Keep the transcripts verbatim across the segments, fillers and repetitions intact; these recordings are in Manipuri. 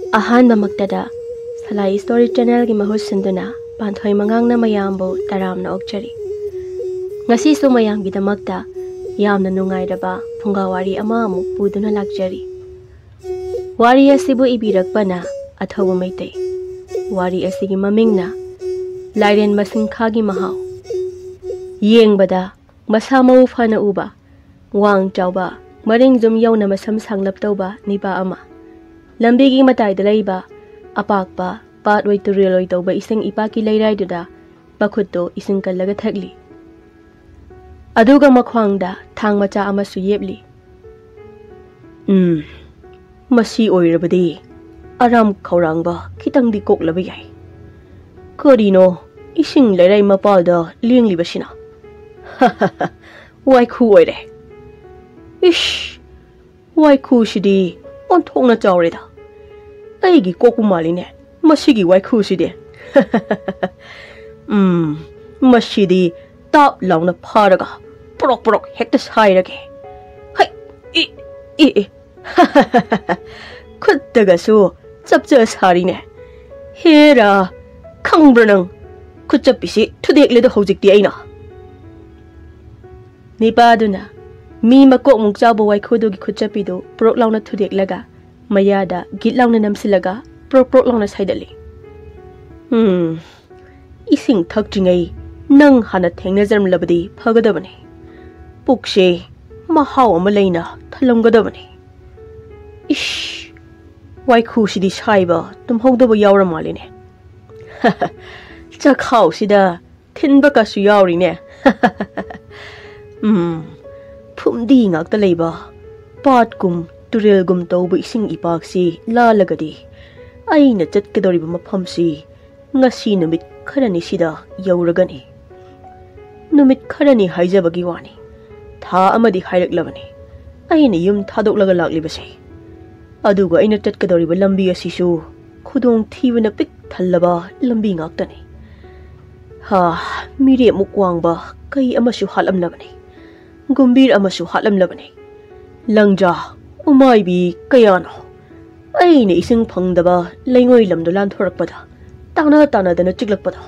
ꯑꯍꯥꯟꯕꯃꯛꯇꯗ ꯁꯂꯥꯏ ꯁ꯭ꯇꯣꯔꯤ ꯆꯦꯅꯦꯜꯒꯤ ꯃꯍꯨꯠ ꯁꯤꯟꯗꯨꯅ ꯄꯥꯟꯊꯣꯏ ꯃꯉꯥꯡꯅ ꯃꯌꯥꯝꯕꯨ ꯇꯔꯥꯝꯅ ꯑꯣꯛꯆꯔꯤ꯫ ꯉꯁꯤꯁꯨ ꯃꯌꯥꯝꯒꯤꯗꯃꯛꯇ ꯌꯥꯝꯅ ꯅꯨꯡꯉꯥꯏꯔꯕ ꯐꯨꯡꯒꯥ ꯋꯥꯔꯤ ꯑꯃ ꯑꯃꯨꯛ ꯄꯨꯗꯨꯅ ꯂꯥꯛꯆꯔꯤ꯫ ꯋꯥꯔꯤ ꯑꯁꯤꯕꯨ ꯏꯕꯤꯔꯛꯄꯅ ꯑꯊꯧꯕ ꯃꯩꯇꯩ꯫ ꯋꯥꯔꯤ ꯑꯁꯤꯒꯤ ꯃꯃꯤꯡꯅ ꯂꯥꯏꯔꯦꯟ ꯃꯁꯤꯡꯈꯥꯒꯤ ꯃꯍꯥꯎ꯫ ꯌꯦꯡꯕꯗ ꯃꯁꯥ ꯃꯎ ꯐꯅ ꯎꯕ, ꯋꯥꯡ ꯆꯥꯎꯕ, ꯃꯔꯤꯡ ꯌꯨꯝ ꯌꯧꯅ ꯃꯁꯝ ꯁꯥꯡꯂꯞ ꯇꯧꯕ ꯅꯤꯄꯥ ꯑꯃ꯫ ꯂꯝꯕꯤꯒꯤ ꯃꯇꯥꯏꯗ ꯂꯩꯕ ꯑꯄꯥꯛꯄ ꯄꯥꯠ ꯑꯣꯏ ꯇꯨꯔꯦꯜ ꯑꯣꯏ ꯇꯧꯕ ꯏꯁꯤꯡ ꯏꯄꯥꯛꯀꯤ ꯂꯩꯔꯥꯏꯗꯨꯗ ꯃꯈꯨꯠꯇꯨ ꯏꯁꯤꯡ ꯀꯜꯂꯒ ꯊꯛꯂꯤ꯫ ꯑꯗꯨꯒ ꯃꯈ꯭ꯋꯥꯡꯗ ꯊꯥꯡ ꯃꯆꯥ ꯑꯃꯁꯨ ꯌꯦꯞꯂꯤ꯫ "ꯎꯝ, ꯃꯁꯤ ꯑꯣꯏꯔꯕꯗꯤ ꯑꯔꯥꯝ ꯈꯧꯔꯥꯡꯕ ꯈꯤꯇꯪꯗꯤ ꯀꯣꯛꯂꯕ ꯌꯥꯏ꯫ ꯀꯔꯤꯅꯣ ꯏꯁꯤꯡ ꯂꯩꯔꯥꯏ ꯃꯄꯥꯜꯗ ꯂꯦꯡꯂꯤꯕꯁꯤꯅ? ꯋꯥꯏꯈꯨ ꯑꯣꯏꯔꯦ꯫ ꯏꯁ, ꯋꯥꯏꯈꯨꯁꯤꯗꯤ ꯑꯣꯟꯊꯣꯛꯅ ꯆꯥꯎꯔꯦꯗ꯫ ꯑꯩꯒꯤ ꯀꯣꯛꯄꯨ ꯃꯥꯜꯂꯤꯅꯦ ꯃꯁꯤꯒꯤ ꯋꯥꯏꯈꯨꯁꯤꯗꯤ꯫ ꯎꯝ, ꯃꯁꯤꯗꯤ ꯇꯥꯞ ꯂꯥꯎꯅ ꯐꯥꯔꯒ ꯄ꯭ꯔꯣꯛ ꯄ꯭ꯔꯣꯛ ꯍꯦꯛꯇ ꯁꯥꯏꯔꯒꯦ꯫ ꯍꯩ, ꯏ, ꯏ, ꯏ꯫ ꯈꯨꯠꯇꯒꯁꯨ ꯆꯞꯆ ꯁꯥꯔꯤꯅꯦ꯫ ꯍꯦꯔꯥ, ꯈꯪꯕ꯭ꯔꯥ ꯅꯪ? ꯈꯨꯠꯆꯞꯄꯤꯁꯤ ꯊꯨꯗꯦꯛꯂꯦꯗꯣ ꯍꯧꯖꯤꯛꯇꯤ ꯑꯩꯅ꯫" ꯅꯤꯄꯥꯗꯨꯅ ꯃꯤ ꯃꯀꯣꯛꯃꯨꯛ ꯆꯥꯎꯕ ꯋꯥꯏꯈꯨꯗꯨꯒꯤ ꯈꯨꯠꯆꯞꯄꯤꯗꯨ ꯄ꯭ꯔꯣꯛ ꯂꯥꯎꯅ ꯊꯨꯗꯦꯛꯂꯒ ꯃꯌꯥꯗ ꯒꯤꯠ ꯂꯥꯎꯅ ꯅꯝꯁꯤꯜꯂꯒ ꯄ꯭ꯔꯣꯛ ꯄ꯭ꯔꯣꯛ ꯂꯥꯎꯅ ꯁꯥꯏꯗꯠꯂꯤ꯫ "ꯎꯝ, ꯏꯁꯤꯡ ꯊꯛꯇ꯭ꯔꯤꯉꯩ ꯅꯪ ꯍꯥꯟꯅ ꯊꯦꯡꯅꯖꯔꯝꯂꯕꯗꯤ ꯐꯒꯗꯕꯅꯤ꯫ ꯄꯨꯛꯁꯦ ꯃꯍꯥꯎ ꯑꯃ ꯂꯩꯅ ꯊꯜꯂꯝꯒꯗꯕꯅꯤ꯫ ꯏꯁ, ꯋꯥꯏꯈꯨꯁꯤꯗꯤ ꯁꯥꯏꯕ ꯇꯨꯝꯍꯧꯗꯕ ꯌꯥꯎꯔ ꯃꯥꯜꯂꯤꯅꯦ꯫ ꯆꯈꯥꯎꯁꯤꯗ ꯊꯤꯟꯕ ꯀꯁꯨ ꯌꯥꯎꯔꯤꯅꯦ꯫" ꯎꯝ, ꯐꯨꯝꯗꯤ ꯉꯥꯛꯇ ꯂꯩꯕ ꯄꯥꯠꯀꯨꯝ ꯇꯨꯔꯦꯜꯒꯨꯝ ꯇꯧꯕ ꯏꯁꯤꯡ ꯏꯄꯥꯛꯁꯤ ꯂꯥꯜꯂꯒꯗꯤ ꯑꯩꯅ ꯆꯠꯀꯗꯧꯔꯤꯕ ꯃꯐꯝꯁꯤ ꯉꯁꯤ ꯅꯨꯃꯤꯠ ꯈꯔꯅꯤꯁꯤꯗ ꯌꯧꯔꯒꯅꯤ꯫ ꯅꯨꯃꯤꯠ ꯈꯔꯅꯤ ꯍꯥꯏꯖꯕꯒꯤ ꯋꯥꯅꯤ, ꯊꯥ ꯑꯃꯗꯤ ꯍꯥꯏꯔꯛꯂꯕꯅꯤ ꯑꯩꯅ ꯌꯨꯝ ꯊꯥꯗꯣꯛꯂꯒ ꯂꯥꯛꯂꯤꯕꯁꯦ꯫ ꯑꯗꯨꯒ ꯑꯩꯅ ꯆꯠꯀꯗꯧꯔꯤꯕ ꯂꯝꯕꯤ ꯑꯁꯤꯁꯨ ꯈꯨꯗꯣꯡꯊꯤꯕꯅ ꯄꯤꯛ ꯊꯜꯂꯕ ꯂꯝꯕꯤ ꯉꯥꯛꯇꯅꯤ꯫ ꯍꯥ, ꯃꯤꯔꯦꯞꯃꯨꯛ ꯋꯥꯡꯕ ꯀꯩ ꯑꯃꯁꯨ ꯍꯥꯠꯂꯝꯂꯕꯅꯤ, ꯒꯨꯝꯕꯤꯔ ꯑꯃꯁꯨ ꯍꯥꯠꯂꯝꯂꯕꯅꯤ꯫ ꯂꯪꯖꯥ, ꯎꯃꯥꯏꯕꯤ ꯀꯌꯥꯅꯣ꯫ ꯑꯩꯅ ꯏꯁꯤꯡ ꯐꯪꯗꯕ ꯂꯩꯉꯣꯏ ꯂꯝꯗꯣ ꯂꯥꯟꯊꯣꯔꯛꯄꯗ ꯇꯥꯅ ꯇꯥꯅꯗꯅ ꯆꯤꯛꯂꯛꯄꯗꯣ꯫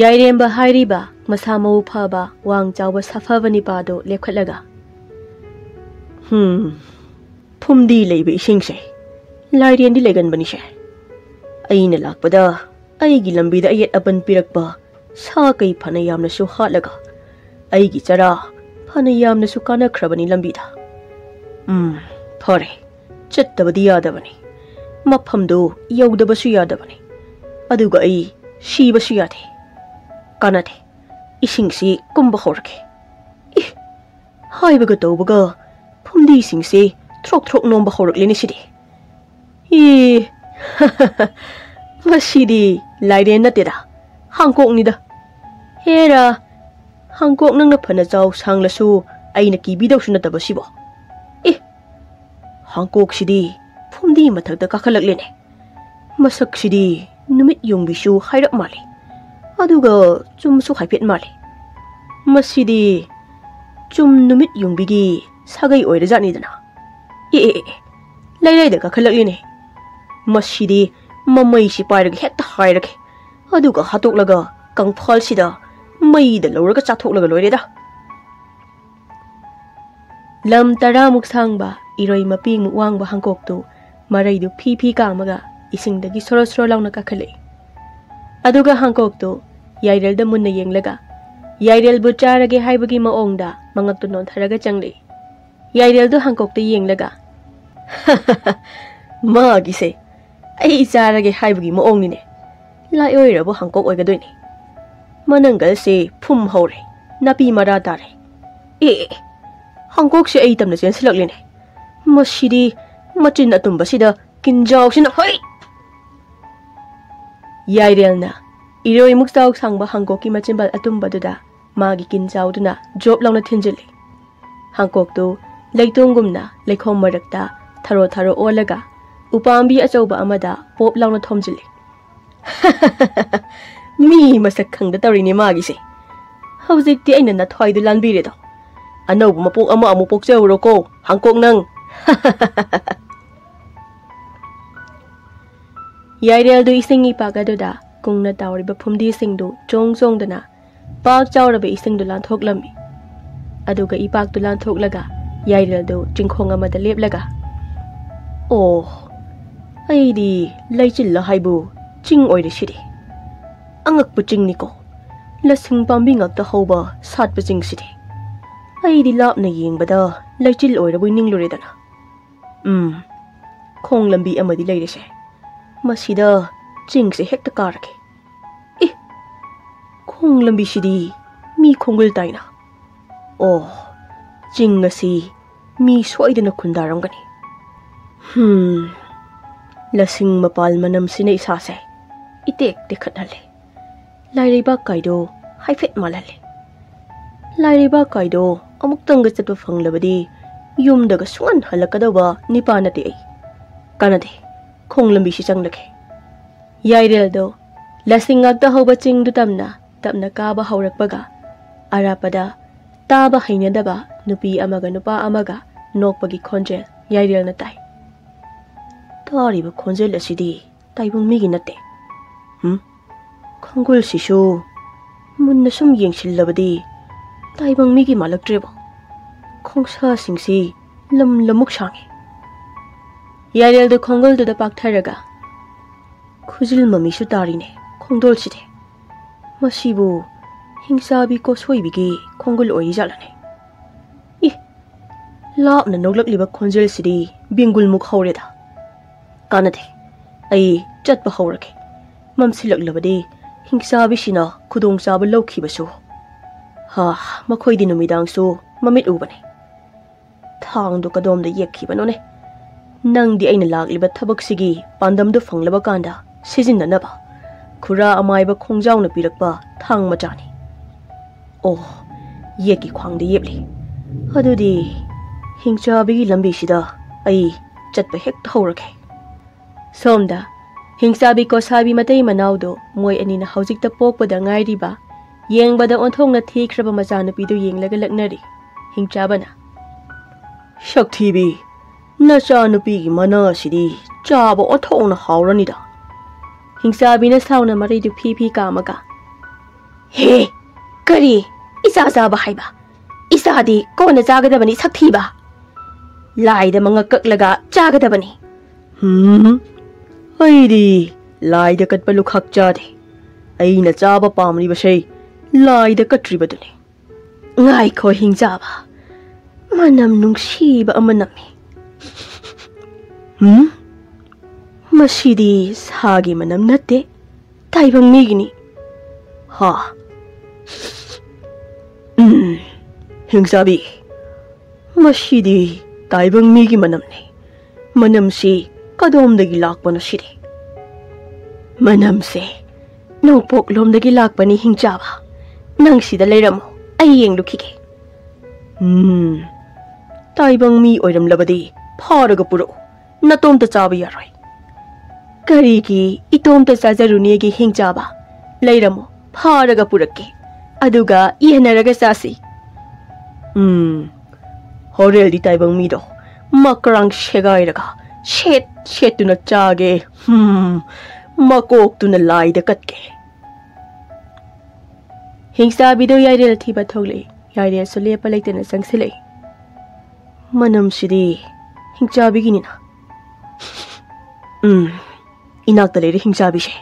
ꯌꯥꯏꯔꯦꯝꯕ ꯍꯥꯏꯔꯤꯕ ꯃꯁꯥ ꯃꯎ ꯐꯕ ꯋꯥꯡ ꯆꯥꯎꯕ ꯁꯥꯐꯕ ꯅꯤꯄꯥꯗꯣ ꯂꯦꯞꯈꯠꯂꯒ, "ꯍꯨꯝ, ꯐꯨꯝꯗꯤ ꯂꯩꯕ ꯏꯁꯤꯡꯁꯦ ꯂꯥꯏꯔꯦꯟꯗꯤ ꯂꯩꯒꯟꯕꯅꯤꯁꯦ꯫ ꯑꯩꯅ ꯂꯥꯛꯄꯗ ꯑꯩꯒꯤ ꯂꯝꯕꯤꯗ ꯑꯌꯦꯠ ꯑꯄꯟ ꯄꯤꯔꯛꯄ ꯁꯥ ꯀꯩ ꯐꯅ ꯌꯥꯝꯅꯁꯨ ꯍꯥꯠꯂꯒ ꯑꯩꯒꯤ ꯆꯔꯥ ꯐꯅ ꯌꯥꯝꯅꯁꯨ ꯀꯥꯟꯅꯈ꯭ꯔꯕꯅꯤ ꯂꯝꯕꯤꯗ꯫ ꯎꯝ, ꯐꯔꯦ, ꯆꯠꯇꯕꯗꯤ ꯌꯥꯗꯕꯅꯤ꯫ ꯃꯐꯝꯗꯨ ꯌꯧꯗꯕꯁꯨ ꯌꯥꯗꯕꯅꯤ꯫ ꯑꯗꯨꯒ ꯑꯩ ꯁꯤꯕꯁꯨ ꯌꯥꯗꯦ꯫ ꯀꯥꯟꯅꯗꯦ꯫ ꯏꯁꯤꯡꯁꯤ ꯀꯨꯝꯕ ꯍꯧꯔꯒꯦ꯫ ꯏ, ꯍꯥꯏꯕꯒ ꯇꯧꯕꯒ ꯐꯨꯝꯗꯤꯁꯤꯡꯁꯦ ꯊ꯭ꯔꯣꯛ ꯊ꯭ꯔꯣꯛ ꯅꯣꯝꯕ ꯍꯧꯔꯛꯂꯦꯅꯦ ꯁꯤꯗꯤ꯫ ꯏ, ꯃꯁꯤꯗꯤ ꯂꯥꯏꯔꯦꯟ ꯅꯠꯇꯦꯗ, ꯍꯥꯡꯀꯣꯛꯅꯤꯗ꯫ ꯍꯦꯔꯥ, ꯍꯥꯡꯀꯣꯛ ꯅꯪꯅ ꯐꯅ ꯆꯥꯎ ꯁꯥꯡꯂꯁꯨ ꯑꯩꯅ ꯀꯤꯕꯤꯗꯧꯁꯨ ꯅꯠꯇꯕ ꯁꯤꯕꯣ꯫ ꯏ, ꯍꯥꯡꯀꯣꯛꯁꯤꯗꯤ ꯐꯨꯝꯗꯤ ꯃꯊꯛꯇ ꯀꯥꯈꯠꯂꯛꯂꯦꯅꯦ꯫ ꯃꯁꯛꯁꯤꯗꯤ ꯅꯨꯃꯤꯠ ꯌꯨꯡꯕꯤꯁꯨ ꯍꯥꯏꯔꯞ ꯃꯥꯜꯂꯤ꯫ ꯑꯗꯨꯒ ꯆꯨꯝꯁꯨ ꯍꯥꯏꯐꯦꯠ ꯃꯥꯜꯂꯤ꯫ ꯃꯁꯤꯗꯤ ꯆꯨꯝ ꯅꯨꯃꯤꯠ ꯌꯨꯡꯕꯤꯒꯤ ꯁꯥꯒꯩ ꯑꯣꯏꯔꯖꯥꯠꯅꯤꯗꯅ꯫ ꯑꯦ, ꯑꯦ, ꯑꯦ, ꯑꯦ, ꯂꯩꯔꯩꯗ ꯀꯥꯈꯠꯂꯛꯂꯤꯅꯦ꯫ ꯃꯁꯤꯗꯤ ꯃꯃꯩꯁꯤ ꯄꯥꯏꯔꯒ ꯍꯦꯛꯇ ꯍꯥꯏꯔꯒꯦ꯫ ꯑꯗꯨꯒ ꯍꯥꯠꯇꯣꯛꯂꯒ ꯀꯪꯐꯥꯜꯁꯤꯗ ꯃꯩꯗ ꯂꯧꯔꯒ ꯆꯥꯊꯣꯛꯂꯒ ꯂꯣꯏꯔꯦꯗ꯫ ꯂꯝ ꯇꯔꯥꯃꯨꯛ ꯁꯥꯡꯕ ꯏꯔꯣꯏ ꯃꯄꯤꯃꯨꯛ ꯋꯥꯡꯕ ꯍꯥꯡꯀꯣꯛꯇꯨ ꯃꯔꯩꯗꯨ ꯐꯤ ꯐꯤ ꯀꯥꯝꯃꯒ ꯏꯁꯤꯡꯗꯒꯤ ꯁꯣꯔꯣ ꯁꯣꯔꯣ ꯂꯥꯎꯅ ꯀꯥꯈꯠꯂꯛꯏ꯫ ꯑꯗꯨꯒ ꯍꯥꯡꯀꯣꯛꯇꯨ ꯌꯥꯏꯔꯦꯜꯗ ꯃꯨꯟꯅ ꯌꯦꯡꯂꯒ, ꯌꯥꯏꯔꯦꯜꯕꯨ ꯆꯥꯔꯒꯦ ꯍꯥꯏꯕꯒꯤ ꯃꯑꯣꯡꯗ ꯃꯉꯛꯇꯨ ꯅꯣꯟꯊꯔꯒ ꯆꯪꯂꯛꯏ꯫ ꯌꯥꯏꯔꯦꯜꯗꯨ ꯍꯥꯡꯀꯣꯛꯇ ꯌꯦꯡꯂꯒ, "ꯃꯥꯒꯤꯁꯦ ꯑꯩ ꯆꯥꯔꯒꯦ ꯍꯥꯏꯕꯒꯤ ꯃꯑꯣꯡꯅꯤꯅꯦ꯫ ꯂꯥꯏꯑꯣꯏꯔꯕ ꯍꯥꯡꯀꯣꯛ ꯑꯣꯏꯒꯗꯣꯏꯅꯦ꯫ ꯃꯅꯪꯒꯜꯁꯦ ꯐꯨꯝ ꯍꯧꯔꯦ, ꯅꯥꯄꯤ ꯃꯔꯥ ꯇꯥꯔꯦ꯫ ꯑꯦ, ꯑꯦ, ꯑꯦ, ꯍꯥꯡꯀꯣꯛꯁꯦ ꯑꯩ ꯇꯝꯅ ꯆꯦꯟꯁꯤꯜꯂꯛꯂꯦꯅꯦ꯫ ꯃꯁꯤꯗꯤ ꯃꯆꯤꯟ ꯑꯇꯨꯝꯕꯁꯤꯗ ꯀꯤꯟꯖꯥꯎꯁꯤꯅ ꯍꯣꯏ!" ꯌꯥꯏꯔꯦꯜꯅ ꯏꯔꯣꯏꯃꯨꯛ ꯆꯥꯎ ꯁꯥꯡꯕ ꯍꯥꯡꯀꯣꯛꯀꯤ ꯃꯆꯤꯟꯕꯥꯜ ꯑꯇꯨꯝꯕꯗꯨꯗ ꯃꯥꯒꯤ ꯀꯤꯟꯖꯥꯎꯗꯨꯅ ꯖꯣꯞ ꯂꯥꯎꯅ ꯊꯤꯟꯖꯤꯜꯂꯤ꯫ ꯍꯥꯡꯀꯣꯛꯇꯨ ꯂꯩꯇꯣꯡꯒꯨꯝꯅ ꯂꯩꯈꯣꯝ ꯃꯔꯛꯇ ꯊꯔꯣ ꯊꯔꯣ ꯑꯣꯜꯂꯒ ꯎꯄꯥꯝꯕꯤ ꯑꯆꯧꯕ ꯑꯃꯗ ꯄꯣꯞ ꯂꯥꯎꯅ ꯊꯣꯝꯖꯤꯜꯂꯤ꯫ "ꯃꯤ ꯃꯁꯛ ꯈꯪꯗ ꯇꯧꯔꯤꯅꯦ ꯃꯥꯒꯤꯁꯦ꯫ ꯍꯧꯖꯤꯛꯇꯤ ꯑꯩꯅ ꯅꯊ꯭ꯋꯥꯏꯗꯨ ꯂꯥꯟꯕꯤꯔꯦꯗꯣ꯫ ꯑꯅꯧꯕ ꯃꯄꯣꯛ ꯑꯃ ꯑꯃꯨꯛ ꯄꯣꯛꯆꯍꯧꯔꯣꯀꯣ, ꯍꯥꯡꯀꯣꯛ ꯅꯪ!" ꯌꯥꯏꯔꯦꯜꯗꯨ ꯏꯁꯤꯡ ꯏꯄꯥꯛ ꯑꯗꯨꯗ ꯀꯨꯡꯅ ꯇꯥꯎꯔꯤꯕ ꯐꯨꯝꯗꯤꯁꯤꯡꯗꯨ ꯆꯣꯡ ꯆꯣꯡꯗꯅ ꯄꯥꯛ ꯆꯥꯎꯔꯕ ꯏꯁꯤꯡꯗꯨ ꯂꯥꯟꯊꯣꯛꯂꯝꯃꯤ꯫ ꯑꯗꯨꯒ ꯏꯄꯥꯛꯇꯨ ꯂꯥꯟꯊꯣꯛꯂꯒ ꯌꯥꯏꯔꯦꯜꯗꯨ ꯆꯤꯡꯈꯣꯡ ꯑꯃꯗ ꯂꯦꯞꯂꯒ, "ꯑꯣ, ꯑꯩꯗꯤ ꯂꯩꯆꯤꯜꯂ ꯍꯥꯏꯕꯨ ꯆꯤꯡ ꯑꯣꯏꯔꯤꯁꯤꯗꯤ꯫ ꯑꯉꯛꯄ ꯆꯤꯡꯅꯤꯀꯣ, ꯂꯁꯤꯡ ꯄꯥꯝꯕꯤ ꯉꯥꯛꯇ ꯍꯧꯕ ꯁꯥꯠꯄ ꯆꯤꯡꯁꯤꯗꯤ꯫ ꯑꯩꯗꯤ ꯂꯥꯞꯅ ꯌꯦꯡꯕꯗ ꯂꯩꯆꯤꯜ ꯑꯣꯏꯔꯕꯣꯏ ꯅꯤꯡꯂꯨꯔꯦꯗꯅ꯫ ꯎꯝ, ꯈꯣꯡ ꯂꯝꯕꯤ ꯑꯃꯗꯤ ꯂꯩꯔꯤꯁꯦ꯫ ꯃꯁꯤꯗ ꯆꯤꯡꯁꯦ ꯍꯦꯛꯇ ꯀꯥꯔꯒꯦ꯫ ꯏ, ꯈꯣꯡ ꯂꯝꯕꯤꯁꯤꯗꯤ ꯃꯤ ꯈꯣꯡꯒꯨꯜ ꯇꯥꯏꯅ꯫ ꯑꯣ, ꯆꯤꯡ ꯑꯁꯤ ꯃꯤ ꯁꯣꯏꯗꯅ ꯈꯨꯟꯗꯥꯔꯝꯒꯅꯤ꯫ ꯍꯝ, ꯂꯁꯤꯡ ꯃꯄꯥꯜ ꯃꯅꯝꯁꯤꯅ ꯏꯁꯥꯁꯦ ꯏꯇꯦꯛ ꯇꯦꯛꯈꯠꯍꯜꯂꯦ꯫ ꯂꯥꯏꯔꯩꯕꯥꯛ ꯀꯥꯏꯗꯣ ꯍꯥꯏꯐꯦꯠ ꯃꯥꯜꯍꯜꯂꯦ꯫ ꯂꯥꯏꯔꯩꯕꯥꯛ ꯀꯥꯏꯗꯣ ꯑꯃꯨꯛꯇꯪꯒ ꯆꯠꯄ ꯐꯪꯂꯕꯗꯤ ꯌꯨꯝꯗꯒ ꯁꯨꯡꯍꯟ ꯍꯜꯂꯛꯀꯗꯧꯕ ꯅꯤꯄꯥ ꯅꯠꯇꯦ ꯑꯩ꯫ ꯀꯥꯟꯅꯗꯦ, ꯈꯣꯡ ꯂꯝꯕꯤꯁꯤ ꯆꯪꯂꯒꯦ꯫" ꯌꯥꯏꯔꯦꯜꯗꯣ ꯂꯁꯤꯡ ꯉꯥꯛꯇ ꯍꯧꯕ ꯆꯤꯡꯗꯨ ꯇꯝꯅ ꯇꯞꯅ ꯀꯥꯕ ꯍꯧꯔꯛꯄꯒ, ꯑꯔꯥꯞꯄꯗ ꯇꯥꯕ ꯍꯩꯅꯗꯕ ꯅꯨꯄꯤ ꯑꯃꯒ ꯅꯨꯄꯥ ꯑꯃꯒ ꯅꯣꯛꯄꯒꯤ ꯈꯣꯟꯖꯦꯜ ꯌꯥꯏꯔꯦꯜꯅ ꯇꯥꯏ꯫ "ꯇꯥꯔꯤꯕ ꯈꯣꯟꯖꯦꯜ ꯑꯁꯤꯗꯤ ꯇꯥꯏꯕꯪ ꯃꯤꯒꯤ ꯅꯠꯇꯦ꯫ ꯍꯨꯝ? ꯈꯣꯡꯒꯨꯜꯁꯤꯁꯨ ꯃꯨꯟꯅ ꯁꯨꯝ ꯌꯦꯡꯁꯤꯜꯂꯕꯗꯤ ꯇꯥꯏꯕꯪ ꯃꯤꯒꯤ ꯃꯥꯜꯂꯛꯇ꯭ꯔꯦꯕꯣ꯫ ꯈꯣꯡꯁꯥꯁꯤꯡꯁꯤ ꯂꯝ ꯂꯝꯃꯨꯛ ꯁꯥꯡꯉꯤ꯫" ꯌꯥꯏꯔꯦꯜꯗꯨ ꯈꯣꯡꯒꯨꯜꯗꯨꯗ ꯄꯥꯛꯊꯔꯒ, "ꯈꯨꯖꯤꯜ ꯃꯃꯤꯁꯨ ꯇꯥꯔꯤꯅꯦ ꯈꯣꯡꯗꯣꯜꯁꯤꯗꯤ꯫ ꯃꯁꯤꯕꯨ ꯍꯤꯡꯆꯥꯕꯤ ꯀꯣꯁꯣꯏꯕꯤꯒꯤ ꯈꯣꯡꯒꯨꯜ ꯑꯣꯏꯔꯤꯖꯥꯠꯂꯅꯦ? ꯏ, ꯂꯥꯞꯅ ꯅꯣꯛꯂꯛꯂꯤꯕ ꯈꯣꯟꯖꯦꯜꯁꯤꯗꯤ ꯕꯦꯡꯒꯨꯜꯃꯨꯛ ꯍꯧꯔꯦꯗ꯫ ꯀꯥꯟꯅꯗꯦ, ꯑꯩ ꯆꯠꯄ ꯍꯧꯔꯒꯦ꯫ ꯃꯝꯁꯤꯜꯂꯛꯂꯕꯗꯤ ꯍꯤꯡꯆꯥꯕꯤꯁꯤꯅ ꯈꯨꯗꯣꯡꯆꯥꯕ ꯂꯧꯈꯤꯕꯁꯨ꯫ ꯍꯥ, ꯃꯈꯣꯏꯗꯤ ꯅꯨꯃꯤꯗꯥꯡꯁꯨ ꯃꯃꯤꯠ ꯎꯕꯅꯤ꯫ ꯊꯥꯡꯗꯨ ꯀꯗꯣꯝꯗ ꯌꯦꯛꯈꯤꯕꯅꯣꯅꯦ? ꯅꯪꯗꯤ ꯑꯩꯅ ꯂꯥꯛꯂꯤꯕ ꯊꯕꯛꯁꯤꯒꯤ ꯄꯥꯟꯗꯝꯗꯨ ꯐꯪꯂꯕ ꯀꯥꯟꯗ ꯁꯤꯖꯤꯟꯅꯅꯕ ꯈꯨꯔꯥ ꯑꯃꯥꯏꯕ ꯈꯣꯡꯖꯥꯎꯅ ꯄꯤꯔꯛꯄ ꯊꯥꯡ ꯃꯆꯥꯅꯤ꯫ ꯑꯣ, ꯌꯦꯛꯀꯤ ꯈ꯭ꯋꯥꯡꯗ ꯌꯦꯞꯂꯤ꯫ ꯑꯗꯨꯗꯤ ꯍꯤꯡꯆꯥꯕꯤꯒꯤ ꯂꯝꯕꯤꯁꯤꯗ ꯑꯩ ꯆꯠꯄ ꯍꯦꯛꯇ ꯍꯧꯔꯒꯦ꯫" ꯁꯣꯝꯗ ꯍꯤꯡꯆꯥꯕꯤ ꯀꯣꯁꯥꯕꯤ ꯃꯇꯩ ꯃꯅꯥꯎꯗꯣ ꯃꯣꯏ ꯑꯅꯤꯅ ꯍꯧꯖꯤꯛꯇ ꯄꯣꯛꯄꯗ ꯉꯥꯏꯔꯤꯕ, ꯌꯦꯡꯕꯗ ꯑꯣꯟꯊꯣꯛꯅ ꯊꯤꯈ꯭ꯔꯕ ꯃꯆꯥꯅꯨꯄꯤꯗꯨ ꯌꯦꯡꯂꯒ ꯂꯛꯅꯔꯤ꯫ ꯍꯤꯡꯆꯥꯕꯅ, "ꯁꯛꯊꯤꯕꯤ, ꯅꯆꯥꯅꯨꯄꯤꯒꯤ ꯃꯅꯥ ꯑꯁꯤꯗꯤ ꯆꯥꯕ ꯑꯣꯟꯊꯣꯛꯅ ꯍꯥꯎꯔꯅꯤꯗ꯫ ꯍꯤꯡꯆꯥꯕꯤꯅ ꯁꯥꯎꯅ ꯃꯔꯩꯗꯨ ꯐꯤ ꯐꯤ ꯀꯥꯝꯃꯒ, "ꯍꯦ, ꯀꯔꯤ? ꯏꯆꯥ ꯆꯥꯕ ꯍꯥꯏꯕ? ꯏꯆꯥꯗꯤ ꯀꯣꯟꯅ ꯆꯥꯒꯗꯕꯅꯤ, ꯁꯛꯊꯤꯕ꯫ ꯂꯥꯏꯗ ꯃꯉꯛ ꯀꯛꯂꯒ ꯆꯥꯒꯗꯕꯅꯤ꯫" "ꯍꯨꯝ, ꯑꯩꯗꯤ ꯂꯥꯏꯗ ꯀꯠꯄ ꯂꯨꯈꯥꯛ ꯆꯥꯗꯦ꯫ ꯑꯩꯅ ꯆꯥꯕ ꯄꯥꯝꯂꯤꯕꯁꯦ ꯂꯥꯏꯗ ꯀꯠꯇ꯭ꯔꯤꯕꯗꯨꯅꯤ꯫" "ꯉꯥꯏꯈꯣ ꯍꯤꯡꯆꯥꯕ, ꯃꯅꯝ ꯅꯨꯡꯁꯤꯕ ꯑꯃ ꯅꯝꯃꯤ꯫" "ꯍꯨꯝ? ꯃꯁꯤꯗꯤ ꯁꯥꯒꯤ ꯃꯅꯝ ꯅꯠꯇꯦ, ꯇꯥꯏꯕꯪ ꯃꯤꯒꯤꯅꯤ꯫" "ꯍꯥ? ꯎꯝ, ꯍꯤꯡꯆꯥꯕꯤ, ꯃꯁꯤꯗꯤ ꯇꯥꯏꯕꯪ ꯃꯤꯒꯤ ꯃꯅꯝꯅꯤ꯫ ꯃꯅꯝꯁꯤ ꯀꯗꯣꯝꯗꯒꯤ ꯂꯥꯛꯄꯅꯣ ꯁꯤꯗꯤ?" "ꯃꯅꯝꯁꯦ ꯅꯣꯡꯄꯣꯛꯂꯣꯝꯗꯒꯤ ꯂꯥꯛꯄꯅꯤ ꯍꯤꯡꯆꯥꯕ꯫ ꯅꯪ ꯁꯤꯗ ꯂꯩꯔꯝꯃꯣ, ꯑꯩ ꯌꯦꯡꯂꯨꯈꯤꯒꯦ꯫" "ꯎꯝ, ꯇꯥꯏꯕꯪ ꯃꯤ ꯑꯣꯏꯔꯝꯂꯕꯗꯤ ꯐꯥꯔꯒ ꯄꯨꯔꯛꯎ, ꯅꯇꯣꯝꯇ ꯆꯥꯕ ꯌꯥꯔꯣꯏ꯫" "ꯀꯔꯤꯒꯤ ꯏꯇꯣꯝꯇ ꯆꯥꯖꯔꯨꯅꯦꯒꯦ ꯍꯤꯡꯆꯥꯕ? ꯂꯩꯔꯝꯃꯣ, ꯐꯥꯔꯒ ꯄꯨꯔꯛꯀꯦ, ꯑꯗꯨꯒ ꯌꯦꯟꯅꯔꯒ ꯆꯥꯁꯤ꯫" "ꯎꯝ, ꯍꯣꯔꯦꯜꯗꯤ ꯇꯥꯏꯕꯪ ꯃꯤꯗꯣ ꯃꯀ꯭ꯔꯥꯡ ꯁꯦꯒꯥꯏꯔꯒ ꯁꯦꯠ ꯁꯦꯠꯇꯨꯅ ꯆꯥꯒꯦ꯫ ꯍꯨꯝ, ꯃꯀꯣꯛꯇꯨꯅ ꯂꯥꯏꯗ ꯀꯠꯀꯦ꯫" ꯍꯤꯡꯆꯥꯕꯤꯗꯨ ꯌꯥꯏꯔꯦꯜ ꯊꯤꯕ ꯊꯣꯛꯂꯛꯏ꯫ ꯌꯥꯏꯔꯦꯜꯁꯨ ꯂꯦꯞꯄ ꯂꯩꯇꯅ ꯆꯪꯁꯤꯜꯂꯛꯏ꯫ "ꯃꯅꯝꯁꯤꯗꯤ ꯍꯤꯡꯆꯥꯕꯤꯒꯤꯅꯤꯅ꯫ ꯎꯝ, ꯏꯅꯥꯛꯇ ꯂꯩꯔꯦ ꯍꯤꯡꯆꯥꯕꯤꯁꯦ꯫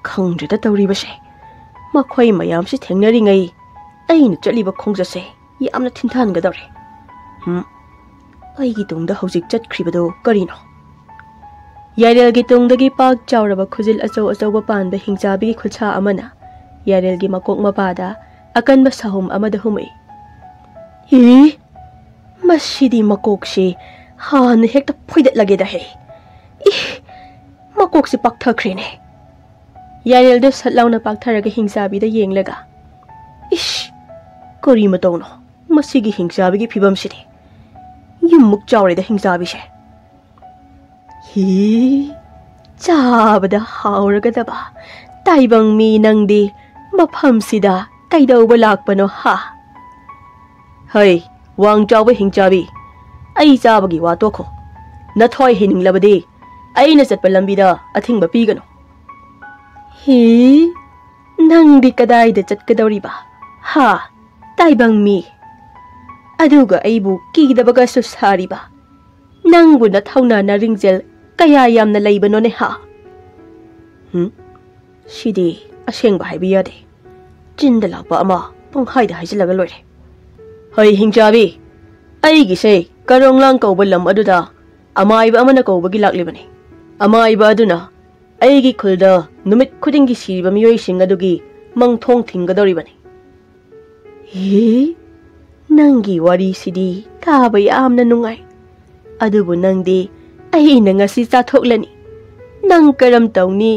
ꯈꯪꯗ꯭ꯔꯦꯗ ꯇꯧꯔꯤꯕꯁꯦ꯫ ꯃꯈꯣꯏ ꯃꯌꯥꯝꯁꯤ ꯊꯦꯡꯅꯔꯤꯉꯩ ꯑꯩꯅ ꯆꯠꯂꯤꯕ ꯈꯣꯡꯆꯠꯁꯦ ꯌꯥꯝꯅ ꯊꯤꯟꯊꯍꯟꯒꯗꯧꯔꯦ꯫ ꯍꯨꯝ, ꯑꯩꯒꯤ ꯇꯨꯡꯗ ꯍꯧꯖꯤꯛ ꯆꯠꯈ꯭ꯔꯤꯕꯗꯨ ꯀꯔꯤꯅꯣ?" ꯌꯥꯏꯔꯦꯜꯒꯤ ꯇꯨꯡꯗꯒꯤ ꯄꯥꯛ ꯆꯥꯎꯔꯕ ꯈꯨꯖꯤꯜ ꯑꯆꯧ ꯑꯆꯧꯕ ꯄꯥꯟꯕ ꯍꯤꯡꯆꯥꯕꯤꯒꯤ ꯈꯨꯠꯁꯥ ꯑꯃꯅ ꯌꯥꯏꯔꯦꯜꯒꯤ ꯃꯀꯣꯛ ꯃꯄꯥꯗ ꯑꯀꯟꯕ ꯁꯥꯍꯨꯝ ꯑꯃꯗ ꯍꯨꯝꯃꯛꯏ꯫ "ꯏ! ꯃꯁꯤꯗꯤ ꯃꯀꯣꯛꯁꯤ ꯍꯥꯟꯅ ꯍꯦꯛꯇ ꯐꯣꯏꯗꯠꯂꯒꯦꯗ ꯍꯦ꯫ ꯏ! ꯃꯀꯣꯛꯁꯤ ꯄꯥꯛꯊꯈ꯭ꯔꯦꯅꯦ꯫" ꯌꯥꯏꯔꯦꯜꯗꯨ ꯁꯠ ꯂꯥꯎꯅ ꯄꯥꯛꯊꯔꯒ ꯍꯤꯡꯆꯥꯕꯤꯗ ꯌꯦꯡꯂꯒ, "ꯏꯁ! ꯀꯔꯤ ꯃꯇꯧꯅꯣ ꯃꯁꯤꯒꯤ ꯍꯤꯡꯆꯥꯕꯤꯒꯤ ꯐꯤꯕꯝꯁꯤꯗꯤ? ꯌꯨꯝꯃꯨꯛ ꯆꯥꯎꯔꯦꯗ ꯍꯤꯡꯆꯥꯕꯤꯁꯦ꯫" "ꯍꯤ, ꯆꯥꯕꯗ ꯍꯥꯎꯔꯒꯗꯕ ꯇꯥꯏꯕꯪ ꯃꯤ ꯅꯪꯗꯤ ꯃꯐꯝꯁꯤꯗ ꯀꯩꯗꯧꯕ ꯂꯥꯛꯄꯅꯣ ꯍꯥ?" "ꯍꯩ, ꯋꯥꯡ ꯆꯥꯎꯕ ꯍꯤꯡꯆꯥꯕꯤ, ꯑꯩ ꯆꯥꯕꯒꯤ ꯋꯥ ꯇꯣꯛꯈꯣ꯫ ꯅꯊ꯭ꯋꯥꯏ ꯍꯩꯅꯤꯡꯂꯕꯗꯤ ꯑꯩꯅ ꯆꯠꯄ ꯂꯝꯕꯤꯗ ꯑꯊꯤꯡꯕ ꯄꯤꯒꯅꯨ꯫ ꯍꯤ, ꯅꯪꯗꯤ ꯀꯗꯥꯏꯗ ꯆꯠꯀꯗꯧꯔꯤꯕ? ꯍꯥ, ꯇꯥꯏꯕꯪ ꯃꯤ? ꯑꯗꯨꯒ ꯑꯩꯕꯨ ꯀꯤꯗꯕꯒꯁꯨ ꯁꯥꯔꯤꯕ? ꯅꯪꯕꯨ ꯅꯊꯧꯅꯥ ꯅꯔꯤꯡꯖꯦꯜ ꯀꯌꯥ ꯌꯥꯝꯅ ꯂꯩꯕꯅꯣꯅꯦ ꯍꯥ? ꯍꯨꯝ? ꯁꯤꯗꯤ ꯑꯁꯦꯡꯕ ꯍꯥꯏꯕ ꯌꯥꯗꯦ꯫ ꯆꯤꯟꯗ ꯂꯥꯛꯄ ꯑꯃ ꯄꯪꯍꯥꯏꯗ ꯍꯥꯏꯖꯤꯜꯂꯒ ꯂꯣꯏꯔꯦ꯫ ꯍꯩ ꯍꯤꯡꯆꯥꯕꯤ, ꯑꯩꯒꯤꯁꯦ ꯀꯔꯣꯡꯂꯥꯡ ꯀꯧꯕ ꯂꯝ ꯑꯗꯨꯗ ꯑꯃꯥꯏꯕ ꯑꯃꯅ ꯀꯧꯕꯒꯤ ꯂꯥꯛꯂꯤꯕꯅꯤ꯫ ꯑꯃꯥꯏꯕ ꯑꯗꯨꯅ ꯑꯩꯒꯤ ꯈꯨꯜꯗ ꯅꯨꯃꯤꯠ ꯈꯨꯗꯤꯡꯒꯤ ꯁꯤꯔꯤꯕ ꯃꯤꯑꯣꯏꯁꯤꯡ ꯑꯗꯨꯒꯤ ꯃꯪꯊꯣꯡ ꯊꯤꯡꯒꯗꯧꯔꯤꯕꯅꯤ꯫ ꯍꯤ, ꯅꯪꯒꯤ ꯋꯥꯔꯤꯁꯤꯗꯤ ꯇꯥꯕ ꯌꯥꯝꯅ ꯅꯨꯡꯉꯥꯏ꯫ ꯑꯗꯨꯕꯨ ꯅꯪꯗꯤ ꯑꯩꯅ ꯉꯁꯤ ꯆꯥꯊꯣꯛꯂꯅꯤ꯫ ꯅꯪ ꯀꯔꯝ ꯇꯧꯅꯤ?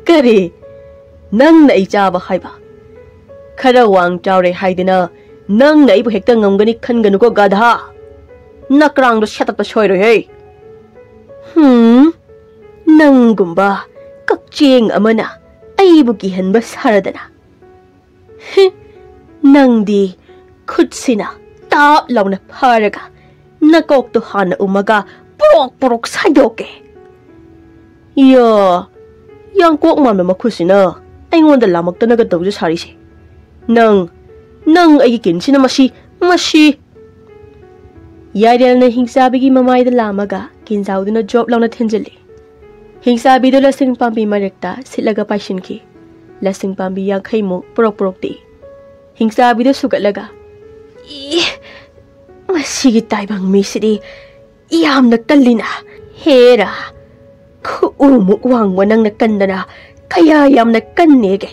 ꯀꯔꯤ? ꯅꯪꯅ ꯑꯩ ꯆꯥꯕ ꯍꯥꯏꯕ? ꯈꯔ ꯋꯥꯡ ꯆꯥꯎꯔꯦ ꯍꯥꯏꯗꯅ ꯅꯪꯅ ꯑꯩꯕꯨ ꯍꯦꯛꯇ ꯉꯝꯒꯅꯤ ꯈꯟꯒꯅꯨꯀꯣ, ꯒꯙꯥ꯫ ꯅꯀ꯭ꯔꯥꯡꯗꯣ ꯁꯦꯠꯇꯠꯄ ꯁꯣꯏꯔꯣꯏꯍꯦ꯫ ꯍꯨꯝ, ꯅꯪꯒꯨꯝꯕ ꯀꯛꯆꯦꯡ ꯑꯃꯅ ꯑꯩꯕꯨ ꯀꯤꯍꯟꯕ ꯁꯥꯔꯗꯅ꯫ ꯍꯤ, ꯅꯪꯗꯤ ꯈꯨꯠꯁꯤꯅ ꯇꯥꯞ ꯂꯥꯎꯅ ꯐꯥꯔꯒ ꯅꯀꯣꯛꯇꯣ ꯍꯥꯟꯅ ꯎꯝꯃꯒ ꯄꯣꯔꯣꯛ ꯄꯣꯔꯣꯛ ꯁꯥꯏꯗꯣꯛꯀꯦ꯫ ꯌꯥ, ꯌꯥꯡꯀꯣꯛ ꯃꯥꯟꯕ ꯃꯈꯨꯠꯁꯤꯅ ꯑꯩꯉꯣꯟꯗ ꯂꯥꯝꯃꯛꯇꯅꯒ ꯇꯧꯖ ꯁꯥꯔꯤꯁꯦ꯫ ꯅꯪ, ꯅꯪ ꯑꯩꯒꯤ ꯀꯤꯟꯁꯤꯅ ꯃꯁꯤ, ꯃꯁꯤ꯫ ꯌꯥꯏꯔꯦꯜꯅ ꯍꯤꯡꯆꯥꯕꯤꯒꯤ ꯃꯃꯥꯏꯗ ꯂꯥꯝꯃꯒ ꯀꯤꯟꯖꯥꯎꯗꯨꯅ ꯖꯣꯞ ꯂꯥꯎꯅ ꯊꯤꯟꯖꯤꯜꯂꯤ꯫ ꯍꯤꯡꯆꯥꯕꯤꯗꯨ ꯂꯁꯤꯡ ꯄꯥꯝꯕꯤ ꯃꯔꯛꯇ ꯁꯤꯠꯂꯒ ꯄꯥꯏꯁꯤꯟꯈꯤ꯫ ꯂꯁꯤꯡ ꯄꯥꯝꯕꯤ ꯌꯥꯡꯈꯩꯃꯨꯛ ꯄꯨꯔꯛ ꯄꯨꯔꯛꯇꯤ꯫ ꯍꯤꯡꯆꯥꯕꯤꯗꯨ ꯁꯨꯒꯠꯂꯒ, "ꯏ, ꯃꯁꯤꯒꯤ ꯇꯥꯏꯕꯪ ꯃꯤꯁꯤꯗꯤ ꯌꯥꯝꯅ ꯀꯜꯂꯤꯅ꯫ ꯍꯦꯔꯥ, ꯈꯨꯎꯃꯨꯛ ꯋꯥꯡꯕ ꯅꯪꯅ ꯀꯟꯗꯅ ꯀꯌꯥ ꯌꯥꯝꯅ ꯀꯟꯅꯦꯒꯦ?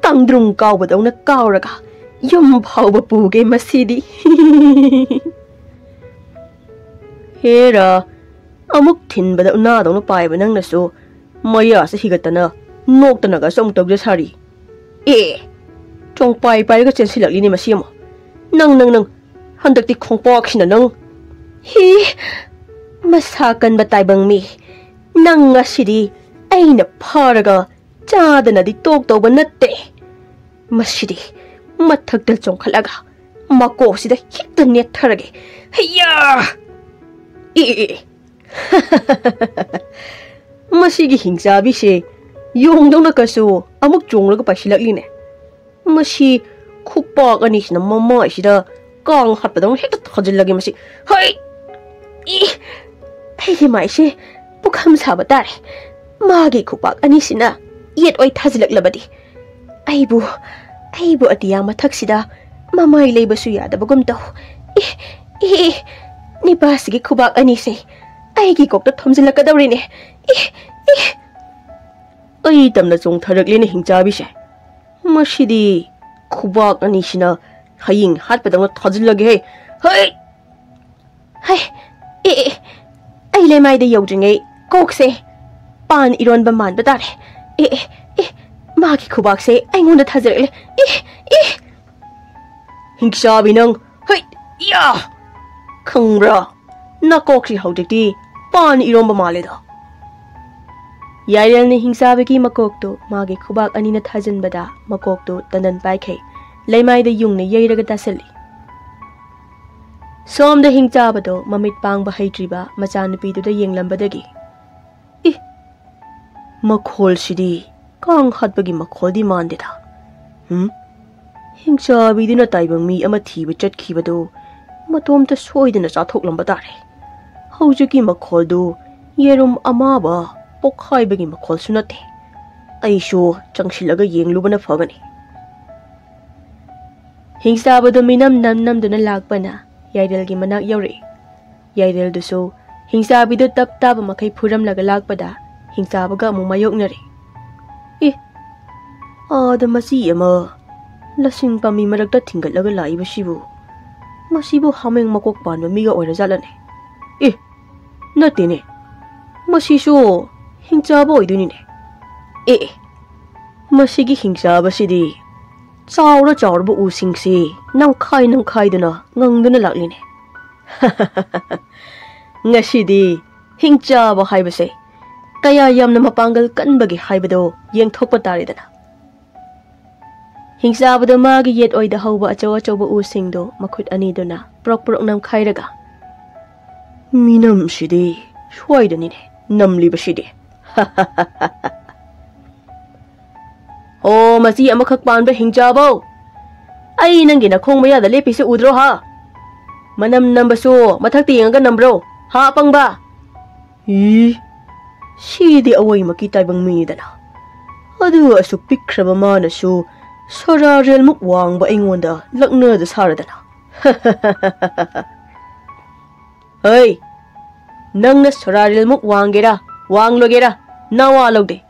ꯀꯥꯡꯗ꯭ꯔꯨꯝ ꯀꯥꯎꯕꯗꯧꯅ ꯀꯥꯎꯔꯒ ꯌꯨꯝ ꯐꯥꯎꯕ ꯄꯨꯒꯦ ꯃꯁꯤꯗꯤ꯫" ꯍꯦꯔꯥ, ꯑꯃꯨꯛ ꯊꯤꯟꯕꯗ ꯎꯅꯥꯗꯧꯅ ꯄꯥꯏꯕ ꯅꯪꯅꯁꯨ ꯃꯌꯥꯁꯦ ꯍꯤꯒꯠꯇꯅ ꯅꯣꯛꯇꯅꯒꯁꯨ ꯑꯃꯨꯛ ꯇꯧꯖ ꯁꯥꯔꯤ꯫ ꯑꯦ, ꯆꯣꯡꯄꯥꯏ ꯄꯥꯏꯔꯒ ꯆꯦꯟꯁꯤꯜꯂꯛꯂꯤꯅꯦ ꯃꯁꯤ ꯑꯃꯨꯛ꯫ ꯅꯪ, ꯅꯪ, ꯅꯪ, ꯍꯟꯗꯛꯇꯤ ꯈꯣꯡꯄꯥꯛꯁꯤꯅ ꯅꯪ꯫ ꯍꯤ, ꯃꯁꯥ ꯀꯟꯕ ꯇꯥꯏꯕꯪ ꯃꯤ, ꯅꯪ ꯉꯁꯤꯗꯤ ꯑꯩꯅ ꯐꯥꯔꯒ ꯆꯥꯗꯅꯗꯤ ꯇꯣꯛꯇꯧꯕ ꯅꯠꯇꯦ꯫ ꯃꯁꯤꯗꯤ ꯃꯊꯛꯇ ꯆꯣꯡꯈꯠꯂꯒ ꯃꯀꯣꯛꯁꯤꯗ ꯍꯦꯛꯇ ꯅꯦꯠꯊꯔꯒꯦ꯫ ꯍꯩꯌꯥ! ꯑꯦ, ꯑꯦ, ꯑꯦ꯫ ꯃꯁꯤꯒꯤ ꯍꯤꯡꯆꯥꯕꯤꯁꯦ ꯌꯣꯡꯗꯧꯅ ꯀꯁꯨ ꯑꯃꯨꯛ ꯆꯣꯡꯂꯒ ꯄꯥꯏꯁꯤꯜꯂꯛꯂꯤꯅꯦ꯫ ꯃꯁꯤ ꯈꯨꯄꯥꯛ ꯑꯅꯤꯁꯤꯅ ꯃꯃꯥꯏꯁꯤꯗ ꯀꯥꯡ ꯍꯥꯠꯄꯗꯧꯅ ꯍꯦꯛꯇ ꯊꯥꯖꯤꯜꯂꯒꯦ ꯃꯁꯤ꯫ ꯍꯩ! ꯏ! ꯑꯩꯒꯤ ꯃꯥꯏꯁꯦ ꯄꯨꯈꯝ ꯁꯥꯕ ꯇꯥꯔꯦ꯫ ꯃꯥꯒꯤ ꯈꯨꯄꯥꯛ ꯑꯅꯤꯁꯤꯅ ꯌꯦꯠ ꯑꯣꯏ ꯊꯥꯖꯤꯜꯂꯛꯂꯕꯗꯤ ꯑꯩꯕꯨ, ꯑꯩꯕꯨ ꯑꯇꯤꯌꯥ ꯃꯊꯛꯁꯤꯗ ꯃꯃꯥꯏ ꯂꯩꯕꯁꯨ ꯌꯥꯗꯕꯒꯨꯝ ꯇꯧ꯫ ꯏ! ꯏ! ꯏ! ꯅꯤꯄꯥꯁꯤꯒꯤ ꯈꯨꯕꯥꯛ ꯑꯅꯤꯁꯦ ꯑꯩꯒꯤ ꯀꯣꯛꯇ ꯊꯣꯝꯖꯤꯜꯂꯛꯀꯗꯧꯔꯤꯅꯦ꯫ ꯏ! ꯏ! ꯑꯩ ꯇꯝꯅ ꯆꯣꯡꯊꯔꯛꯂꯦꯅꯦ ꯍꯤꯡꯆꯥꯕꯤꯁꯦ꯫ ꯃꯁꯤꯗꯤ ꯈꯨꯕꯥꯛ ꯑꯅꯤꯁꯤꯅ ꯍꯌꯤꯡ ꯍꯥꯠꯄꯗꯧꯅ ꯊꯥꯖꯤꯜꯂꯒꯦꯍꯦ꯫ ꯍꯩ! ꯍꯩ! ꯑꯦ, ꯑꯦ, ꯑꯩ ꯂꯩꯃꯥꯏꯗ ꯌꯧꯗ꯭ꯔꯤꯉꯩ ꯀꯣꯛꯁꯦ ꯄꯥꯟ ꯏꯔꯣꯟꯕ ꯃꯥꯟꯕ ꯇꯥꯔꯦ꯫ ꯑꯦ, ꯑꯦ, ꯑꯦ, ꯃꯥꯒꯤ ꯈꯨꯕꯥꯛꯁꯦ ꯑꯩꯉꯣꯟꯗ ꯊꯥꯖꯔꯛꯂꯦ꯫ ꯑꯦ, ꯑꯦ! ꯍꯤꯡꯆꯥꯕꯤ ꯅꯪ! ꯍꯩ! ꯌꯥ! ꯈꯪꯕ꯭ꯔꯥ? ꯅꯀꯣꯛꯁꯤ ꯍꯧꯖꯤꯛꯇꯤ ꯄꯥꯟ ꯏꯔꯣꯝꯕ ꯃꯥꯜꯂꯦꯗ꯫ ꯌꯥꯏꯔꯦꯜꯅ ꯍꯤꯡꯆꯥꯕꯤꯒꯤ ꯃꯀꯣꯛꯇꯨ ꯃꯥꯒꯤ ꯈꯨꯕꯥꯛ ꯑꯅꯤꯅ ꯊꯥꯖꯤꯟꯕꯗ ꯃꯀꯣꯛꯇꯨ ꯇꯟꯗꯟ ꯄꯥꯏꯈꯩ ꯂꯩꯃꯥꯏꯗ ꯌꯨꯡꯅ ꯌꯩꯔꯒ ꯇꯥꯁꯤꯜꯂꯤ꯫ ꯁꯣꯝꯗ ꯍꯤꯡꯆꯥꯕꯗꯣ ꯃꯃꯤꯠ ꯄꯥꯡꯕ ꯍꯩꯇ꯭ꯔꯤꯕ ꯃꯆꯥꯅꯨꯄꯤꯗꯨꯗ ꯌꯦꯡꯂꯝꯕꯗꯒꯤ, "ꯏ! ꯃꯈꯣꯜꯁꯤꯗꯤ ꯀꯥꯡ ꯍꯥꯠꯄꯒꯤ ꯃꯈꯣꯜꯗꯤ ꯃꯥꯟꯗꯦꯗ꯫ ꯍꯨꯝ? ꯍꯤꯡꯆꯥꯕꯤꯗꯨꯅ ꯇꯥꯏꯕꯪ ꯃꯤ ꯑꯃ ꯊꯤꯕ ꯆꯠꯈꯤꯕꯗꯨ ꯃꯇꯣꯝꯇ ꯁꯣꯏꯗꯅ ꯆꯥꯊꯣꯛꯂꯝꯕ ꯇꯥꯔꯦ꯫ ꯍꯧꯖꯤꯛꯀꯤ ꯃꯈꯣꯜꯗꯨ ꯌꯦꯔꯨꯝ ꯑꯃꯥꯕ ꯄꯣꯛꯈꯥꯏꯕꯒꯤ ꯃꯈꯣꯜꯁꯨ ꯅꯠꯇꯦ꯫ ꯑꯩꯁꯨ ꯆꯪꯁꯤꯜꯂꯒ ꯌꯦꯡꯂꯨꯕꯅ ꯐꯒꯅꯤ꯫" ꯍꯤꯡꯆꯥꯕꯗꯨ ꯃꯤꯅꯝ ꯅꯝ ꯅꯝꯗꯨꯅ ꯂꯥꯛꯄꯅ ꯌꯥꯏꯔꯦꯜꯒꯤ ꯃꯅꯥꯛ ꯌꯧꯔꯛꯏ꯫ ꯌꯥꯏꯔꯦꯜꯗꯨꯁꯨ ꯍꯤꯡꯆꯥꯕꯤꯗꯨ ꯇꯞ ꯇꯥꯕ ꯃꯈꯩ ꯐꯨꯔꯝꯂꯒ ꯂꯥꯛꯄꯗ ꯍꯤꯡꯆꯥꯕꯒ ꯑꯃꯨꯛ ꯃꯥꯌꯣꯛꯅꯔꯦ꯫ "ꯑꯦ, ꯑꯥꯗ ꯃꯆꯤ ꯑꯃ ꯂꯁꯤꯡ ꯄꯥꯝꯕꯤ ꯃꯔꯛꯇ ꯊꯤꯡꯒꯠꯂꯒ ꯂꯥꯛꯏꯕꯁꯤꯕꯨ, ꯃꯁꯤꯕꯨ ꯍꯥꯃꯦꯡ ꯃꯀꯣꯛ ꯄꯥꯟꯕ ꯃꯤꯒ ꯑꯣꯏꯔꯖꯥꯠꯂꯅꯦ? ꯑꯦ, ꯅꯠꯇꯦꯅꯦ, ꯃꯁꯤꯁꯨ ꯍꯤꯡꯆꯥꯕ ꯑꯣꯏꯗꯣꯏꯅꯤꯅꯦ꯫ ꯑꯦ, ꯑꯦ, ꯃꯁꯤꯒꯤ ꯍꯤꯡꯆꯥꯕꯁꯤꯗꯤ ꯆꯥꯎꯔ ꯆꯥꯎꯔꯕ ꯎꯁꯤꯡꯁꯤ ꯅꯝꯈꯥꯏ ꯅꯝꯈꯥꯏꯗꯨꯅ ꯉꯪꯗꯨꯅ ꯂꯥꯛꯂꯤꯅꯦ꯫ ꯉꯁꯤꯗꯤ ꯍꯤꯡꯆꯥꯕ ꯍꯥꯏꯕꯁꯦ ꯀꯌꯥ ꯌꯥꯝꯅ ꯃꯄꯥꯡꯒꯜ ꯀꯟꯕꯒꯦ ꯍꯥꯏꯕꯗꯣ ꯌꯦꯡꯊꯣꯛꯄ ꯇꯥꯔꯦꯗꯅ꯫" ꯍꯤꯡꯆꯥꯕꯗ ꯃꯥꯒꯤ ꯌꯦꯠ ꯑꯣꯏꯗ ꯍꯧꯕ ꯑꯆꯧ ꯑꯆꯧꯕ ꯎꯁꯤꯡꯗꯣ ꯃꯈꯨꯠ ꯑꯅꯤꯗꯨꯅ ꯄ꯭ꯔꯣꯛ ꯄ꯭ꯔꯣꯛ ꯅꯝꯈꯥꯏꯔꯒ, "ꯃꯤꯅꯝꯁꯤꯗꯤ ꯁ꯭ꯋꯥꯏꯗꯅꯤꯅꯦ ꯅꯝꯂꯤꯕꯁꯤꯗꯤ꯫ ꯑꯣ, ꯃꯆꯤ ꯑꯃꯈꯛ ꯄꯥꯟꯕ ꯍꯤꯡꯆꯥꯕꯧ, ꯑꯩ ꯅꯪꯒꯤ ꯅꯈꯣꯡ ꯃꯌꯥꯗ ꯂꯦꯞꯄꯤꯁꯦ ꯎꯗ꯭ꯔꯣ ꯍꯥ? ꯃꯅꯝ ꯅꯝꯕꯁꯨ ꯃꯊꯛꯇ ꯌꯦꯡꯉꯒ ꯅꯝꯕ꯭ꯔꯣ ꯍꯥ, ꯑꯄꯪꯕ? ꯏ, ꯁꯤꯗꯤ ꯑꯋꯩꯃꯛꯀꯤ ꯇꯥꯏꯕꯪ ꯃꯤꯅꯤꯗꯅ꯫ ꯑꯗꯨꯒ ꯑꯁꯨꯛ ꯄꯤꯛꯈ꯭ꯔꯕ ꯃꯥꯅꯁꯨ ꯁꯣꯔꯥꯔꯦꯜꯃꯨꯛ ꯋꯥꯡꯕ ꯑꯩꯉꯣꯟꯗ ꯂꯛꯅꯗ ꯁꯥꯔꯗꯅ꯫ ꯍꯩ, ꯅꯪꯅ ꯁꯣꯔꯥꯔꯦꯜꯃꯨꯛ ꯋꯥꯡꯒꯦꯔꯥ ꯋꯥꯡꯂꯣꯏꯒꯦꯔꯥ, ꯅꯋꯥ ꯂꯧꯗꯦ꯫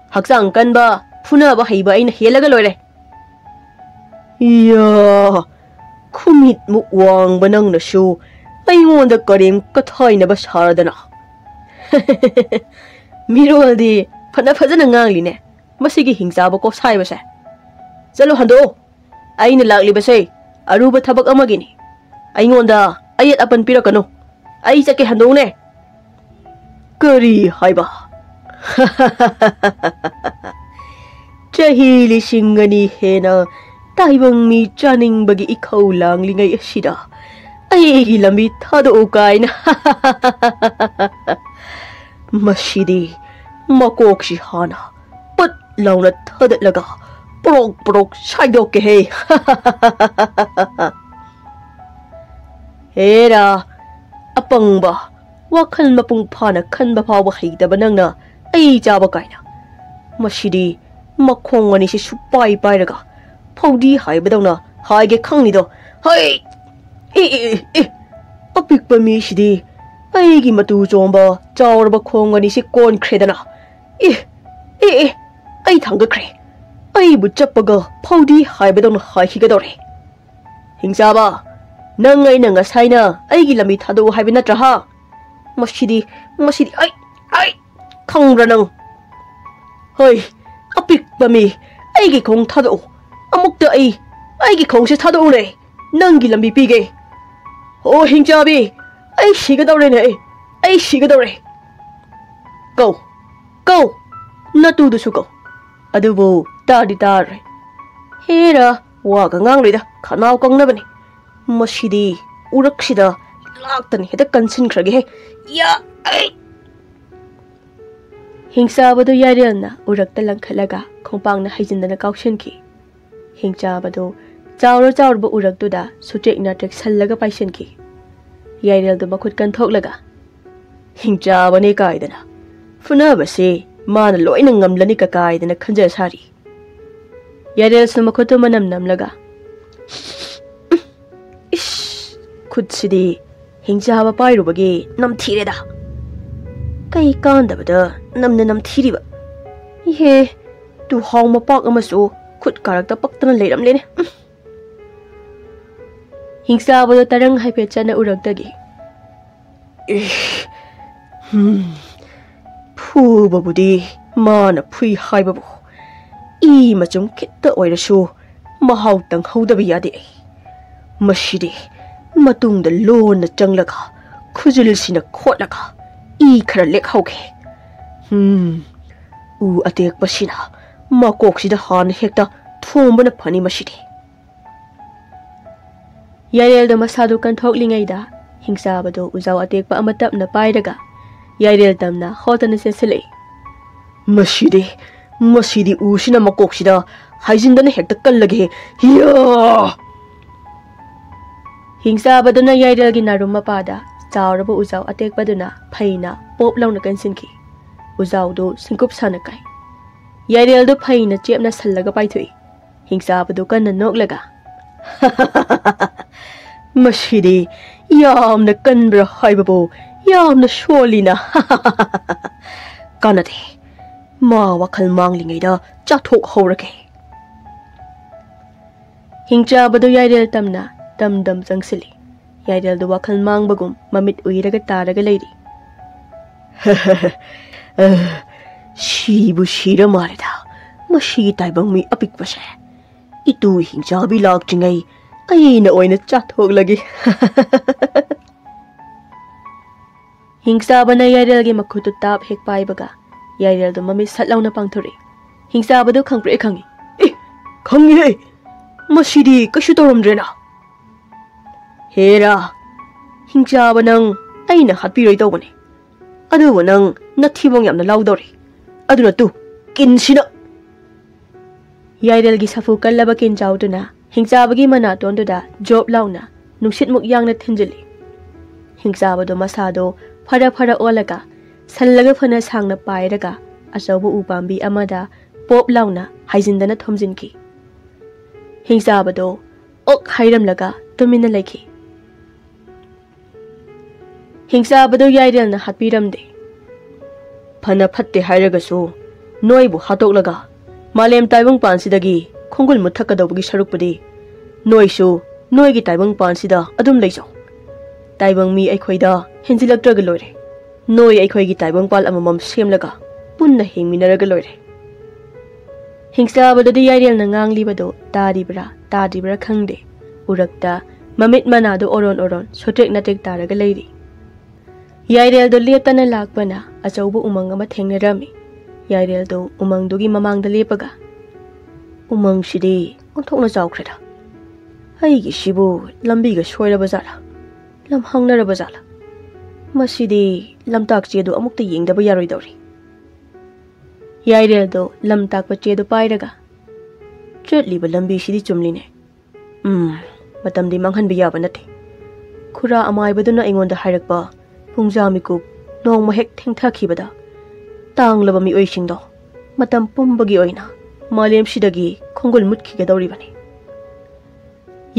ꯍꯛꯆꯥꯡ ꯀꯟꯕ, ꯐꯨꯅꯕ ꯍꯩꯕ ꯑꯩꯅ ꯍꯦꯜꯂꯒ ꯂꯣꯏꯔꯦ꯫ ꯏꯌꯥ, ꯈꯨꯃꯤꯠꯃꯨꯛ ꯋꯥꯡꯕ ꯅꯪꯅꯁꯨ ꯑꯩꯉꯣꯟꯗ ꯀꯔꯦꯝ ꯀꯊꯥꯏꯅꯕ ꯁꯥꯔꯗꯅ꯫ ꯃꯤꯔꯣꯜꯗꯤ ꯐꯅ ꯐꯖꯅ ꯉꯥꯡꯂꯤꯅꯦ, ꯃꯁꯤꯒꯤ ꯍꯤꯡꯆꯥꯕ ꯀꯣꯛꯁꯥꯏꯕꯁꯦ꯫ ꯆꯠꯂꯣ, ꯍꯟꯗꯣꯛꯑꯣ꯫ ꯑꯩꯅ ꯂꯥꯛꯂꯤꯕꯁꯦ ꯑꯔꯨꯕ ꯊꯕꯛ ꯑꯃꯒꯤꯅꯤ꯫ ꯑꯩꯉꯣꯟꯗ ꯑꯌꯦꯠ ꯑꯄꯟ ꯄꯤꯔꯛꯀꯅꯨ꯫ ꯑꯩ ꯆꯠꯀꯦ, ꯍꯟꯗꯣꯛꯎꯅꯦ꯫ ꯀꯔꯤ ꯍꯥꯏꯕ? ꯆꯍꯤ ꯂꯤꯁꯤꯡ ꯑꯅꯤ ꯍꯦꯟꯅ ꯇꯥꯏꯕꯪ ꯃꯤ ꯆꯥꯅꯤꯡꯕꯒꯤ ꯏꯈꯧ ꯂꯥꯡꯂꯤꯉꯩ ꯑꯁꯤꯗ ꯑꯩꯒꯤ ꯂꯝꯕꯤ ꯊꯥꯗꯣꯛꯎ ꯀꯥꯏꯅ꯫ ꯃꯁꯤꯗꯤ ꯃꯀꯣꯛꯁꯤ ꯍꯥꯟꯅ ꯄꯨꯠ ꯂꯥꯎꯅ ꯊꯥꯗꯠꯂꯒ ꯄ꯭ꯔꯣꯛ ꯄ꯭ꯔꯣꯛ ꯁꯥꯏꯗꯣꯛꯀꯦꯍꯦ꯫ ꯍꯦꯔꯥ, ꯑꯄꯪꯕ, ꯋꯥꯈꯜ ꯃꯄꯨꯡ ꯐꯥꯅ ꯈꯟꯕ ꯐꯥꯎꯕ ꯍꯩꯇꯕ ꯅꯪꯅ ꯑꯩ ꯆꯥꯕ ꯀꯥꯏꯅ꯫ ꯃꯁꯤꯗꯤ ꯃꯈꯣꯡ ꯑꯅꯤꯁꯤ ꯁꯨꯄꯥꯏ ꯄꯥꯏꯔꯒ ꯐꯧꯗꯤ ꯍꯥꯏꯕꯗꯧꯅ ꯍꯥꯏꯒꯦ ꯈꯪꯅꯤꯗꯣ꯫ ꯍꯩ! E, E, E, E! ꯑꯄꯤꯛꯄ ꯃꯤꯁꯤꯗꯤ ꯑꯩꯒꯤ ꯃꯇꯨ ꯆꯣꯝꯕ ꯆꯥꯎꯔꯕ ꯈꯣꯡ ꯑꯅꯤꯁꯤ ꯀꯣꯟꯈ꯭ꯔꯦꯗꯅ꯫ E, E, E! ꯑꯩ ꯊꯥꯡꯒꯠꯈ꯭ꯔꯦ꯫ ꯑꯩꯕꯨ ꯆꯞꯄꯒ ꯐꯧꯗꯤ ꯍꯥꯏꯕꯗꯧꯅ ꯍꯥꯏꯈꯤꯒꯗꯧꯔꯦ꯫ ꯍꯤꯡꯆꯥꯕ, ꯅꯪ ꯑꯩꯅ ꯉꯁꯥꯏꯅ ꯑꯩꯒꯤ ꯂꯝꯕꯤ ꯊꯥꯗꯣꯛꯎ ꯍꯥꯏꯕ ꯅꯠꯇ꯭ꯔꯥ ꯍꯥ? ꯃꯁꯤꯗꯤ, ꯃꯁꯤꯗꯤ ꯑꯩ, ꯑꯩ ꯈꯪꯕ꯭ꯔꯥ ꯅꯪ? ꯍꯣꯏ, ꯑꯄꯤꯛꯄ ꯃꯤ, ꯑꯩꯒꯤ ꯈꯣꯡ ꯊꯥꯗꯣꯛꯎ꯫ ꯑꯃꯨꯛꯇ ꯑꯩ, ꯑꯩꯒꯤ ꯈꯣꯡꯁꯦ ꯊꯥꯗꯣꯛꯎꯅꯦ꯫ ꯅꯪꯒꯤ ꯂꯝꯕꯤ ꯄꯤꯒꯦ꯫ ꯑꯣ, ꯍꯤꯡꯆꯥꯕꯤ, ꯑꯩ ꯁꯤꯒꯗꯧꯔꯦꯅꯦ, ꯑꯩ, ꯑꯩ ꯁꯤꯒꯗꯧꯔꯦ꯫ ꯀꯧ, ꯀꯧ, ꯅꯇꯨꯗꯨꯁꯨ ꯀꯧ꯫ ꯑꯗꯨꯕꯨ ꯇꯥꯗꯤ ꯇꯥꯔꯣꯏ꯫ ꯍꯦꯔꯥ, ꯋꯥꯒ ꯉꯥꯡꯂꯣꯏꯗ, ꯈꯅꯥꯎ ꯀꯪꯅꯕꯅꯤ꯫ ꯃꯁꯤꯗꯤ ꯎꯔꯛꯁꯤꯗ ꯂꯥꯛꯇꯅ ꯍꯦꯛꯇ ꯀꯟꯁꯤꯟꯈ꯭ꯔꯒꯦꯍꯦ꯫ ꯌꯥ, ꯑꯩ! ꯍꯤꯡꯆꯥꯕꯗꯨ ꯌꯥꯏꯔꯦꯜꯅ ꯎꯔꯛꯇ ꯂꯪꯈꯠꯂꯒ ꯈꯣꯡꯄꯥꯛꯅ ꯍꯩꯖꯤꯟꯗꯅ ꯀꯥꯎꯁꯤꯟꯈꯤ꯫ ꯍꯤꯡꯆꯥꯕꯗꯨ ꯆꯥꯎꯔ ꯆꯥꯎꯔꯕ ꯎꯔꯛꯇꯨꯗ ꯁꯨꯇꯦꯛ ꯅꯥꯇꯦꯛ ꯁꯜꯂꯒ ꯄꯥꯏꯁꯤꯟꯈꯤ꯫ ꯌꯥꯏꯔꯦꯜꯗꯨ ꯃꯈꯨꯠ ꯀꯟꯊꯣꯛꯂꯒ, "ꯍꯤꯡꯆꯥꯕꯅꯦ ꯀꯥꯏꯗꯅ, ꯐꯨꯅꯕꯁꯦ ꯃꯥꯅ ꯂꯣꯏꯅ ꯉꯝꯂꯅꯤ ꯀꯀꯥꯏꯗꯅ ꯈꯟꯖ ꯁꯥꯔꯤ꯫" ꯌꯥꯏꯔꯦꯜꯁꯨ ꯃꯈꯨꯠꯇꯨ ꯃꯅꯝ ꯅꯝꯂꯒ, "ꯏꯁ, ꯈꯨꯠꯁꯤꯗꯤ ꯍꯤꯡꯆꯥꯕ ꯄꯥꯏꯔꯨꯕꯒꯤ ꯅꯝꯊꯤꯔꯦꯗ꯫ ꯀꯩ ꯀꯥꯟꯗꯕꯗ ꯅꯝꯅ ꯅꯝꯊꯤꯔꯤꯕ꯫ ꯏꯍꯦ, ꯇꯨꯍꯥꯎ ꯃꯄꯥꯛ ꯑꯃꯁꯨ ꯈꯨꯠ ꯀꯥꯔꯛꯇ ꯄꯛꯇꯅ ꯂꯩꯔꯝꯂꯦꯅꯦ꯫" ꯎꯝ꯫ ꯍꯤꯡꯆꯥꯕꯗꯣ ꯇꯔꯪ ꯍꯥꯏꯐꯦꯠ ꯆꯠꯅ ꯎꯔꯛꯇꯒꯤ, "ꯏꯍ, ꯍꯨꯝ, ꯐꯨꯕꯕꯨꯗꯤ ꯃꯥꯅ ꯐꯨꯏ ꯍꯥꯏꯕꯕꯨ ꯏ ꯃꯆꯨꯝ ꯈꯤꯠꯇ ꯑꯣꯏꯔꯁꯨ ꯃꯍꯥꯎ ꯇꯪꯍꯧꯗꯕ ꯌꯥꯗꯦ ꯑꯩ꯫ ꯃꯁꯤꯗꯤ ꯃꯇꯨꯡꯗ ꯂꯣꯟꯅ ꯆꯪꯂꯒ ꯈꯨꯖꯤꯜꯁꯤꯅ ꯈꯣꯠꯂꯒ ꯏ ꯈꯔ ꯂꯦꯛꯍꯧꯒꯦ꯫ ꯍꯨꯝ, ꯎ ꯑꯇꯦꯛꯄꯁꯤꯅ ꯃꯀꯣꯛꯁꯤꯗ ꯍꯥꯟꯅ ꯍꯦꯛꯇ ꯊꯣꯝꯕꯅ ꯐꯅꯤ ꯃꯁꯤꯗꯤ꯫" ꯌꯥꯏꯔꯦꯜꯗꯣ ꯃꯁꯥꯗꯨ ꯀꯟꯊꯣꯛꯂꯤꯉꯩꯗ ꯍꯤꯡꯆꯥꯕꯗꯣ ꯎꯖꯥꯎ ꯑꯇꯦꯛꯄ ꯑꯃ ꯇꯞꯅ ꯄꯥꯏꯔꯒ ꯌꯥꯏꯔꯦꯜ ꯇꯝꯅ ꯍꯣꯠꯇꯅ ꯆꯦꯟꯁꯤꯜꯂꯛꯏ꯫ "ꯃꯁꯤꯗꯤ, ꯃꯁꯤꯗꯤ ꯎꯁꯤꯅ ꯃꯀꯣꯛꯁꯤꯗ ꯍꯥꯏꯖꯤꯟꯗꯅ ꯍꯦꯛꯇ ꯀꯜꯂꯒꯦ꯫ ꯍꯤꯌꯥ!" ꯍꯤꯡꯆꯥꯕꯗꯨꯅ ꯌꯥꯏꯔꯦꯜꯒꯤ ꯅꯥꯔꯨꯝ ꯃꯄꯥꯗ ꯆꯥꯎꯔꯕ ꯎꯖꯥꯎ ꯑꯇꯦꯛꯄꯗꯨꯅ ꯐꯩꯅ ꯄꯣꯞ ꯂꯥꯎꯅ ꯀꯟꯁꯤꯟꯈꯤ꯫ ꯎꯖꯥꯎꯗꯨ ꯁꯤꯡꯀꯨꯞ ꯁꯥꯅ ꯀꯥꯏ꯫ ꯌꯥꯏꯔꯦꯜꯗꯨ ꯐꯩꯅ ꯆꯦꯞꯅ ꯁꯜꯂꯒ ꯄꯥꯏꯊꯣꯛꯏ꯫ ꯍꯤꯡꯆꯥꯕꯗꯨ ꯀꯟꯅ ꯅꯣꯛꯂꯒ, "ꯃꯁꯤꯗꯤ ꯌꯥꯝꯅ ꯀꯟꯕ꯭ꯔꯥ ꯍꯥꯏꯕꯕꯨ ꯌꯥꯝꯅ ꯁꯣꯜꯂꯤꯅ꯫ ꯀꯥꯟꯅꯗꯦ, ꯃꯥ ꯋꯥꯈꯜ ꯃꯥꯡꯂꯤꯉꯩꯗ ꯆꯥꯊꯣꯛꯍꯧꯔꯒꯦ꯫" ꯍꯤꯡꯆꯥꯕꯗꯨ ꯌꯥꯏꯔꯦꯜ ꯇꯝꯅ ꯇꯝ ꯇꯝ ꯆꯪꯁꯤꯜꯂꯤ꯫ ꯌꯥꯏꯔꯦꯜꯗꯨ ꯋꯥꯈꯜ ꯃꯥꯡꯕꯒꯨꯝ ꯃꯃꯤꯠ ꯎꯏꯔꯒ ꯇꯥꯔꯒ ꯂꯩꯔꯤ꯫ "ꯁꯤꯕꯨ ꯁꯤꯔ ꯃꯥꯜꯂꯦꯗ, ꯃꯁꯤꯒꯤ ꯇꯥꯏꯕꯪ ꯃꯤ ꯑꯄꯤꯛꯄꯁꯦ꯫ ꯏꯇꯨ ꯍꯤꯡꯆꯥꯕꯤ ꯂꯥꯛꯇ꯭ꯔꯤꯉꯩ ꯑꯩꯅ ꯑꯣꯏꯅ ꯆꯥꯊꯣꯛꯂꯒꯦ꯫" ꯍꯤꯡꯆꯥꯕꯅ ꯌꯥꯏꯔꯦꯜꯒꯤ ꯃꯈꯨꯠꯇꯨ ꯇꯥꯞ ꯍꯦꯛ ꯄꯥꯏꯕꯒ ꯌꯥꯏꯔꯦꯜꯗꯨ ꯃꯃꯤꯠ ꯁꯠ ꯂꯥꯎꯅ ꯄꯥꯡꯊꯣꯔꯛꯏ꯫ ꯍꯤꯡꯆꯥꯕꯗꯨ ꯈꯪꯄ꯭ꯔꯦꯛ ꯈꯪꯉꯤ꯫ "ꯑꯦ, ꯈꯪꯉꯤꯍꯦ, ꯃꯁꯤꯗꯤ ꯀꯩꯁꯨ ꯇꯧꯔꯝꯗ꯭ꯔꯦꯅ꯫" "ꯍꯦꯔꯥ, ꯍꯤꯡꯆꯥꯕ ꯅꯪ ꯑꯩꯅ ꯍꯥꯠꯄꯤꯔꯣꯏ ꯇꯧꯕꯅꯦ, ꯑꯗꯨꯕꯨ ꯅꯪ ꯅꯊꯤꯕꯣꯡ ꯌꯥꯝꯅ ꯂꯥꯎꯗꯧꯔꯤ꯫ ꯑꯗꯨꯅ ꯇꯨ, ꯀꯤꯟꯁꯤꯅ꯫ ꯌꯥꯏꯔꯦꯜꯒꯤ ꯁꯥꯐꯨ ꯀꯜꯂꯕ ꯀꯤꯟꯖꯥꯎꯗꯨꯅ ꯍꯤꯡꯆꯥꯕꯒꯤ ꯃꯅꯥꯇꯣꯟꯗꯨꯗ ꯖꯣꯞ ꯂꯥꯎꯅ ꯅꯨꯡꯁꯤꯠꯃꯨꯛ ꯌꯥꯡꯅ ꯊꯤꯟꯖꯤꯜꯂꯤ꯫ ꯍꯤꯡꯆꯥꯕꯗꯣ ꯃꯁꯥꯗꯣ ꯐꯔ ꯐꯔ ꯑꯣꯜꯂꯒ ꯁꯜꯂꯒ ꯐꯅ ꯁꯥꯡꯅ ꯄꯥꯏꯔꯒ ꯑꯆꯧꯕ ꯎꯄꯥꯝꯕꯤ ꯑꯃꯗ ꯄꯣꯞ ꯂꯥꯎꯅ ꯍꯥꯏꯖꯤꯟꯗꯅ ꯊꯣꯝꯖꯤꯟꯈꯤ꯫ ꯍꯤꯡꯆꯥꯕꯗꯣ ꯑꯣꯛ ꯍꯥꯏꯔꯝꯂꯒ ꯇꯨꯃꯤꯟꯅ ꯂꯩꯈꯤ꯫ ꯍꯤꯡꯆꯥꯕꯗꯨ ꯌꯥꯏꯔꯦꯜꯅ ꯍꯥꯠꯄꯤꯔꯝꯗꯦ꯫ ꯐꯅ ꯐꯠꯇꯦ ꯍꯥꯏꯔꯒꯁꯨ, ꯅꯣꯏꯕꯨ ꯍꯥꯠꯇꯣꯛꯂꯒ ꯃꯥꯂꯦꯝ ꯇꯥꯏꯕꯪꯄꯥꯟꯁꯤꯗꯒꯤ ꯈꯣꯡꯒꯨꯜ ꯃꯨꯠꯊꯛꯀꯗꯧꯕꯒꯤ ꯁꯔꯨꯛꯄꯨꯗꯤ, ꯅꯣꯏꯁꯨ ꯅꯣꯏꯒꯤ ꯇꯥꯏꯕꯪꯄꯥꯟꯁꯤꯗ ꯑꯗꯨꯝ ꯂꯩꯖꯧ꯫ ꯇꯥꯏꯕꯪ ꯃꯤ ꯑꯩꯈꯣꯏꯗ ꯍꯦꯟꯖꯤꯜꯂꯛꯇ꯭ꯔꯒ ꯂꯣꯏꯔꯦ꯫ ꯅꯣꯏ ꯑꯩꯈꯣꯏꯒꯤ ꯇꯥꯏꯕꯪꯄꯥꯜ ꯑꯃꯃꯝ ꯁꯦꯝꯂꯒ ꯄꯨꯟꯅ ꯍꯤꯡꯃꯤꯟꯅꯔꯒ ꯂꯣꯏꯔꯦ꯫ ꯍꯤꯡꯆꯥꯕꯗꯨꯗꯤ ꯌꯥꯏꯔꯦꯜꯅ ꯉꯥꯡꯂꯤꯕꯗꯨ ꯇꯥꯔꯤꯕ꯭ꯔꯥ ꯇꯥꯗ꯭ꯔꯤꯕ꯭ꯔꯥ ꯈꯪꯗꯦ, ꯎꯔꯛꯇ ꯃꯃꯤꯠ ꯃꯅꯥꯗꯨ ꯑꯣꯔꯣꯟ ꯑꯣꯔꯣꯟ ꯁꯣꯇ꯭ꯔꯦꯛ ꯅꯇ꯭ꯔꯦꯛ ꯇꯥꯔꯒ ꯂꯩꯔꯤ꯫ ꯌꯥꯏꯔꯦꯜꯗꯨ ꯂꯦꯞꯇꯅ ꯂꯥꯛꯄꯅ ꯑꯆꯧꯕ ꯎꯃꯪ ꯑꯃ ꯊꯦꯡꯅꯔꯝꯃꯤ꯫ ꯌꯥꯏꯔꯦꯜꯗꯨ ꯎꯃꯪꯗꯨꯒꯤ ꯃꯃꯥꯡꯗ ꯂꯦꯞꯄꯒ, "ꯎꯃꯪꯁꯤꯗꯤ ꯑꯣꯟꯊꯣꯛꯅ ꯆꯥꯎꯈ꯭ꯔꯦꯗ꯫ ꯑꯩꯒꯤꯁꯤꯕꯨ ꯂꯝꯕꯤꯒ ꯁꯣꯏꯔꯕ ꯖꯥꯠꯂꯥ? ꯂꯝ ꯍꯥꯡꯅꯔꯕ ꯖꯥꯠꯂꯥ? ꯃꯁꯤꯗꯤ ꯂꯝꯇꯥꯛ ꯆꯦꯗꯨ ꯑꯃꯨꯛꯇ ꯌꯦꯡꯗꯕ ꯌꯥꯔꯣꯏꯗꯧꯔꯤ꯫" ꯌꯥꯏꯔꯦꯜꯗꯣ ꯂꯝ ꯇꯥꯛꯄ ꯆꯦꯗꯨ ꯄꯥꯏꯔꯒ, "ꯆꯠꯂꯤꯕ ꯂꯝꯕꯤꯁꯤꯗꯤ ꯆꯨꯝꯂꯤꯅꯦ꯫ ꯎꯝ, ꯃꯇꯝꯗꯤ ꯃꯥꯡꯍꯟꯕ ꯌꯥꯕ ꯅꯠꯇꯦ꯫ ꯈꯨꯔꯥ ꯑꯃꯥꯏꯕꯗꯨꯅ ꯑꯩꯉꯣꯟꯗ ꯍꯥꯏꯔꯛꯄ ꯄꯨꯡꯖꯥ ꯃꯤꯀꯨꯞ ꯅꯣꯡꯃ ꯍꯦꯛ ꯊꯦꯡꯊꯈꯤꯕꯗ ꯇꯥꯡꯂꯕ ꯃꯤꯑꯣꯏꯁꯤꯡꯗꯣ ꯃꯇꯝ ꯄꯨꯝꯕꯒꯤ ꯑꯣꯏꯅ ꯃꯥꯂꯦꯝꯁꯤꯗꯒꯤ ꯈꯣꯡꯒꯨꯜ ꯃꯨꯠꯈꯤꯒꯗꯧꯔꯤꯕꯅꯤ꯫"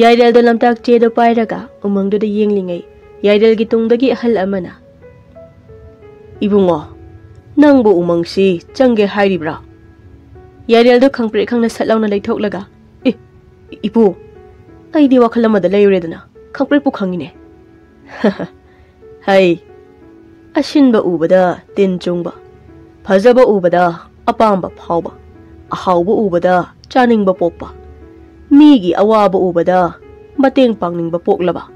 ꯌꯥꯏꯔꯦꯜꯗꯣ ꯂꯝꯇꯥꯛ ꯆꯦꯗꯣ ꯄꯥꯏꯔꯒ ꯎꯃꯪꯗꯨꯗ ꯌꯦꯡꯂꯤꯉꯩ, ꯌꯥꯏꯔꯦꯜꯒꯤ ꯇꯨꯡꯗꯒꯤ ꯑꯍꯜ ꯑꯃꯅ, "ꯏꯕꯨꯡꯉꯣ, ꯅꯪꯕꯨ ꯎꯃꯪꯁꯤ ꯆꯪꯒꯦ ꯍꯥꯏꯔꯤꯕ꯭ꯔꯥ?" ꯌꯥꯏꯔꯦꯜꯗꯣ ꯈꯪꯄ꯭ꯔꯦꯛ ꯈꯪꯅ ꯁꯠ ꯂꯥꯎꯅ ꯂꯩꯊꯣꯛꯂꯒ, "ꯑꯦ, ꯏꯄꯨ, ꯑꯩꯗꯤ ꯋꯥꯈꯜ ꯑꯃꯗ ꯂꯩꯔꯨꯔꯦꯗꯅ, ꯈꯪꯄ꯭ꯔꯦꯛꯄꯨ ꯈꯪꯉꯤꯅꯦ꯫" "ꯍꯩ, ꯑꯁꯤꯟꯕ ꯎꯕꯗ ꯇꯤꯟ ꯆꯨꯡꯕ, ꯐꯖꯕ ꯎꯕꯗ ꯑꯄꯥꯝꯕ ꯐꯥꯎꯕ, ꯑꯍꯥꯎꯕ ꯎꯕꯗ ꯆꯥꯅꯤꯡꯕ ꯄꯣꯛꯄ, ꯃꯤꯒꯤ ꯑꯋꯥꯕ ꯎꯕꯗ ꯃꯇꯦꯡ ꯄꯥꯡꯅꯤꯡꯕ ꯄꯣꯛꯂꯕ,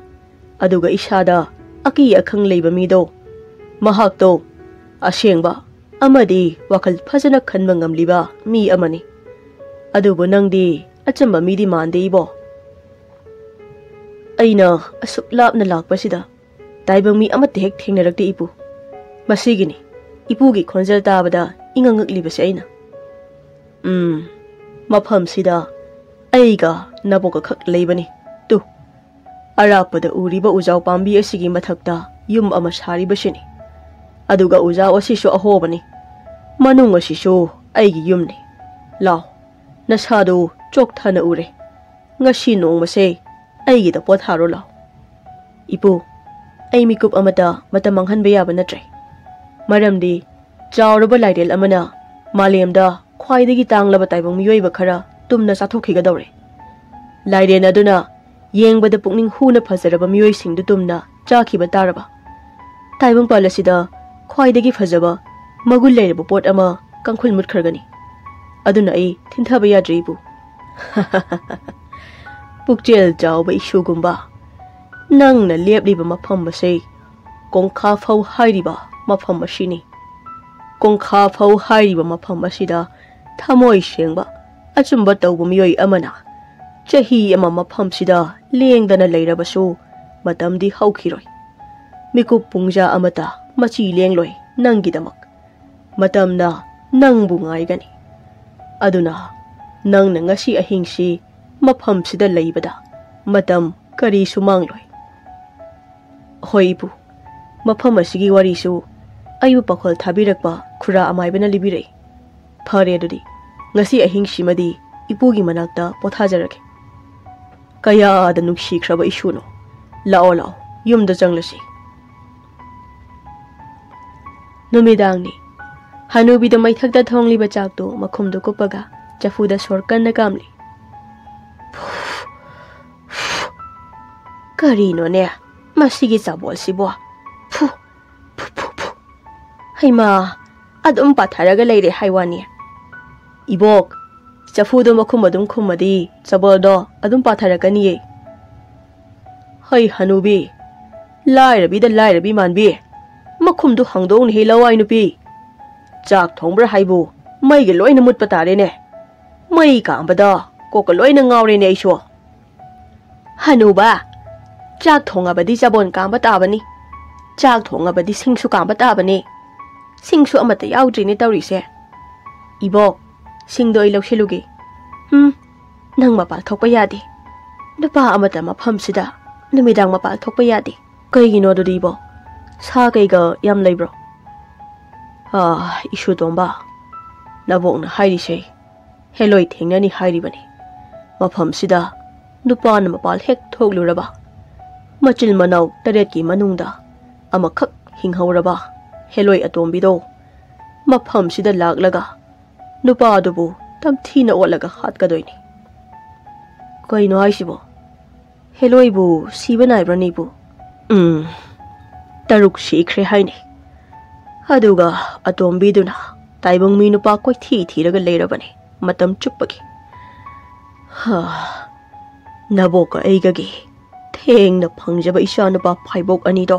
ꯑꯗꯨꯒ ꯏꯁꯥꯗ ꯑꯀꯤ ꯑꯈꯪ ꯂꯩꯕ ꯃꯤꯗꯣ, ꯃꯍꯥꯛꯇꯣ ꯑꯁꯦꯡꯕ ꯑꯃꯗꯤ ꯋꯥꯈꯜ ꯐꯖꯅ ꯈꯟꯕ ꯉꯝꯂꯤꯕ ꯃꯤ ꯑꯃꯅꯤ꯫ ꯑꯗꯨꯕꯨ ꯅꯪꯗꯤ ꯑꯆꯝꯕ ꯃꯤꯗꯤ ꯃꯥꯟꯗꯦ ꯏꯕꯣ꯫ ꯑꯩꯅ ꯑꯁꯨꯛ ꯂꯥꯞꯅ ꯂꯥꯛꯄꯁꯤꯗ ꯇꯥꯏꯕꯪ ꯃꯤ ꯑꯃꯠꯇ ꯍꯦꯛ ꯊꯦꯡꯅꯔꯛꯇꯦ ꯏꯄꯨ꯫ ꯃꯁꯤꯒꯤꯅꯤ ꯏꯄꯨꯒꯤ ꯈꯣꯟꯖꯦꯜ ꯇꯥꯕꯗ ꯏꯉꯛ ꯉꯛꯂꯤꯕꯁꯦ ꯑꯩꯅ꯫ "ꯎꯝ, ꯃꯐꯝꯁꯤꯗ ꯑꯩꯒ ꯅꯕꯣꯛꯀ ꯈꯛ ꯂꯩꯕꯅꯤ꯫ ꯇꯨ, ꯑꯔꯥꯞꯄꯗ ꯎꯔꯤꯕ ꯎꯖꯥꯎ ꯄꯥꯝꯕꯤ ꯑꯁꯤꯒꯤ ꯃꯊꯛꯇ ꯌꯨꯝ ꯑꯃ ꯁꯥꯔꯤꯕꯁꯤꯅꯤ꯫ ꯑꯗꯨꯒ ꯎꯖꯥꯎ ꯑꯁꯤꯁꯨ ꯑꯍꯣꯕꯅꯤ꯫ ꯃꯅꯨꯡ ꯑꯁꯤꯁꯨ ꯑꯩꯒꯤ ꯌꯨꯝꯅꯤ꯫ ꯂꯥꯎ, ꯅꯁꯥꯗꯨ ꯆꯣꯛꯊꯅ ꯎꯔꯦ꯫ ꯉꯁꯤ ꯅꯣꯡꯃꯁꯦ ꯑꯩꯒꯤꯗ ꯄꯣꯊꯥꯔꯣ ꯂꯥꯎ꯫" "ꯏꯄꯨ, ꯑꯩ ꯃꯤꯀꯨꯞ ꯑꯃꯇ ꯃꯇꯝ ꯃꯥꯡꯍꯟꯕ ꯌꯥꯕ ꯅꯠꯇ꯭ꯔꯦ꯫ ꯃꯔꯝꯗꯤ ꯆꯥꯎꯔꯕ ꯂꯥꯏꯔꯦꯜ ꯑꯃꯅ ꯃꯥꯂꯦꯝꯗ ꯈ꯭ꯋꯥꯏꯗꯒꯤ ꯇꯥꯡꯂꯕ ꯇꯥꯏꯕꯪ ꯃꯤꯑꯣꯏꯕ ꯈꯔ ꯇꯨꯝꯅ ꯆꯥꯊꯣꯛꯈꯤꯒꯗꯧꯔꯦ꯫ ꯂꯥꯏꯔꯦꯜ ꯑꯗꯨꯅ ꯌꯦꯡꯕꯗ ꯄꯨꯛꯅꯤꯡ ꯍꯨꯅ ꯐꯖꯔꯕ ꯃꯤꯑꯣꯏꯁꯤꯡꯗꯨ ꯇꯨꯝꯅ ꯆꯥꯈꯤꯕ ꯇꯥꯔꯕ꯫ ꯇꯥꯏꯕꯪꯄꯥꯜ ꯑꯁꯤꯗ ꯈ꯭ꯋꯥꯏꯗꯒꯤ ꯐꯖꯕ, ꯃꯒꯨꯟ ꯂꯩꯔꯕ ꯄꯣꯠ ꯑꯃ ꯀꯥꯡꯈꯨꯜ ꯃꯨꯠꯈ꯭ꯔꯒꯅꯤ꯫ ꯑꯗꯨꯅ ꯑꯩ ꯊꯤꯟꯊꯕ ꯌꯥꯗ꯭ꯔꯦ, ꯏꯄꯨ꯫" "ꯄꯨꯛꯆꯦꯜ ꯆꯥꯎꯕ ꯏꯁꯨꯒꯨꯝꯕ, ꯅꯪꯅ ꯂꯦꯞꯂꯤꯕ ꯃꯐꯝ ꯑꯁꯤ ꯀꯣꯡꯈꯥ ꯐꯧ ꯍꯥꯏꯔꯤꯕ ꯃꯐꯝ ꯑꯁꯤꯅꯤ꯫ ꯀꯣꯡꯈꯥ ꯐꯧ ꯍꯥꯏꯔꯤꯕ ꯃꯐꯝ ꯑꯁꯤꯗ ꯊꯃꯣꯏ ꯁꯦꯡꯕ, ꯑꯆꯨꯝꯕ ꯇꯧꯕ ꯃꯤꯑꯣꯏ ꯑꯃꯅ ꯆꯍꯤ ꯑꯃ ꯃꯐꯝꯁꯤꯗ ꯂꯦꯡꯗꯅ ꯂꯩꯔꯕꯁꯨ ꯃꯇꯝꯗꯤ ꯍꯧꯈꯤꯔꯣꯏ꯫ ꯃꯤꯀꯨꯞ ꯄꯨꯡꯖꯥ ꯑꯃꯇ ꯃꯆꯤ ꯂꯦꯡꯂꯣꯏ ꯅꯪꯒꯤꯗꯃꯛ꯫ ꯃꯇꯝꯅ ꯅꯪꯕꯨ ꯉꯥꯏꯒꯅꯤ꯫ ꯑꯗꯨꯅ ꯅꯪꯅ ꯉꯁꯤ ꯑꯍꯤꯡꯁꯤ ꯃꯐꯝꯁꯤꯗ ꯂꯩꯕꯗ ꯃꯇꯝ ꯀꯔꯤꯁꯨ ꯃꯥꯡꯂꯣꯏ꯫" "ꯍꯣꯏ ꯏꯄꯨ, ꯃꯐꯝ ꯑꯁꯤꯒꯤ ꯋꯥꯔꯤꯁꯨ ꯑꯩꯕꯨ ꯄꯥꯈꯣꯜ ꯊꯥꯕꯤꯔꯛꯄ ꯈꯨꯔꯥ ꯑꯃꯥꯏꯕꯅ ꯂꯤꯕꯤꯔꯛꯏ꯫ ꯐꯔꯦ ꯑꯗꯨꯗꯤ, ꯉꯁꯤ ꯑꯍꯤꯡꯁꯤꯃꯗꯤ ꯏꯄꯨꯒꯤ ꯃꯅꯥꯛꯇ ꯄꯣꯊꯥꯖꯔꯒꯦ꯫ ꯀꯌꯥꯗ ꯅꯨꯡꯁꯤꯈ꯭ꯔꯕ ꯏꯁꯨꯅꯣ꯫ ꯂꯥꯛꯑꯣ ꯂꯥꯛꯑꯣ, ꯌꯨꯝꯗ ꯆꯪꯂꯁꯤ꯫" ꯅꯨꯃꯤꯗꯥꯡꯅꯤ꯫ ꯍꯅꯨꯕꯤꯗ ꯃꯩꯊꯛꯇ ꯊꯣꯡꯂꯤꯕ ꯆꯥꯛꯇꯨ ꯃꯈꯨꯝꯗꯨ ꯀꯨꯞꯄꯒ ꯆꯐꯨꯗ ꯁꯣꯔ ꯀꯟꯅ ꯀꯥꯝꯂꯤ꯫ "ꯀꯔꯤꯅꯣꯅꯦ ꯃꯁꯤꯒꯤ ꯆꯥꯕꯣꯜꯁꯤꯕꯣ? ꯐꯨ, ꯐꯨ, ꯐꯨ, ꯐꯨ꯫ ꯍꯩꯃꯥ, ꯑꯗꯨꯝ ꯄꯥꯊꯔꯒ ꯂꯩꯔꯦ ꯍꯥꯏ ꯋꯥꯅꯤ꯫" "ꯏꯕꯣꯛ, ꯆꯐꯨꯗꯣ ꯃꯈꯨꯝ ꯑꯗꯨꯝ ꯈꯨꯝꯃꯗꯤ ꯆꯥꯕꯣꯜꯗꯣ ꯑꯗꯨꯝ ꯄꯥꯊꯔꯛꯀꯅꯤꯌꯦ꯫" "ꯍꯩ ꯍꯅꯨꯕꯤ, ꯂꯥꯏꯔꯕꯤꯗ ꯂꯥꯏꯔꯕꯤ ꯃꯥꯟꯕꯤ, ꯃꯈꯨꯝꯗꯨ ꯍꯥꯡꯗꯣꯛꯎꯅꯦꯍꯦ ꯂꯋꯥꯏ ꯅꯨꯄꯤ꯫ ꯆꯥꯛ ꯊꯣꯡꯕ꯭ꯔꯥ ꯍꯥꯏꯕꯨ ꯃꯩꯒ ꯂꯣꯏꯅ ꯃꯨꯠꯄ ꯇꯥꯔꯦꯅꯦ꯫ ꯃꯩ ꯀꯥꯝꯕꯗ ꯀꯣꯛꯀ ꯂꯣꯏꯅ ꯉꯥꯎꯔꯦꯅꯦ ꯑꯩꯁꯨ꯫" "ꯍꯅꯨꯕ, ꯆꯥꯛ ꯊꯣꯡꯉꯕꯗꯤ ꯆꯥꯕꯣꯟ ꯀꯥꯝꯕ ꯇꯥꯕꯅꯤ, ꯆꯥꯛ ꯊꯣꯡꯉꯕꯗꯤ ꯁꯤꯡꯁꯨ ꯀꯥꯝꯕ ꯇꯥꯕꯅꯤ꯫ ꯁꯤꯡꯁꯨ ꯑꯃꯠꯇ ꯌꯥꯎꯗ꯭ꯔꯤꯅꯦ ꯇꯧꯔꯤꯁꯦ꯫ ꯏꯕꯣꯛ, ꯁꯤꯡꯗꯣ ꯑꯩ ꯂꯧꯁꯤꯜꯂꯨꯒꯦ꯫ ꯎꯝ, ꯅꯪ ꯃꯄꯥꯜ ꯊꯣꯛꯄ ꯌꯥꯗꯦ꯫ ꯅꯨꯄꯥ ꯑꯃꯠꯇ ꯃꯐꯝꯁꯤꯗ ꯅꯨꯃꯤꯗꯥꯡ ꯃꯄꯥꯜ ꯊꯣꯛꯄ ꯌꯥꯗꯦ꯫ ꯀꯩꯒꯤꯅꯣ ꯑꯗꯨꯗꯤ ꯏꯕꯣꯛ? ꯁꯥ ꯀꯩꯒ ꯌꯥꯝ ꯂꯩꯕ꯭ꯔꯣ? ꯑꯥ, ꯏꯁꯨ ꯇꯣꯝꯕ, ꯅꯕꯣꯛꯅ ꯍꯥꯏꯔꯤꯁꯦ ꯍꯦꯂꯣꯏ ꯊꯦꯡꯅꯅꯤ ꯍꯥꯏꯔꯤꯕꯅꯤ꯫ ꯃꯐꯝꯁꯤꯗ ꯅꯨꯄꯥꯅ ꯃꯄꯥꯜ ꯍꯦꯛ ꯊꯣꯛꯂꯨꯔꯕ, ꯃꯆꯤꯜ ꯃꯅꯥꯎ ꯇꯔꯦꯠꯀꯤ ꯃꯅꯨꯡꯗ ꯑꯃꯈꯛ ꯍꯤꯡꯍꯧꯔꯕ ꯍꯦꯂꯣꯏ ꯑꯇꯣꯝꯕꯤꯗꯣ ꯃꯐꯝꯁꯤꯗ ꯂꯥꯛꯂꯒ ꯅꯨꯄꯥꯗꯨꯕꯨ ꯇꯝꯊꯤꯅ ꯑꯣꯠꯂꯒ ꯍꯥꯠꯀꯗꯣꯏꯅꯤ꯫ ꯀꯩꯅꯣ ꯍꯥꯏꯁꯤꯕꯣ? ꯍꯦꯂꯣꯏꯕꯨ ꯁꯤꯕ ꯅꯥꯏꯕ꯭ꯔꯅꯦ ꯏꯕꯨ? ꯎꯝ, ꯇꯔꯨꯛ ꯁꯤꯈ꯭ꯔꯦ ꯍꯥꯏꯅꯤ꯫ ꯑꯗꯨꯒ ꯑꯇꯣꯝꯕꯤꯗꯨꯅ ꯇꯥꯏꯕꯪ ꯃꯤ ꯅꯨꯄꯥ ꯀꯣꯏꯊꯤ ꯊꯤꯔꯒ ꯂꯩꯔꯕꯅꯤ ꯃꯇꯝ ꯆꯨꯞꯄꯒꯤ꯫ ꯍꯥ, ꯅꯕꯣꯛꯀ ꯑꯩꯒꯒꯤ ꯊꯦꯡꯅ ꯐꯪꯖꯕ ꯏꯆꯥꯅꯨꯄꯥ ꯐꯥꯏꯕꯣꯛ ꯑꯅꯤꯗꯣ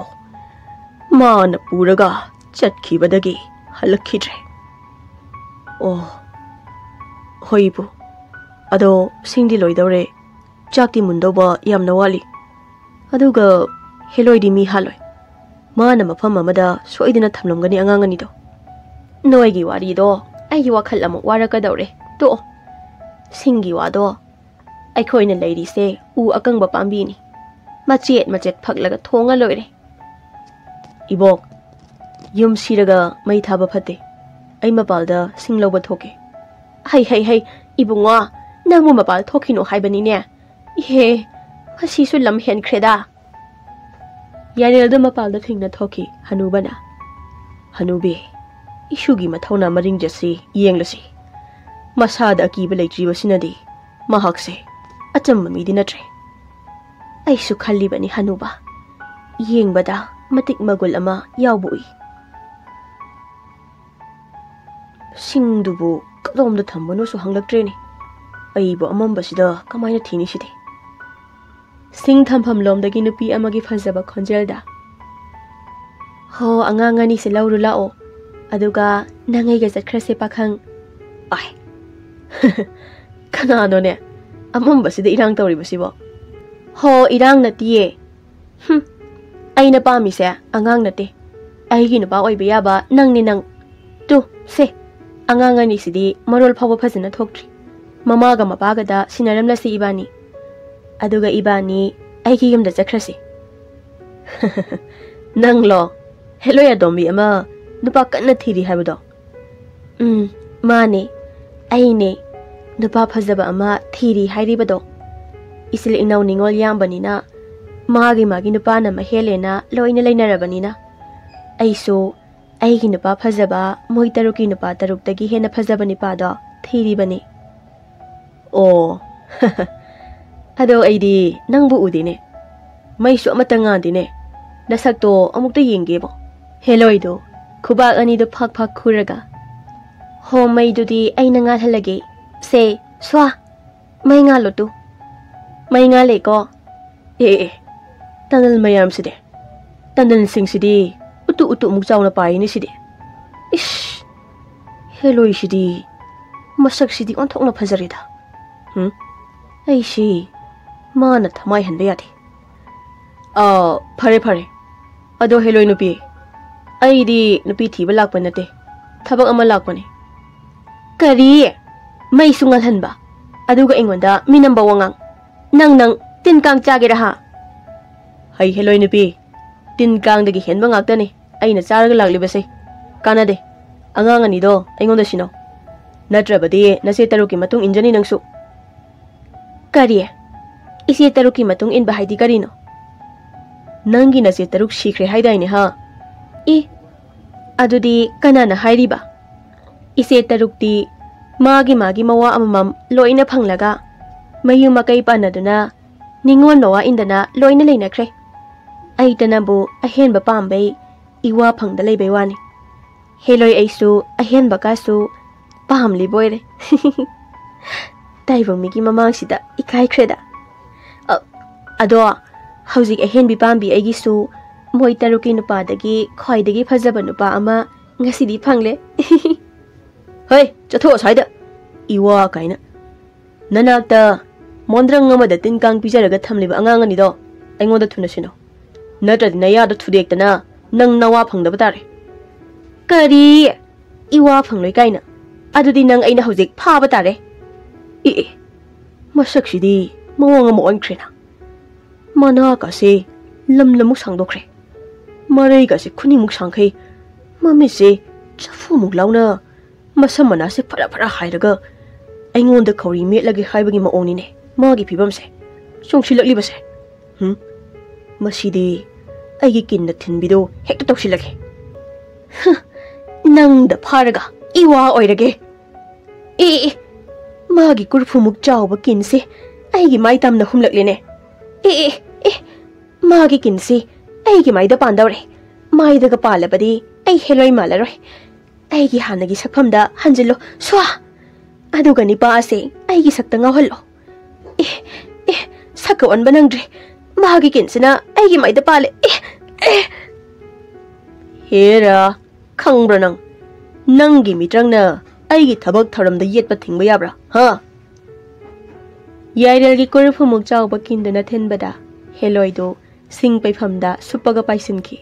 ꯃꯥꯅ ꯄꯨꯔꯒ ꯆꯠꯈꯤꯕꯗꯒꯤ ꯍꯜꯂꯛꯈꯤꯗ꯭ꯔꯦ꯫ ꯑꯣ, ꯍꯣꯏ ꯏꯄꯨ, ꯑꯗꯣ ꯁꯤꯡꯗꯤ ꯂꯣꯏꯗꯧꯔꯦ, ꯆꯥꯛꯇꯤ ꯃꯨꯟꯗꯧꯕ ꯌꯥꯝꯅ ꯋꯥꯠꯂꯤ꯫ ꯑꯗꯨꯒ ꯍꯦꯂꯣꯏꯗꯤ ꯃꯤ ꯍꯥꯠꯂꯣꯏ꯫ ꯃꯥꯅ ꯃꯐꯝ ꯑꯃꯗ ꯁꯣꯏꯗꯅ ꯊꯝꯂꯝꯒꯅꯤ ꯑꯉꯥꯡ ꯑꯅꯤꯗꯣ꯫ ꯅꯣꯏꯒꯤ ꯋꯥꯔꯤꯗꯣ ꯑꯩꯒꯤ ꯋꯥꯈꯜ ꯑꯃꯨꯛ ꯋꯥꯔꯛꯀꯗꯧꯔꯦ꯫ ꯇꯣꯛꯑꯣ꯫ ꯁꯤꯡꯒꯤ ꯋꯥꯗꯣ, ꯑꯩꯈꯣꯏꯅ ꯂꯩꯔꯤꯁꯦ ꯎ ꯑꯀꯪꯕ ꯄꯥꯝꯕꯤꯅꯤ꯫ ꯃꯆꯦꯠ ꯃꯆꯦꯠ ꯐꯛꯂꯒ ꯊꯣꯡꯉ ꯂꯣꯏꯔꯦ꯫ ꯏꯕꯣꯛ, ꯌꯨꯝ ꯁꯤꯔꯒ ꯃꯩ ꯊꯥꯕ ꯐꯠꯇꯦ꯫ ꯑꯩ ꯃꯄꯥꯜꯗ ꯁꯤꯡ ꯂꯧꯕ ꯊꯣꯛꯀꯦ꯫ ꯍꯩ, ꯍꯩ, ꯍꯩ, ꯏꯕꯨꯡꯉꯣ, ꯅꯪꯕꯨ ꯃꯄꯥꯜ ꯊꯣꯛꯈꯤꯅꯣ ꯍꯥꯏꯕꯅꯤꯅꯦ꯫ ꯏꯍꯦ, ꯉꯁꯤꯁꯨ ꯂꯝ ꯍꯦꯟꯈ꯭ꯔꯦꯗ꯫ ꯌꯥꯔꯦꯜꯗꯣ ꯃꯄꯥꯜꯗ ꯊꯦꯡꯅ ꯊꯣꯛꯈꯤ ꯍꯅꯨꯕꯅ꯫ ꯍꯅꯨꯕꯤ, ꯏꯁꯨꯒꯤ ꯃꯊꯧꯅꯥ ꯃꯔꯤꯡꯖꯠꯁꯤ ꯌꯦꯡꯂꯁꯤ꯫ ꯃꯁꯥꯗ ꯑꯀꯤꯕ ꯂꯩꯇ꯭ꯔꯤꯕꯁꯤꯅꯗꯤ ꯃꯍꯥꯛꯁꯦ ꯑꯆꯝꯕ ꯃꯤꯗꯤ ꯅꯠꯇ꯭ꯔꯦ꯫ ꯑꯩꯁꯨ ꯈꯜꯂꯤꯕꯅꯤ ꯍꯅꯨꯕ, ꯌꯦꯡꯕꯗ ꯃꯇꯤꯛ ꯃꯒꯨꯜ ꯑꯃ ꯌꯥꯎꯕ ꯎꯏ꯫ ꯁꯤꯡꯗꯨꯕꯨ ꯀꯗꯣꯝꯗ ꯊꯝꯕꯅꯣꯁꯨ ꯍꯪꯂꯛꯇ꯭ꯔꯦꯅꯦ꯫ ꯑꯩꯕꯨ ꯑꯃꯝꯕꯁꯤꯗ ꯀꯃꯥꯏꯅ ꯊꯤꯅꯤ ꯁꯤꯗꯤ? ꯁꯤꯡ ꯊꯝꯐꯝ ꯂꯣꯝꯗꯒꯤ ꯅꯨꯄꯤ ꯑꯃꯒꯤ ꯐꯖꯕ ꯈꯣꯟꯖꯦꯜꯗ, "ꯍꯣ, ꯑꯉꯥꯡ ꯑꯅꯤꯁꯦ ꯂꯧꯔꯨ ꯂꯥꯛꯑꯣ, ꯑꯗꯨꯒ ꯅꯪ ꯑꯩꯒ ꯆꯠꯈ꯭ꯔꯁꯦ ꯄꯥꯈꯪ꯫" ꯑꯥꯏ, ꯀꯅꯥꯅꯣꯅꯦ ꯑꯃꯝꯕꯁꯤꯗ ꯏꯔꯥꯡ ꯇꯧꯔꯤꯕꯁꯤꯕꯣ? ꯍꯣ, ꯏꯔꯥꯡ ꯅꯠꯇꯤꯌꯦ꯫ ꯍꯨꯝ, ꯑꯩꯅ ꯄꯥꯝꯃꯤꯁꯦ ꯑꯉꯥꯡ ꯅꯠꯇꯦ, ꯑꯩꯒꯤ ꯅꯨꯄꯥ ꯑꯣꯏꯕ ꯌꯥꯕ ꯅꯪꯅꯤ ꯅꯪ꯫ ꯇꯨ, ꯁꯦ, ꯑꯉꯥꯡ ꯑꯅꯤꯁꯤꯗꯤ ꯃꯔꯣꯜ ꯐꯥꯎꯕ ꯐꯖꯅ ꯊꯣꯛꯇ꯭ꯔꯤ꯫ ꯃꯃꯥꯒ ꯃꯄꯥꯒꯗ ꯁꯤꯟꯅꯔꯝꯂꯁꯤ ꯏꯕꯥꯅꯤ꯫ ꯑꯗꯨꯒ ꯏꯕꯥꯅꯤ ꯑꯩꯒꯤ ꯌꯨꯝꯗ ꯆꯠꯈ꯭ꯔꯁꯤ꯫ ꯅꯪꯂꯣ? ꯍꯦꯂꯣꯏ ꯑꯇꯣꯝꯕꯤ ꯑꯃ ꯅꯨꯄꯥ ꯀꯟꯅ ꯊꯤꯔꯤ ꯍꯥꯏꯕꯗꯣ? ꯎꯝ, ꯃꯥꯅꯦ꯫ ꯑꯩꯅꯦ꯫ ꯅꯨꯄꯥ ꯐꯖꯕ ꯑꯃ ꯊꯤꯔꯤ ꯍꯥꯏꯔꯤꯕꯗꯣ꯫ ꯏꯆꯤꯜ ꯏꯅꯥꯎ ꯅꯤꯉꯣꯜ ꯌꯥꯝꯕꯅꯤꯅ, ꯃꯥꯒꯤ ꯃꯥꯒꯤ ꯅꯨꯄꯥꯅ ꯃꯍꯦꯜꯂꯦꯅ ꯂꯣꯏꯅ ꯂꯩꯅꯔꯕꯅꯤꯅ, ꯑꯩꯁꯨ ꯑꯩꯒꯤ ꯅꯨꯄꯥ ꯐꯖꯕ, ꯃꯣꯏ ꯇꯔꯨꯛꯀꯤ ꯅꯨꯄꯥ ꯇꯔꯨꯛꯇꯒꯤ ꯍꯦꯟꯅ ꯐꯖꯕ ꯅꯨꯄꯥꯗꯣ ꯊꯤꯔꯤꯕꯅꯤ꯫ ꯑꯣ, ꯑꯗꯣ ꯑꯩꯗꯤ ꯅꯪꯕꯨ ꯎꯗꯦꯅꯦ꯫ ꯃꯩꯁꯨ ꯑꯃꯠꯇ ꯉꯥꯟꯗꯦꯅꯦ꯫ ꯅꯁꯛꯇꯣ ꯑꯃꯨꯛꯇ ꯌꯦꯡꯒꯦꯕꯣ꯫ ꯍꯦꯂꯣꯏꯗꯣ ꯈꯨꯕꯥꯛ ꯑꯅꯤꯗꯣ ꯐꯛ ꯐꯛ ꯈꯨꯔꯒ, "ꯍꯣ, ꯃꯩꯗꯨꯗꯤ ꯑꯩꯅ ꯉꯥꯜꯍꯜꯂꯒꯦ꯫ ꯁꯦ, ꯁ꯭ꯋꯥ, ꯃꯩ ꯉꯥꯜꯂꯣ ꯇꯨ꯫ ꯃꯩ ꯉꯥꯜꯂꯦꯀꯣ꯫ ꯑꯦ, ꯑꯦ, ꯇꯅꯜ ꯃꯌꯥꯝꯁꯤꯗꯤ, ꯇꯅꯜꯁꯤꯡꯁꯤꯗꯤ ꯎꯇꯨ ꯎꯇꯨ ꯑꯃꯨꯛ ꯆꯥꯎꯅ ꯄꯥꯏꯅꯦ ꯁꯤꯗꯤ꯫ ꯏꯁ, ꯍꯦꯂꯣꯏꯁꯤꯗꯤ ꯃꯁꯛꯁꯤꯗꯤ ꯑꯣꯟꯊꯣꯛꯅ ꯐꯖꯔꯦꯗ꯫ ꯍꯨꯝ, ꯑꯩꯁꯤ ꯃꯥꯅ ꯊꯃꯥꯏꯍꯟꯕ ꯌꯥꯗꯦ꯫ ꯑꯥ, ꯐꯔꯦ, ꯐꯔꯦ꯫ ꯑꯗꯣ ꯍꯦꯂꯣꯏ ꯅꯨꯄꯤ, ꯑꯩꯗꯤ ꯅꯨꯄꯤ ꯊꯤꯕ ꯂꯥꯛꯄ ꯅꯠꯇꯦ, ꯊꯕꯛ ꯑꯃ ꯂꯥꯛꯄꯅꯦ꯫ ꯀꯔꯤ? ꯃꯩꯁꯨ ꯉꯥꯜꯍꯟꯕ, ꯑꯗꯨꯒ ꯑꯩꯉꯣꯟꯗ ꯃꯤꯅꯝꯕ ꯋꯥꯉꯥꯡ? ꯅꯪ, ꯅꯪ ꯇꯤꯟ ꯀꯥꯡ ꯆꯥꯒꯦꯔꯥ ꯍꯥ? ꯍꯩ ꯍꯦꯂꯣꯏ ꯅꯨꯄꯤ, ꯇꯤꯟ ꯀꯥꯡꯗꯒꯤ ꯍꯦꯟꯕ ꯉꯥꯛꯇꯅꯤ ꯑꯩꯅ ꯆꯥꯔꯒ ꯂꯥꯛꯂꯤꯕꯁꯦ꯫ ꯀꯥꯟꯅꯗꯦ, ꯑꯉꯥꯡ ꯑꯅꯤꯗꯣ ꯑꯩꯉꯣꯟꯗ ꯁꯤꯟꯅꯧ, ꯅꯠꯇ꯭ꯔꯕꯗꯤ ꯅꯆꯦ ꯇꯔꯨꯛꯀꯤ ꯃꯇꯨꯡ ꯏꯟꯖꯅꯤ ꯅꯪꯁꯨ꯫ ꯀꯔꯤ? ꯏꯆꯦ ꯇꯔꯨꯛꯀꯤ ꯃꯇꯨꯡ ꯏꯟꯕ ꯍꯥꯏꯗꯤ ꯀꯔꯤꯅꯣ? ꯅꯪꯒꯤ ꯅꯆꯦ ꯇꯔꯨꯛ ꯁꯤꯈ꯭ꯔꯦ ꯍꯥꯏꯗꯥꯏꯅꯦ ꯍꯥ? ꯑꯦ, ꯑꯗꯨꯗꯤ ꯀꯅꯥꯅ ꯍꯥꯏꯔꯤꯕ? ꯏꯆꯦ ꯇꯔꯨꯛꯇꯤ ꯃꯥꯒꯤ ꯃꯥꯒꯤ ꯃꯋꯥ ꯑꯃꯃꯝ ꯂꯣꯏꯅ ꯐꯪꯂꯒ, ꯃꯌꯨꯝ ꯃꯀꯩ ꯄꯥꯟꯅꯗꯨꯅ, ꯅꯤꯉꯣꯜ ꯃꯋꯥ ꯏꯟꯗꯅ ꯂꯣꯏꯅ ꯂꯩꯅꯈ꯭ꯔꯦ꯫ ꯑꯩꯇꯅꯕꯨ ꯑꯍꯦꯟꯕ ꯄꯥꯝꯕꯩ ꯏꯋꯥ ꯐꯪꯗ ꯂꯩꯕꯩ ꯋꯥꯅꯤ꯫ ꯍꯦꯂꯣꯏ, ꯑꯩꯁꯨ ꯑꯍꯦꯟꯕ ꯀꯥꯁꯨ ꯄꯥꯝꯂꯤꯕ ꯑꯣꯏꯔꯦ꯫ ꯇꯥꯏꯕꯪ ꯃꯤꯒꯤ ꯃꯃꯥꯡꯁꯤꯗ ꯏꯀꯥꯏꯈ꯭ꯔꯦꯗ꯫ ꯑ-, ꯑꯗꯣ ꯍꯧꯖꯤꯛ ꯑꯍꯦꯟꯕꯤ ꯄꯥꯝꯕꯤ ꯑꯩꯒꯤꯁꯨ ꯃꯣꯏ ꯇꯔꯨꯛꯀꯤ ꯅꯨꯄꯥꯗꯒꯤ ꯈ꯭ꯋꯥꯏꯗꯒꯤ ꯐꯖꯕ ꯅꯨꯄꯥ ꯑꯃ ꯉꯁꯤꯗꯤ ꯐꯪꯂꯦ꯫ ꯍꯩ, ꯆꯠꯊꯣꯛ ꯑꯁ꯭ꯋꯥꯏꯗ꯫ ꯏꯋꯥ ꯀꯥꯏꯅ꯫ ꯅꯅꯥꯛꯇ ꯃꯣꯟꯗ꯭ꯔꯪ ꯑꯃꯗ ꯇꯤꯟ ꯀꯥꯡ ꯄꯤꯖꯔꯒ ꯊꯝꯂꯤꯕ ꯑꯉꯥꯡ ꯑꯅꯤꯗꯣ ꯑꯩꯉꯣꯟꯗ ꯊꯨꯅ ꯁꯤꯟꯅꯧ꯫ ꯅꯠꯇ꯭ꯔꯗꯤ ꯅꯌꯥꯗꯣ ꯊꯨꯗꯦꯛꯇꯅ ꯅꯪ ꯅꯋꯥ ꯐꯪꯗꯕ ꯇꯥꯔꯦ꯫ ꯀꯔꯤ? ꯏꯋꯥ ꯐꯪꯂꯣꯏ ꯀꯥꯏꯅ? ꯑꯗꯨꯗꯤ ꯅꯪ ꯑꯩꯅ ꯍꯧꯖꯤꯛ ꯐꯥꯕ ꯇꯥꯔꯦ꯫ ꯑꯦ ꯑꯦ, ꯃꯁꯛꯁꯤꯗꯤ ꯃꯑꯣꯡ ꯑꯃ ꯑꯣꯟꯈ꯭ꯔꯦꯅ꯫ ꯃꯅꯥꯀꯥꯁꯦ ꯂꯝ ꯂꯝꯃꯨꯛ ꯁꯥꯡꯗꯣꯛꯈ꯭ꯔꯦ꯫ ꯃꯔꯩꯒꯁꯦ ꯈꯨꯅꯤꯡꯃꯨꯛ ꯁꯥꯡꯈꯩ꯫ ꯃꯃꯤꯠꯁꯦ ꯆꯐꯨꯃꯨꯛ ꯂꯥꯎꯅ, ꯃꯁꯝ ꯃꯅꯥꯁꯦ ꯐꯔꯥ ꯐꯔꯥ ꯍꯥꯏꯔꯒ ꯑꯩꯉꯣꯟꯗ ꯈꯧꯔꯤ ꯃꯦꯠꯂꯒꯦ ꯍꯥꯏꯕꯒꯤ ꯃꯑꯣꯡꯅꯤꯅꯦ ꯃꯥꯒꯤ ꯐꯤꯕꯝꯁꯦ꯫ ꯆꯣꯡꯁꯤꯜꯂꯛꯂꯤꯕꯁꯦ꯫ ꯍꯨꯝ? ꯃꯁꯤꯗꯤ ꯑꯩꯒꯤ ꯀꯤꯟꯅ ꯊꯤꯟꯕꯤꯗꯣ ꯍꯦꯛꯇ ꯇꯧꯁꯤꯜꯂꯒꯦ꯫ ꯍ, ꯅꯪꯗ ꯐꯥꯔꯒ ꯏꯋꯥ ꯑꯣꯏꯔꯒꯦ꯫ ꯑꯦ, ꯑꯦ, ꯑꯦ, ꯃꯥꯒꯤ ꯀꯣꯔꯐꯨꯃꯨꯛ ꯆꯥꯎꯕ ꯀꯤꯟꯁꯦ ꯑꯩꯒꯤ ꯃꯥꯏ ꯇꯝꯅ ꯍꯨꯝꯂꯛꯂꯦꯅꯦ꯫ ꯑꯦ, ꯑꯦ, ꯑꯦ, ꯃꯥꯒꯤ ꯀꯤꯟꯁꯤ ꯑꯩꯒꯤ ꯃꯥꯏꯗ ꯄꯥꯟꯗꯧꯔꯦ꯫ ꯃꯥꯏꯗꯒ ꯄꯥꯜꯂꯕꯗꯤ ꯑꯩ ꯍꯦꯂꯣꯏ ꯃꯥꯜꯂꯔꯣꯏ꯫ ꯑꯩꯒꯤ ꯍꯥꯟꯅꯒꯤ ꯁꯛꯐꯝꯗ ꯍꯟꯖꯤꯜꯂꯣ, ꯁ꯭ꯋꯥ! ꯑꯗꯨꯒ ꯅꯤꯄꯥ ꯑꯁꯦ ꯑꯩꯒꯤ ꯁꯛꯇ ꯉꯥꯎꯍꯜꯂꯣ꯫ ꯑꯦ, ꯑꯦ, ꯁꯛꯀ ꯑꯣꯟꯕ ꯅꯪꯗ꯭ꯔꯦ꯫ ꯃꯥꯒꯤ ꯀꯤꯟꯁꯤꯅ ꯑꯩꯒꯤ ꯃꯥꯏꯗ ꯄꯥꯜꯂꯦ꯫ ꯑꯦ, ꯑꯦ! ꯍꯦꯔꯥ, ꯈꯪꯕ꯭ꯔꯥ ꯅꯪ? ꯅꯪꯒꯤ ꯃꯤꯇ꯭ꯔꯪꯅ ꯑꯩꯒꯤ ꯊꯕꯛ ꯊꯧꯔꯝꯗ ꯌꯦꯠꯄ ꯊꯤꯡꯕ ꯌꯥꯕ꯭ꯔꯥ? ꯍꯥ? ꯌꯥꯏꯔꯦꯜꯒꯤ ꯀꯣꯔꯐꯨꯃꯨꯛ ꯆꯥꯎꯕ ꯀꯤꯟꯗꯨꯅ ꯊꯤꯟꯕꯗ ꯍꯦꯂꯣꯏꯗꯨ ꯁꯤꯡ ꯄꯩꯐꯝꯗ ꯁꯨꯞꯄꯒ ꯄꯥꯏꯁꯤꯟꯈꯤ꯫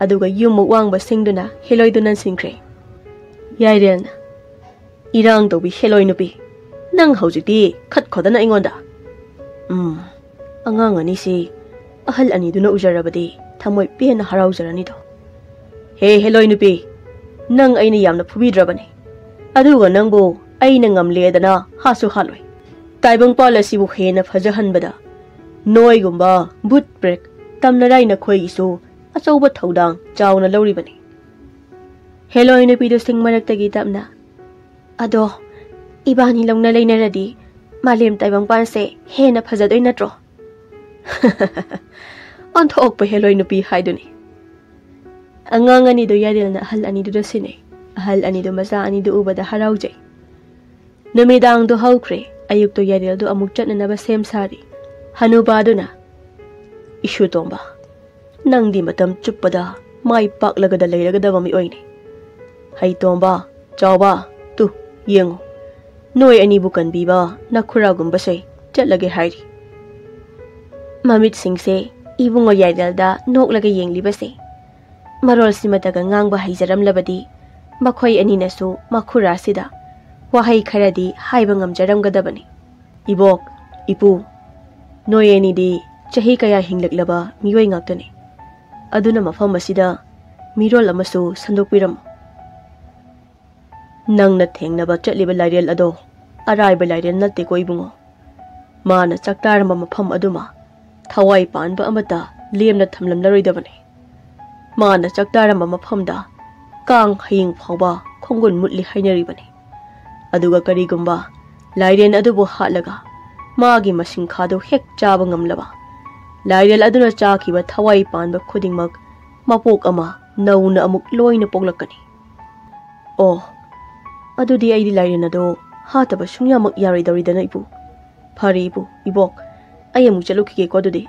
ꯑꯗꯨꯒ ꯌꯨꯝꯃꯨꯛ ꯋꯥꯡꯕ ꯁꯤꯡꯗꯨꯅ ꯍꯦꯂꯣꯏꯗꯨ ꯅꯟꯁꯤꯟꯈ꯭ꯔꯦ꯫ ꯌꯥꯏꯔꯦꯜꯅ, "ꯏꯔꯥꯡ ꯇꯧꯕꯤ ꯍꯦꯂꯣꯏ ꯅꯨꯄꯤ, ꯅꯪ ꯍꯧꯖꯤꯛꯇꯤ ꯈꯠꯈꯣꯗꯅ ꯑꯩꯉꯣꯟꯗ꯫ ꯎꯝ, ꯑꯉꯥꯡ ꯑꯅꯤꯁꯤ ꯑꯍꯜ ꯑꯅꯤꯗꯨꯅ ꯎꯖꯔꯕꯗꯤ ꯊꯃꯣꯏ ꯄꯦꯟꯅ ꯍꯔꯥꯎꯖꯔꯅꯤꯗꯣ꯫ ꯍꯦ ꯍꯦꯂꯣꯏ ꯅꯨꯄꯤ, ꯅꯪ ꯑꯩꯅ ꯌꯥꯝꯅ ꯐꯨꯕꯤꯗ꯭ꯔꯕꯅꯤ꯫ ꯑꯗꯨꯒ ꯅꯪꯕꯨ ꯑꯩꯅ ꯉꯝꯂꯦꯗꯅ ꯍꯥꯠꯁꯨ ꯍꯥꯠꯂꯣꯏ꯫ ꯇꯥꯏꯕꯪꯄꯥꯜ ꯑꯁꯤꯕꯨ ꯍꯦꯟꯅ ꯐꯖꯍꯟꯕꯗ ꯅꯣꯏꯒꯨꯝꯕ ꯕꯨꯠ ꯕ꯭ꯔꯦꯛ ꯇꯝꯅꯔꯥꯏ ꯅꯈꯣꯏꯒꯤꯁꯨ ꯑꯆꯧꯕ ꯊꯧꯗꯥꯡ ꯆꯥꯎꯅ ꯂꯧꯔꯤꯕꯅꯤ꯫" ꯍꯦꯂꯣꯏ ꯅꯨꯄꯤꯗꯨ ꯁꯤꯡ ꯃꯔꯛꯇꯒꯤ ꯇꯞꯅ, "ꯑꯗꯣ, ꯏꯕꯥꯅꯤ ꯂꯧꯅ ꯂꯩꯅꯔꯗꯤ ꯃꯥꯂꯦꯝ ꯇꯥꯏꯕꯪꯄꯥꯟꯁꯦ ꯍꯦꯟꯅ ꯐꯖꯗꯣꯏ ꯅꯠꯇ꯭ꯔꯣ?" ꯑꯣꯟꯊꯣꯛꯄ ꯍꯦꯂꯣꯏ ꯅꯨꯄꯤ ꯍꯥꯏꯗꯨꯅꯤ꯫ ꯑꯉꯥꯡ ꯑꯅꯤꯗꯨ ꯌꯥꯏꯔꯦꯜꯅ ꯑꯍꯜ ꯑꯅꯤꯗꯨꯗ ꯁꯤꯟꯅꯩ꯫ ꯑꯍꯜ ꯑꯅꯤꯗꯨ ꯃꯆꯥ ꯑꯅꯤꯗꯨ ꯎꯕꯗ ꯍꯔꯥꯎꯖꯩ꯫ ꯅꯨꯃꯤꯗꯥꯡꯗꯨ ꯍꯧꯈ꯭ꯔꯦ꯫ ꯑꯌꯨꯛꯇꯨ ꯌꯥꯏꯔꯦꯜꯗꯨ ꯑꯃꯨꯛ ꯆꯠꯅꯅꯕ ꯁꯦꯝ ꯁꯥꯔꯤ꯫ ꯍꯅꯨꯕꯥꯗꯨꯅ, "ꯏꯁꯨ ꯇꯣꯝꯕ, ꯅꯪꯗꯤ ꯃꯇꯝ ꯆꯨꯞꯄꯗ ꯃꯥꯏ ꯄꯥꯛꯂꯒꯗ ꯂꯩꯔꯒꯗꯕ ꯃꯤꯑꯣꯏꯅꯤ꯫ ꯍꯩ ꯇꯣꯝꯕ, ꯆꯥꯎꯕ, ꯇꯨ, ꯌꯦꯡꯉꯨ꯫ ꯅꯣꯏ ꯑꯅꯤꯕꯨ ꯀꯟꯕꯤꯕ ꯅꯈꯨꯔꯥꯒꯨꯝꯕꯁꯦ ꯆꯠꯂꯒꯦ ꯍꯥꯏꯔꯤ꯫" ꯃꯃꯤꯠꯁꯤꯡꯁꯦ ꯏꯕꯨꯡꯉꯣ ꯌꯥꯏꯔꯦꯜꯗ ꯅꯣꯛꯂꯒ ꯌꯦꯡꯂꯤꯕꯁꯦ꯫ ꯃꯔꯣꯜꯁꯤꯃꯇꯒ ꯉꯥꯡꯕ ꯍꯩꯖꯔꯝꯂꯕꯗꯤ ꯃꯈꯣꯏ ꯑꯅꯤꯅꯁꯨ ꯃꯈꯨꯔꯥꯁꯤꯗ ꯋꯥꯍꯩ ꯈꯔꯗꯤ ꯍꯥꯏꯕ ꯉꯝꯖꯔꯝꯒꯗꯕꯅꯤ꯫ "ꯏꯕꯣꯛ, ꯏꯄꯨ, ꯅꯣꯏ ꯑꯅꯤꯗꯤ ꯆꯍꯤ ꯀꯌꯥ ꯍꯤꯡꯂꯛꯂꯕ ꯃꯤꯑꯣꯏ ꯉꯥꯛꯇꯅꯤ꯫ ꯑꯗꯨꯅ ꯃꯐꯝ ꯑꯁꯤꯗ ꯃꯤꯔꯣꯜ ꯑꯃꯁꯨ ꯁꯟꯗꯣꯛꯄꯤꯔꯝꯃꯨ꯫" "ꯅꯪꯅ ꯊꯦꯡꯅꯕ ꯆꯠꯂꯤꯕ ꯂꯥꯏꯔꯦꯜ ꯑꯗꯣ ꯑꯔꯥꯏꯕ ꯂꯥꯏꯔꯦꯜ ꯅꯠꯇꯦꯀꯣ ꯏꯕꯨꯡꯉꯣ꯫ ꯃꯥꯅ ꯆꯥꯛꯇꯥꯔꯝꯕ ꯃꯐꯝ ꯑꯗꯨꯃ ꯊꯋꯥꯏ ꯄꯥꯟꯕ ꯑꯃꯠꯇ ꯂꯦꯝꯅ ꯊꯝꯂꯝꯂꯔꯣꯏꯗꯕꯅꯤ꯫ ꯃꯥꯅ ꯆꯥꯛꯇꯥꯔꯝꯕ ꯃꯐꯝꯗ ꯀꯥꯡ ꯍꯌꯤꯡ ꯐꯥꯎꯕ ꯈꯣꯡꯒꯨꯟ ꯃꯨꯠꯂꯤ ꯍꯥꯏꯅꯔꯤꯕꯅꯤ꯫ ꯑꯗꯨꯒ ꯀꯔꯤꯒꯨꯝꯕ ꯂꯥꯏꯔꯦꯟ ꯑꯗꯨꯕꯨ ꯍꯥꯠꯂꯒ ꯃꯥꯒꯤ ꯃꯁꯤꯡꯈꯥꯗꯨ ꯍꯦꯛ ꯆꯥꯕ ꯉꯝꯂꯕ, ꯂꯥꯏꯔꯦꯜ ꯑꯗꯨꯅ ꯆꯥꯈꯤꯕ ꯊꯋꯥꯏ ꯄꯥꯟꯕ ꯈꯨꯗꯤꯡꯃꯛ ꯃꯄꯣꯛ ꯑꯃ ꯅꯧꯅ ꯑꯃꯨꯛ ꯂꯣꯏꯅ ꯄꯣꯛꯂꯛꯀꯅꯤ꯫" "ꯑꯣ, ꯑꯗꯨꯗꯤ ꯑꯩꯗꯤ ꯂꯥꯏꯔꯦꯟ ꯑꯗꯣ ꯍꯥꯠꯇꯕ ꯁꯨꯡꯌꯥꯃꯛ ꯌꯥꯔꯣꯏꯗꯧꯔꯤꯗꯅ ꯏꯄꯨ꯫ ꯐꯔꯦ ꯏꯄꯨ, ꯏꯕꯣꯛ, ꯑꯩ ꯑꯃꯨꯛ ꯆꯠꯂꯨꯈꯤꯒꯦꯀꯣ ꯑꯗꯨꯗꯤ꯫"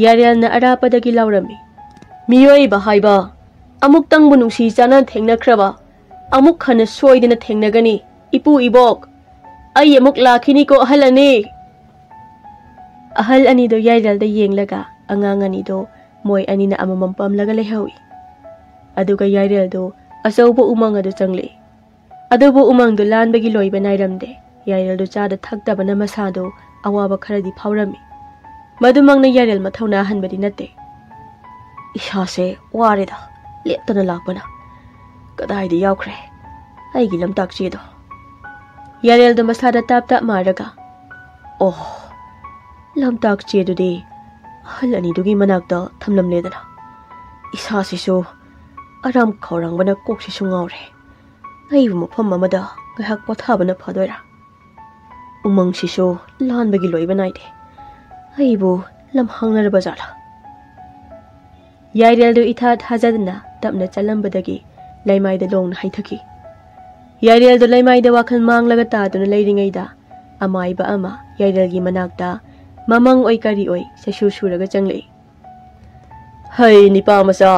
ꯌꯥꯔꯦꯜꯅ ꯑꯔꯥꯞꯄꯗꯒꯤ ꯂꯥꯎꯔꯝꯃꯤ꯫ "ꯃꯤꯑꯣꯏꯕ ꯍꯥꯏꯕ ꯑꯃꯨꯛꯇꯪꯕꯨ ꯅꯨꯡꯁꯤ ꯆꯥꯟꯅ ꯊꯦꯡꯅꯈ꯭ꯔꯕ ꯑꯃꯨꯛ ꯍꯟꯅ ꯁꯣꯏꯗꯅ ꯊꯦꯡꯅꯒꯅꯤ꯫ ꯏꯄꯨ ꯏꯕꯣꯛ, ꯑꯩ ꯑꯃꯨꯛ ꯂꯥꯛꯈꯤꯅꯤꯀꯣ ꯑꯍꯜ ꯑꯅꯤ꯫" ꯑꯍꯜ ꯑꯅꯤꯗꯣ ꯌꯥꯏꯔꯦꯜꯗ ꯌꯦꯡꯂꯒ ꯑꯉꯥꯡ ꯑꯅꯤꯗꯣ ꯃꯣꯏ ꯑꯅꯤꯅ ꯑꯃꯃꯝ ꯄꯝꯂꯒ ꯂꯩꯍꯧꯏ꯫ ꯑꯗꯨꯒ ꯌꯥꯏꯔꯦꯜꯗꯣ ꯑꯆꯧꯕ ꯎꯃꯪ ꯑꯗꯨ ꯆꯪꯂꯛꯏ꯫ ꯑꯗꯨꯕꯨ ꯎꯃꯪꯗꯨ ꯂꯥꯟꯕꯒꯤ ꯂꯣꯏꯕ ꯅꯥꯏꯔꯝꯗꯦ꯫ ꯌꯥꯏꯔꯦꯜꯗꯨ ꯆꯥꯗ ꯊꯛꯇꯕꯅ ꯃꯁꯥꯗꯨ ꯑꯋꯥꯕ ꯈꯔꯗꯤ ꯐꯥꯎꯔꯝꯃꯤ꯫ ꯃꯗꯨꯃꯛꯅ ꯌꯥꯏꯔꯦꯜ ꯃꯊꯧꯅꯥ ꯍꯟꯕꯗꯤ ꯅꯠꯇꯦ꯫ "ꯏꯁꯥꯁꯦ ꯋꯥꯔꯦꯗ, ꯂꯦꯞꯇꯅ ꯂꯥꯛꯄꯅ꯫ ꯀꯗꯥꯏꯗ ꯌꯥꯎꯈ꯭ꯔꯦ ꯑꯩꯒꯤ ꯂꯝꯇꯥꯛ ꯆꯦꯗꯣ?" ꯌꯥꯔꯦꯜꯗꯣ ꯃꯁꯥꯗ ꯇꯥꯞ ꯇꯥꯞ ꯃꯥꯔꯒ, "ꯑꯣ, ꯂꯝꯇꯥꯛ ꯆꯦꯗꯨꯗꯤ ꯑꯍꯜ ꯑꯅꯤꯗꯨꯒꯤ ꯃꯅꯥꯛꯇ ꯊꯝꯂꯝꯂꯦꯗꯅ꯫ ꯏꯁꯥꯁꯤꯁꯨ ꯑꯔꯥꯝ ꯈꯧꯔꯥꯡꯕꯅ ꯀꯣꯛꯁꯤꯁꯨ ꯉꯥꯎꯔꯦ꯫ ꯑꯩꯕꯨ ꯃꯐꯝ ꯑꯃꯗ ꯉꯥꯏꯍꯥꯛ ꯄꯣꯊꯥꯕꯅ ꯐꯗꯣꯏꯔꯥ? ꯎꯃꯪꯁꯤꯁꯨ ꯂꯥꯟꯕꯒꯤ ꯂꯣꯏꯕ ꯅꯥꯏꯗꯦ꯫ ꯑꯩꯕꯨ ꯂꯝꯍꯥꯡꯅꯔꯕ ꯖꯥꯠꯂꯥ?" ꯌꯥꯏꯔꯦꯜꯗꯨ ꯏꯊꯥ ꯊꯥꯖꯗꯅ ꯇꯞꯅ ꯆꯠꯂꯝꯕꯗꯒꯤ ꯂꯩꯃꯥꯏꯗ ꯂꯣꯡꯅ ꯍꯩꯊꯈꯤ꯫ ꯌꯥꯏꯔꯦꯜꯗꯨ ꯂꯩꯃꯥꯏꯗ ꯋꯥꯈꯜ ꯃꯥꯡꯂꯒ ꯇꯥꯗꯨꯅ ꯂꯩꯔꯤꯉꯩꯗ ꯑꯃꯥꯏꯕ ꯑꯃ ꯌꯥꯏꯔꯦꯜꯒꯤ ꯃꯅꯥꯛꯇ ꯃꯃꯪ ꯑꯣꯏ ꯀꯔꯤ ꯑꯣꯏ ꯆꯩꯁꯨ ꯁꯨꯔꯒ ꯆꯪꯂꯛꯏ꯫ "ꯍꯩ ꯅꯤꯄꯥ ꯃꯆꯥ,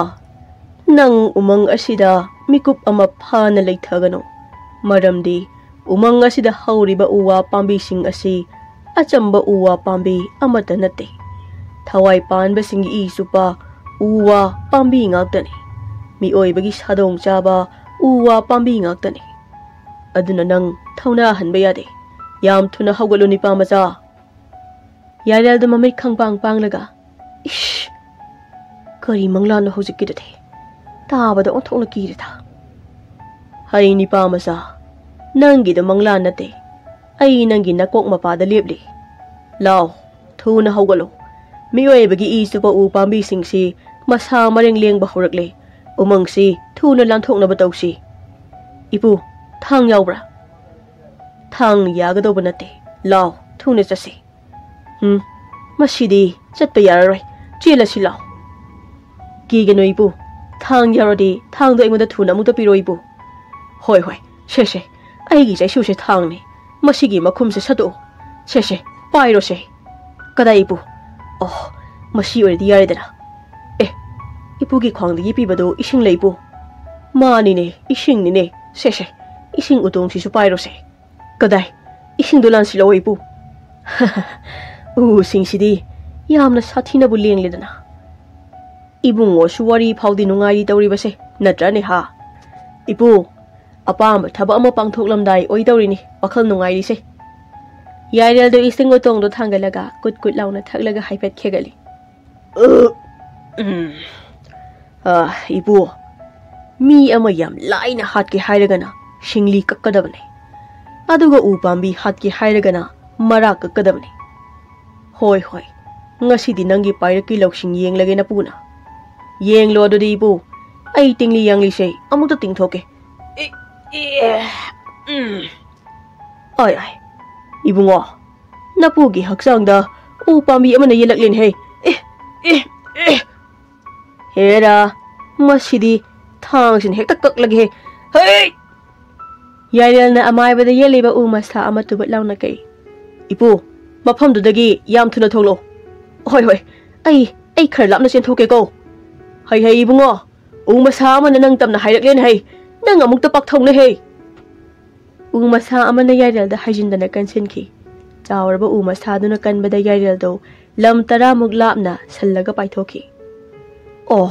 ꯅꯪ ꯎꯃꯪ ꯑꯁꯤꯗ ꯃꯤꯀꯨꯞ ꯑꯃ ꯐꯥꯅ ꯂꯩꯊꯒꯅꯨ꯫ ꯃꯔꯝꯗꯤ ꯎꯃꯪ ꯑꯁꯤꯗ ꯍꯧꯔꯤꯕ ꯎ ꯋꯥ ꯄꯥꯝꯕꯤꯁꯤꯡ ꯑꯁꯤ ꯑꯆꯝꯕ ꯎ ꯋꯥ ꯄꯥꯝꯕꯤ ꯑꯃꯠꯇ ꯅꯠꯇꯦ꯫ ꯊꯋꯥꯏ ꯄꯥꯟꯕꯁꯤꯡꯒꯤ ꯏ ꯆꯨꯞꯄ ꯎ ꯋꯥ ꯄꯥꯝꯕꯤ ꯉꯥꯛꯇꯅꯤ꯫ ꯃꯤꯑꯣꯏꯕꯒꯤ ꯁꯥꯗꯣꯡ ꯆꯥꯕ ꯎ ꯋꯥ ꯄꯥꯝꯕꯤ ꯉꯥꯛꯇꯅꯤ꯫ ꯑꯗꯨꯅ ꯅꯪ ꯊꯧꯅꯥ ꯍꯟꯕ ꯌꯥꯗꯦ꯫ ꯌꯥꯝ ꯊꯨꯅ ꯍꯧꯒꯠꯂꯨ, ꯅꯤꯄꯥ ꯃꯆꯥ꯫ ꯌꯥꯏꯔꯦꯜꯗꯣ ꯃꯃꯤꯠ ꯈꯪꯄꯥꯡ ꯄꯥꯡꯂꯒ, "ꯏꯁ! ꯀꯔꯤ ꯃꯪꯂꯥꯟꯅꯣ ꯍꯧꯖꯤꯛꯀꯤꯗꯨꯗꯤ? ꯇꯥꯕꯗ ꯑꯣꯟꯊꯣꯛꯅ ꯀꯤꯔꯦꯗ꯫ ꯍꯩ, ꯅꯤꯄꯥ ꯃꯆꯥ, ꯅꯪꯒꯤꯗꯣ ꯃꯪꯂꯥꯟ ꯅꯠꯇꯦ꯫ ꯑꯩ ꯅꯪꯒꯤ ꯅꯀꯣꯛ ꯃꯄꯥꯗ ꯂꯦꯞꯂꯤ꯫ ꯂꯥꯎ, ꯊꯨꯅ ꯍꯧꯒꯠꯂꯣ꯫ ꯃꯤꯑꯣꯏꯕꯒꯤ ꯏ ꯆꯨꯞꯄ ꯎ ꯄꯥꯝꯕꯤꯁꯤꯡꯁꯤ ꯃꯁꯥ ꯃꯔꯦꯡ ꯂꯦꯡꯕ ꯍꯧꯔꯛꯂꯦ꯫ ꯎꯃꯪꯁꯤ ꯊꯨꯅ ꯂꯥꯟꯊꯣꯛꯅꯕ ꯇꯧꯁꯤ꯫ ꯏꯄꯨ, ꯊꯥꯡ ꯌꯥꯎꯕ꯭ꯔꯥ?" "ꯊꯥꯡ ꯌꯥꯒꯗꯧꯕ ꯅꯠꯇꯦ꯫ ꯂꯥꯎ, ꯊꯨꯅ ꯆꯠꯁꯤ꯫" "ꯎꯝ, ꯃꯁꯤꯗꯤ ꯆꯠꯄ ꯌꯥꯔꯔꯣꯏ꯫ ꯆꯦꯜꯂꯁꯤ ꯂꯥꯎ꯫" "ꯀꯤꯒꯅꯨ ꯏꯄꯨ, ꯊꯥꯡ ꯌꯥꯎꯔꯗꯤ ꯊꯥꯡꯗꯣ ꯑꯩꯉꯣꯟꯗ ꯊꯨꯅ ꯑꯃꯨꯛꯇ ꯄꯤꯔꯣ ꯏꯄꯨ꯫" "ꯍꯣꯏ, ꯍꯣꯏ, ꯁꯦ, ꯁꯦ, ꯑꯩꯒꯤ ꯆꯩꯁꯨꯁꯦ ꯊꯥꯡꯅꯤ꯫ ꯃꯁꯤꯒꯤ ꯃꯈꯨꯝꯁꯦ ꯁꯠꯇꯣꯛꯑꯣ꯫ ꯁꯦ, ꯁꯦ, ꯄꯥꯏꯔꯣꯁꯦ꯫" "ꯀꯗꯥꯏ ꯏꯄꯨ?" "ꯑꯣ, ꯃꯁꯤ ꯑꯣꯏꯔꯗꯤ ꯌꯥꯔꯦꯗꯅ꯫ ꯑꯦ, ꯏꯄꯨꯒꯤ ꯈ꯭ꯋꯥꯡꯗ ꯌꯦꯠꯄꯤꯕꯗꯣ ꯏꯁꯤꯡ ꯂꯩ ꯏꯄꯨ?" "ꯃꯥꯅꯤꯅꯦ, ꯏꯁꯤꯡꯅꯤꯅꯦ꯫ ꯁꯦ, ꯁꯦ, ꯏꯁꯤꯡ ꯎꯇꯣꯡꯁꯤꯁꯨ ꯄꯥꯏꯔꯣꯁꯦ꯫" "ꯀꯗꯥꯏ? ꯏꯁꯤꯡꯗꯣ ꯂꯥꯟꯁꯤꯜꯂꯛꯑꯣ ꯏꯄꯨ꯫" "ꯎꯁꯤꯡꯁꯤꯗꯤ ꯌꯥꯝꯅ ꯁꯥꯊꯤꯅꯕꯨ ꯂꯦꯡꯂꯦꯗꯅ꯫ ꯏꯕꯨꯡꯉꯣꯁꯨ ꯋꯥꯔꯤ ꯐꯥꯎꯗꯤ ꯅꯨꯡꯉꯥꯏꯔꯤ ꯇꯧꯔꯤꯕꯁꯦ, ꯅꯠꯇ꯭ꯔꯅꯦ ꯍꯥ? ꯏꯄꯨ, ꯑꯄꯥꯝꯕ ꯊꯕꯛ ꯑꯃ ꯄꯥꯡꯊꯣꯛꯂꯝꯗꯥꯏ ꯑꯣꯏꯗꯧꯔꯤꯅꯤ ꯋꯥꯈꯜ ꯅꯨꯡꯉꯥꯏꯔꯤꯁꯦ꯫" ꯌꯥꯏꯔꯦꯜꯗꯣ ꯏꯁꯤꯡ ꯎꯇꯣꯡꯗꯣ ꯊꯥꯡꯒꯠꯂꯒ ꯀꯨꯠ ꯀꯨꯠ ꯂꯥꯎꯅ ꯊꯛꯂꯒ ꯍꯥꯏꯐꯦꯠ ꯈꯦꯒꯠꯂꯤ꯫ "ꯎ, ꯎꯝ꯫ ꯑ, ꯏꯄꯨ, ꯃꯤ ꯑꯃ ꯌꯥꯝ ꯂꯥꯏꯅ ꯍꯥꯠꯀꯦ ꯍꯥꯏꯔꯒꯅ ꯁꯤꯡꯂꯤ ꯀꯛꯀꯗꯕꯅꯤ, ꯑꯗꯨꯒ ꯎ ꯄꯥꯝꯕꯤ ꯍꯥꯠꯀꯦ ꯍꯥꯏꯔꯒꯅ ꯃꯔꯥ ꯀꯛꯀꯗꯕꯅꯤ꯫ ꯍꯣꯏ, ꯍꯣꯏ, ꯉꯁꯤꯗꯤ ꯅꯪꯒꯤ ꯄꯥꯏꯔꯛꯀꯤ ꯂꯧꯁꯤꯡ ꯌꯦꯡꯂꯒꯦ ꯅꯄꯨꯅ꯫ ꯌꯦꯡꯂꯣ ꯑꯗꯨꯗꯤ ꯏꯄꯨ, ꯑꯩ ꯇꯤꯡꯂꯤ ꯌꯥꯡꯂꯤꯁꯦ ꯑꯃꯨꯛꯇ ꯇꯤꯡꯊꯣꯛꯀꯦ꯫ ꯏ, ꯏ, ꯎꯝ꯫ ꯑꯥꯏ, ꯑꯥꯏ, ꯏꯕꯨꯡꯉꯣ, ꯅꯄꯨꯒꯤ ꯍꯛꯆꯥꯡꯗ ꯎ ꯄꯥꯝꯕꯤ ꯑꯃꯅ ꯌꯦꯜꯂꯛꯂꯦꯅꯦꯍꯦ꯫ ꯑꯦ, ꯑꯦ, ꯑꯦ꯫ ꯍꯦꯔꯥ, ꯃꯁꯤꯗꯤ ꯊꯥꯡꯁꯤꯅ ꯍꯦꯛꯇ ꯀꯛꯂꯒꯦꯍꯦ꯫ ꯍꯩ!" ꯌꯥꯏꯔꯦꯜꯅ ꯑꯃꯥꯏꯕꯗ ꯌꯦꯜꯂꯤꯕ ꯎ ꯃꯁꯥ ꯑꯃ ꯇꯨꯕꯠ ꯂꯥꯎꯅ ꯀꯛꯏ꯫ "ꯏꯄꯨ, ꯃꯐꯝꯗꯨꯗꯒꯤ ꯌꯥꯝ ꯊꯨꯅ ꯊꯣꯛꯂꯛꯑꯣ꯫" "ꯍꯣꯏ, ꯍꯣꯏ, ꯑꯩ, ꯑꯩ ꯈꯔ ꯂꯥꯞꯅ ꯆꯦꯟꯊꯣꯛꯀꯦꯀꯣ꯫" "ꯍꯩ, ꯍꯩ, ꯏꯕꯨꯡꯉꯣ, ꯎ ꯃꯁꯥ ꯑꯃꯅ ꯅꯪ ꯇꯝꯅ ꯍꯥꯏꯔꯛꯂꯦꯅꯦ ꯍꯩ꯫ ꯅꯪ ꯑꯃꯨꯛꯇ ꯄꯥꯛꯊꯧꯅꯦ ꯍꯩ꯫" ꯎ ꯃꯁꯥ ꯑꯃꯅ ꯌꯥꯏꯔꯦꯜꯗ ꯍꯥꯏꯖꯤꯟꯗꯅ ꯀꯟꯁꯤꯟꯈꯤ꯫ ꯆꯥꯎꯔꯕ ꯎ ꯃꯁꯥꯗꯨꯅ ꯀꯟꯕꯗ ꯌꯥꯏꯔꯦꯜꯗꯣ ꯂꯝ ꯇꯔꯥꯃꯨꯛ ꯂꯥꯞꯅ ꯁꯜꯂꯒ ꯄꯥꯏꯊꯣꯛꯈꯤ꯫ ꯑꯣ,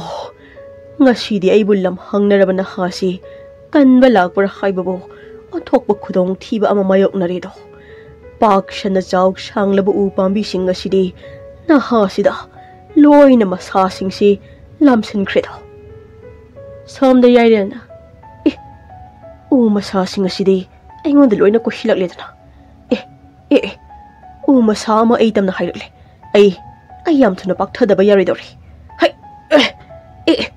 ꯉꯁꯤꯗꯤ ꯑꯩꯕꯨ ꯂꯝ ꯍꯪꯅꯔꯕ ꯅꯍꯥꯁꯤ ꯀꯟꯕ ꯂꯥꯛꯄ꯭ꯔꯥ ꯍꯥꯏꯕꯕꯨ ꯑꯣꯟꯊꯣꯛꯄ ꯈꯨꯗꯣꯡꯊꯤꯕ ꯑꯃ ꯃꯥꯌꯣꯛꯅꯔꯦꯗꯣ꯫ ꯄꯥꯛ ꯁꯟꯅ ꯆꯥꯎ ꯁꯥꯡꯂꯕ ꯎ ꯄꯥꯝꯕꯤꯁꯤꯡ ꯑꯁꯤꯗꯤ ꯅꯍꯥꯁꯤꯗ ꯂꯣꯏꯅ ꯃꯁꯥꯁꯤꯡꯁꯤ ꯂꯥꯝꯁꯤꯟꯈ꯭ꯔꯦꯗꯣ꯫ ꯁꯣꯝꯗ ꯌꯥꯏꯔꯦꯜꯅ, "ꯑꯦ, ꯎ ꯃꯁꯥꯁꯤꯡ ꯑꯁꯤꯗꯤ ꯑꯩꯉꯣꯟꯗ ꯂꯣꯏꯅ ꯀꯣꯏꯁꯤꯜꯂꯛꯂꯦꯗꯅ꯫ ꯑꯦ, ꯑꯦ, ꯑꯦ, ꯎ ꯃꯁꯥ ꯑꯃ ꯑꯩ ꯇꯝꯅ ꯍꯥꯏꯔꯛꯂꯦ꯫ ꯑꯩ, ꯑꯩ ꯌꯥꯝ ꯊꯨꯅ ꯄꯥꯛꯊꯗꯕ ꯌꯥꯔꯣꯏꯗꯧꯔꯤ꯫ ꯍꯩ, ꯑꯦ, ꯑꯦ, ꯑꯦ,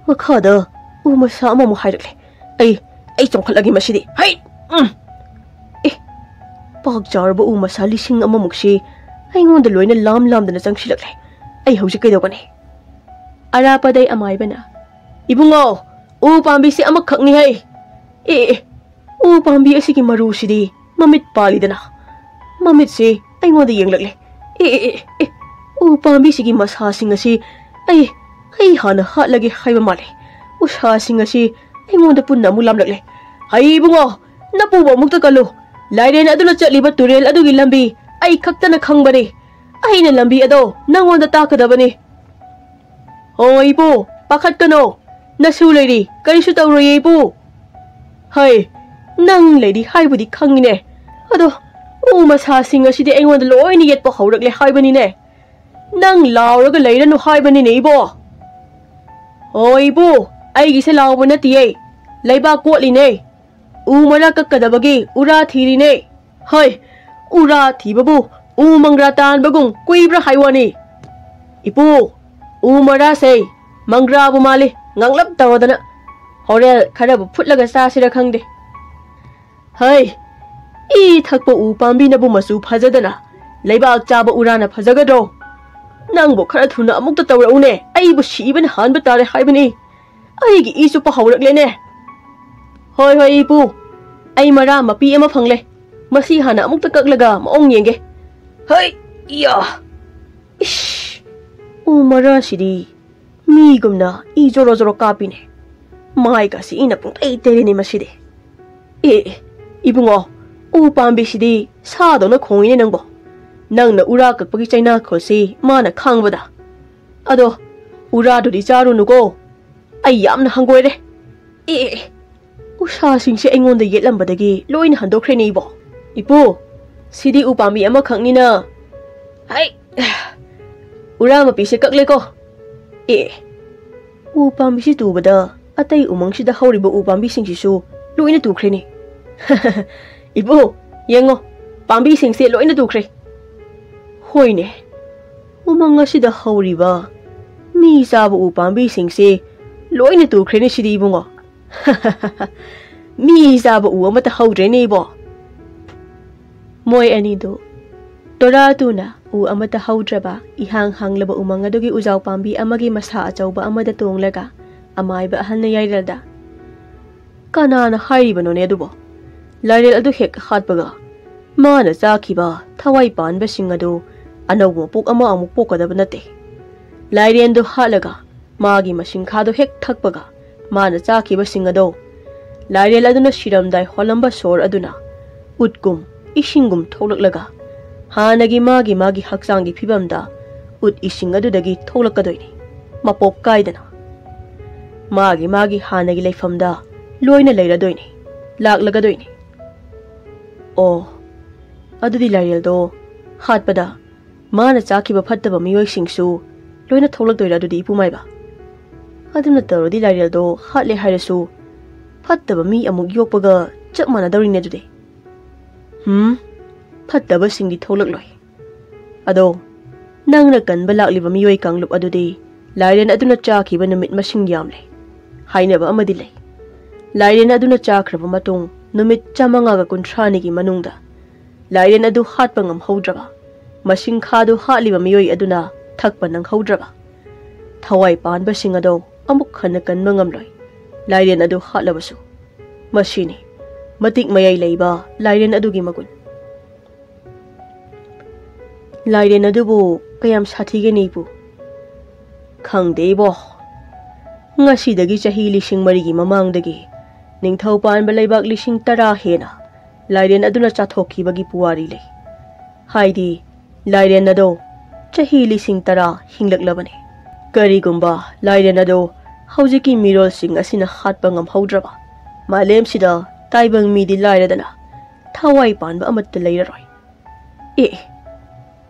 ꯃꯈꯥꯗ ꯎ ꯃꯁꯥ ꯑꯃꯃꯨꯛ ꯍꯥꯏꯔꯛꯂꯦ꯫ ꯑꯩ, ꯑꯩ ꯆꯣꯡꯈꯠꯂꯒꯦ ꯃꯁꯤꯗꯤ꯫ ꯍꯩ, ꯎꯝ, ꯑꯦ, ꯄꯥꯛ ꯆꯥꯎꯔꯕ ꯎ ꯃꯁꯥ ꯂꯤꯁꯤꯡ ꯑꯃꯃꯨꯛꯁꯤ ꯑꯩꯉꯣꯟꯗ ꯂꯣꯏꯅ ꯂꯥꯝ ꯂꯥꯝꯗꯅ ꯆꯪꯁꯤꯜꯂꯛꯂꯦ꯫ ꯑꯩ ꯍꯧꯖꯤꯛ ꯀꯩꯗꯧꯒꯅꯤ?" ꯑꯔꯥꯄꯗꯩ ꯑꯃꯥꯏꯕꯅ, "ꯏꯕꯨꯡꯉꯣ, ꯎ ꯄꯥꯝꯕꯤꯁꯤ ꯑꯃꯈꯛꯅꯤ ꯍꯩ꯫ ꯑꯦ, ꯑꯦ, ꯑꯦ, ꯎ ꯄꯥꯝꯕꯤ ꯑꯁꯤꯒꯤ ꯃꯔꯨꯁꯤꯗꯤ ꯃꯃꯤꯠ ꯄꯥꯜꯂꯤꯗꯅ꯫ ꯃꯃꯤꯠꯁꯤ ꯑꯩꯉꯣꯟꯗ ꯌꯦꯡꯂꯛꯂꯦ꯫ ꯑꯦ, ꯑꯦ, ꯑꯦ, ꯑꯦ, ꯎ ꯄꯥꯝꯕꯤꯁꯤꯒꯤ ꯃꯁꯥꯁꯤꯡ ꯑꯁꯤ ꯑꯩ, ꯑꯩ ꯍꯥꯟꯅ ꯍꯥꯠꯂꯒꯦ ꯍꯥꯏꯕ ꯃꯥꯜꯂꯦ꯫ ꯎꯁꯥꯁꯤꯡ ꯑꯁꯤ ꯑꯩꯉꯣꯟꯗ ꯄꯨꯟꯅ ꯑꯃꯨꯛ ꯂꯥꯝꯂꯛꯂꯦ꯫ ꯍꯩ ꯏꯕꯨꯡꯉꯣ, ꯅꯄꯨꯕ ꯑꯃꯨꯛꯇ ꯀꯜꯂꯨ꯫ ꯂꯥꯏꯔꯦꯟ ꯑꯗꯨꯅ ꯆꯠꯂꯤꯕ ꯇꯨꯔꯦꯜ ꯑꯗꯨꯒꯤ ꯂꯝꯕꯤ ꯑꯩ ꯈꯛꯇꯅ ꯈꯪꯕꯅꯤ꯫ ꯑꯩꯅ ꯂꯝꯕꯤ ꯑꯗꯣ ꯅꯪꯉꯣꯟꯗ ꯇꯥꯛꯀꯗꯕꯅꯤ꯫" "ꯍꯣ ꯏꯄꯨ, ꯄꯥꯈꯠꯀꯅꯣ꯫ ꯅꯁꯨ ꯂꯩꯔꯤ, ꯀꯔꯤꯁꯨ ꯇꯧꯔꯣꯏꯌꯦ ꯏꯄꯨ꯫" "ꯍꯩ, ꯅꯪ ꯂꯩꯔꯤ ꯍꯥꯏꯕꯨꯗꯤ ꯈꯪꯉꯤꯅꯦ꯫ ꯑꯗꯣ ꯎ ꯃꯁꯥꯁꯤꯡ ꯑꯁꯤꯗꯤ ꯑꯩꯉꯣꯟꯗ ꯂꯣꯏꯅ ꯌꯦꯠꯄ ꯍꯧꯔꯛꯂꯦ ꯍꯥꯏꯕꯅꯤꯅꯦ꯫ ꯅꯪ ꯂꯥꯎꯔꯒ ꯂꯩꯔꯅꯨ ꯍꯥꯏꯕꯅꯤꯅꯦ ꯏꯕꯣ꯫" "ꯍꯣ ꯏꯄꯨ, ꯑꯩꯒꯤꯁꯦ ꯂꯥꯎꯕ ꯅꯠꯇꯤꯌꯦ, ꯂꯩꯕꯥꯛ ꯀꯣꯠꯂꯤꯅꯦ꯫ ꯎ ꯃꯔꯥ ꯀꯛꯀꯗꯕꯒꯤ ꯎꯔꯥ ꯊꯤꯔꯤꯅꯦ꯫" "ꯍꯣꯏ, ꯎꯔꯥ ꯊꯤꯕꯕꯨ ꯎ ꯃꯪꯒ꯭ꯔꯥ ꯇꯥꯟꯕꯒꯨꯝ ꯀꯨꯏꯕ꯭ꯔꯥ ꯍꯥꯏ ꯋꯥꯅꯤ꯫ ꯏꯄꯨ, ꯎ ꯃꯔꯥꯁꯦ ꯃꯪꯒ꯭ꯔꯥꯕꯨ ꯃꯥꯜꯂꯤ, ꯉꯥꯡꯂꯞ ꯇꯧꯔꯗꯅ꯫ ꯍꯣꯔꯦꯟ ꯈꯔꯕꯨ ꯐꯨꯠꯂꯒ ꯆꯥꯁꯤꯔ ꯈꯪꯗꯦ꯫ ꯍꯩ, ꯏ ꯊꯛꯄ ꯎ ꯄꯥꯝꯕꯤꯅꯕꯨ ꯃꯆꯨ ꯐꯖꯗꯅ ꯂꯩꯕꯥꯛ ꯆꯥꯕ ꯎꯔꯥꯅ ꯐꯖꯒꯗ꯭ꯔꯣ? ꯅꯪꯕꯨ ꯈꯔ ꯊꯨꯅ ꯑꯃꯨꯛꯇ ꯇꯧꯔꯛꯎꯅꯦ, ꯑꯩꯕꯨ ꯁꯤꯕꯅ ꯍꯥꯟꯕ ꯇꯥꯔꯦ ꯍꯥꯏꯕꯅꯤ꯫ ꯑꯩꯒꯤ ꯏ ꯆꯨꯞꯄ ꯍꯧꯔꯛꯂꯦꯅꯦ꯫" "ꯍꯣꯏ, ꯍꯣꯏ, ꯏꯄꯨ, ꯑꯩ ꯃꯔꯥ ꯃꯄꯤ ꯑꯃ ꯐꯪꯂꯦ꯫ ꯃꯁꯤ ꯍꯥꯟꯅ ꯑꯃꯨꯛꯇ ꯀꯛꯂꯒ ꯃꯑꯣꯡ ꯌꯦꯡꯒꯦ꯫ ꯍꯩ, ꯏꯌꯥ! ꯏꯁ! ꯎ ꯃꯔꯥꯁꯤꯗꯤ ꯃꯤꯒꯨꯝꯅ ꯏ ꯖꯣꯔꯣ ꯖꯣꯔꯣ ꯀꯥꯞꯄꯤꯅꯦ꯫ ꯃꯥꯏꯒꯁꯤ ꯏꯅ ꯄꯨꯡꯇꯩ ꯇꯩꯔꯤꯅꯦ ꯃꯁꯤꯗꯤ꯫ ꯑꯦ, ꯑꯦ, ꯏꯕꯨꯡꯉꯣ, ꯎ ꯄꯥꯝꯕꯤꯁꯤꯗꯤ ꯁꯥꯗꯧꯅ ꯈꯣꯡꯉꯤꯅꯦ ꯅꯪꯕꯣ꯫ ꯅꯪꯅ ꯎꯔꯥ ꯀꯛꯄꯒꯤ ꯆꯩꯅꯥꯈꯣꯜꯁꯤ ꯃꯥꯅ ꯈꯥꯡꯕꯗ꯫ ꯑꯗꯣ ꯎꯔꯥꯗꯨꯗꯤ ꯆꯥꯔꯨꯅꯨꯀꯣ꯫ ꯑꯩ ꯌꯥꯝꯅ ꯍꯪꯒꯣꯏꯔꯦ꯫ ꯑꯦ, ꯎꯁꯥꯁꯤꯡꯁꯦ ꯑꯩꯉꯣꯟꯗ ꯌꯦꯠꯂꯝꯕꯗꯒꯤ ꯂꯣꯏꯅ ꯍꯟꯗꯣꯛꯈ꯭ꯔꯦꯅꯦ ꯏꯕꯣ꯫ ꯏꯄꯨ, ꯁꯤꯗꯤ ꯎ ꯄꯥꯝꯕꯤ ꯑꯃꯈꯛꯅꯤꯅ꯫ ꯍꯩ! ꯎꯔꯥ ꯃꯄꯤꯁꯦ ꯀꯛꯂꯦꯀꯣ꯫ ꯑꯦ, ꯎ ꯄꯥꯝꯕꯤꯁꯤ ꯇꯨꯕꯗ ꯑꯇꯩ ꯎꯃꯪꯁꯤꯗ ꯍꯧꯔꯤꯕ ꯎ ꯄꯥꯝꯕꯤꯁꯤꯡꯁꯤꯁꯨ ꯂꯣꯏꯅ ꯇꯨꯈ꯭ꯔꯦꯅꯦ꯫ ꯏꯕꯨ, ꯌꯦꯡꯉꯣ, ꯄꯥꯝꯕꯤꯁꯤꯡꯁꯦ ꯂꯣꯏꯅ ꯇꯨꯈ꯭ꯔꯦ꯫ ꯍꯣꯏꯅꯦ, ꯎꯃꯪ ꯑꯁꯤꯗ ꯍꯧꯔꯤꯕ ꯃꯤ ꯆꯥꯕ ꯎ ꯄꯥꯝꯕꯤꯁꯤꯡꯁꯦ ꯂꯣꯏꯅ ꯇꯨꯈ꯭ꯔꯦꯅꯦ ꯁꯤꯗꯤ ꯏꯕꯨꯡꯉꯣ꯫ ꯃꯤ ꯆꯥꯕ ꯎ ꯑꯃꯠꯇ ꯍꯧꯗ꯭ꯔꯦꯅꯦ ꯏꯕꯣ꯫ ꯃꯣꯏ ꯑꯅꯤꯗꯨ ꯇꯣꯔꯥ ꯇꯨꯅ ꯎ ꯑꯃꯠꯇ ꯍꯧꯗ꯭ꯔꯕ ꯏꯍꯥꯡ ꯍꯥꯡꯂꯕ ꯎꯃꯪ ꯑꯗꯨꯒꯤ ꯎꯖꯥꯎ ꯄꯥꯝꯕꯤ ꯑꯃꯒꯤ ꯃꯁꯥ ꯑꯆꯧꯕ ꯑꯃꯗ ꯇꯣꯡꯂꯒ ꯑꯃꯥꯏꯕ ꯑꯍꯜꯅ ꯌꯥꯏꯔꯦꯜꯗ, "ꯀꯅꯥꯅ ꯍꯥꯏꯔꯤꯕꯅꯣꯅꯦ ꯑꯗꯨꯕꯣ? ꯂꯥꯏꯔꯦꯜ ꯑꯗꯨ ꯍꯦꯛ ꯍꯥꯠꯄꯒ ꯃꯥꯅ ꯆꯥꯈꯤꯕ ꯊꯋꯥꯏ ꯄꯥꯟꯕꯁꯤꯡ ꯑꯗꯨ ꯑꯅꯧꯕ ꯃꯄꯣꯛ ꯑꯃ ꯑꯃꯨꯛ ꯄꯣꯛꯀꯗꯕ ꯅꯠꯇꯦ꯫ ꯂꯥꯏꯔꯦꯟꯗꯨ ꯍꯥꯠꯂꯒ ꯃꯥꯒꯤ ꯃꯁꯤꯡꯈꯥꯗꯨ ꯍꯦꯛ ꯊꯛꯄꯒ ꯃꯥꯅ ꯆꯥꯈꯤꯕꯁꯤꯡ ꯑꯗꯣ ꯂꯥꯏꯔꯦꯜ ꯑꯗꯨꯅ ꯁꯤꯔꯝꯗꯥꯏ ꯍꯣꯜꯂꯝꯕ ꯁꯣꯔ ꯑꯗꯨꯅ ꯎꯠꯀꯨꯝ ꯏꯁꯤꯡꯒꯨꯝ ꯊꯣꯛꯂꯛꯂꯒ ꯍꯥꯟꯅꯒꯤ ꯃꯥꯒꯤ ꯃꯥꯒꯤ ꯍꯛꯆꯥꯡꯒꯤ ꯐꯤꯕꯝꯗ ꯎꯠ ꯏꯁꯤꯡ ꯑꯗꯨꯗꯒꯤ ꯊꯣꯛꯂꯛꯀꯗꯣꯏꯅꯤ, ꯃꯄꯣꯞ ꯀꯥꯏꯗꯅ꯫ ꯃꯥꯒꯤ ꯃꯥꯒꯤ ꯍꯥꯟꯅꯒꯤ ꯂꯩꯐꯝꯗ ꯂꯣꯏꯅ ꯂꯩꯔꯗꯣꯏꯅꯤ, ꯂꯥꯛꯂꯒꯗꯣꯏꯅꯤ꯫" "ꯑꯣ, ꯑꯗꯨꯗꯤ ꯂꯥꯏꯔꯦꯜꯗꯣ ꯍꯥꯠꯄꯗ ꯃꯥꯅ ꯆꯥꯈꯤꯕ ꯐꯠꯇꯕ ꯃꯤꯑꯣꯏꯁꯤꯡꯁꯨ ꯂꯣꯏꯅ ꯊꯣꯛꯂꯛꯇꯣꯏꯔꯥ ꯑꯗꯨꯗꯤ, ꯏꯄꯨ ꯃꯥꯏꯕ? ꯑꯗꯨꯅ ꯇꯧꯔꯗꯤ ꯂꯥꯏꯔꯦꯜꯗꯣ ꯍꯥꯠꯂꯦ ꯍꯥꯏꯔꯁꯨ ꯐꯠꯇꯕ ꯃꯤ ꯑꯃꯨꯛ ꯌꯣꯛꯄꯒ ꯆꯞ ꯃꯥꯟꯅꯗꯧꯔꯤꯅꯦ ꯑꯗꯨꯗꯤ꯫ ꯍꯨꯝ, ꯐꯠꯇꯕꯁꯤꯡꯗꯤ ꯊꯣꯛꯂꯛꯂꯣꯏ꯫ ꯑꯗꯣ ꯅꯪꯅ ꯀꯟꯕ ꯂꯥꯛꯂꯤꯕ ꯃꯤꯑꯣꯏ ꯀꯥꯡꯂꯨꯞ ꯑꯗꯨꯗꯤ ꯂꯥꯏꯔꯦꯟ ꯑꯗꯨꯅ ꯆꯥꯈꯤꯕ ꯅꯨꯃꯤꯠ ꯃꯁꯤꯡ ꯌꯥꯝꯂꯦ꯫ ꯍꯥꯏꯅꯕ ꯑꯃꯗꯤ ꯂꯩ, ꯂꯥꯏꯔꯦꯟ ꯑꯗꯨꯅ ꯆꯥꯈ꯭ꯔꯕ ꯃꯇꯨꯡ ꯅꯨꯃꯤꯠ ꯆꯥꯃꯉꯥꯒ ꯀꯨꯟꯊ꯭ꯔꯥꯅꯤꯒꯤ ꯃꯅꯨꯡꯗ ꯂꯥꯏꯔꯦꯟ ꯑꯗꯨ ꯍꯥꯠꯄ ꯉꯝꯍꯧꯗ꯭ꯔꯕ, ꯃꯁꯤꯡꯈꯥꯗꯨ ꯍꯥꯠꯂꯤꯕ ꯃꯤꯑꯣꯏ ꯑꯗꯨꯅ ꯊꯛꯄ ꯅꯪꯍꯧꯗ꯭ꯔꯕ, ꯊꯋꯥꯏ ꯄꯥꯟꯕꯁꯤꯡ ꯑꯗꯣ ꯑꯃꯨꯛ ꯍꯟꯅ ꯀꯟꯕ ꯉꯝꯂꯣꯏ, ꯂꯥꯏꯔꯦꯟ ꯑꯗꯨ ꯍꯥꯠꯂꯕꯁꯨ꯫ ꯃꯁꯤꯅꯤ ꯃꯇꯤꯛ ꯃꯌꯥꯏ ꯂꯩꯕ ꯂꯥꯏꯔꯦꯟ ꯑꯗꯨꯒꯤ ꯃꯒꯨꯟ꯫" "ꯂꯥꯏꯔꯦꯟ ꯑꯗꯨꯕꯨ ꯀꯌꯥꯝ ꯁꯥꯊꯤꯒꯦꯅꯦ, ꯏꯄꯨ?" "ꯈꯪꯗꯦ, ꯏꯕꯣ꯫ ꯉꯁꯤꯗꯒꯤ ꯆꯍꯤ ꯂꯤꯁꯤꯡ ꯃꯔꯤꯒꯤ ꯃꯃꯥꯡꯗꯒꯤ ꯅꯤꯡꯊꯧ ꯄꯥꯟꯕ ꯂꯩꯕꯥꯛ ꯂꯤꯁꯤꯡ ꯇꯔꯥ ꯍꯦꯟꯅ ꯂꯥꯏꯔꯦꯟ ꯑꯗꯨꯅ ꯆꯥꯊꯣꯛꯈꯤꯕꯒꯤ ꯄꯨꯋꯥꯔꯤ ꯂꯩ꯫ ꯍꯥꯏꯗꯤ, ꯂꯥꯏꯔꯦꯟ ꯑꯗꯣ ꯆꯍꯤ ꯂꯤꯁꯤꯡ ꯇꯔꯥ ꯍꯤꯡꯂꯛꯂꯕꯅꯤ꯫ ꯀꯔꯤꯒꯨꯝꯕ ꯂꯥꯏꯔꯦꯟ ꯑꯗꯣ ꯍꯧꯖꯤꯛꯀꯤ ꯃꯤꯔꯣꯜꯁꯤꯡ ꯑꯁꯤꯅ ꯍꯥꯠꯄ ꯉꯝꯍꯧꯗ꯭ꯔꯕ, ꯃꯥꯂꯦꯝꯁꯤꯗ ꯇꯥꯏꯕꯪ ꯃꯤꯗꯤ ꯂꯥꯏꯔꯗꯅ ꯊꯋꯥꯏ ꯄꯥꯟꯕ ꯑꯃꯠꯇ ꯂꯩꯔꯔꯣꯏ꯫ ꯑꯦ,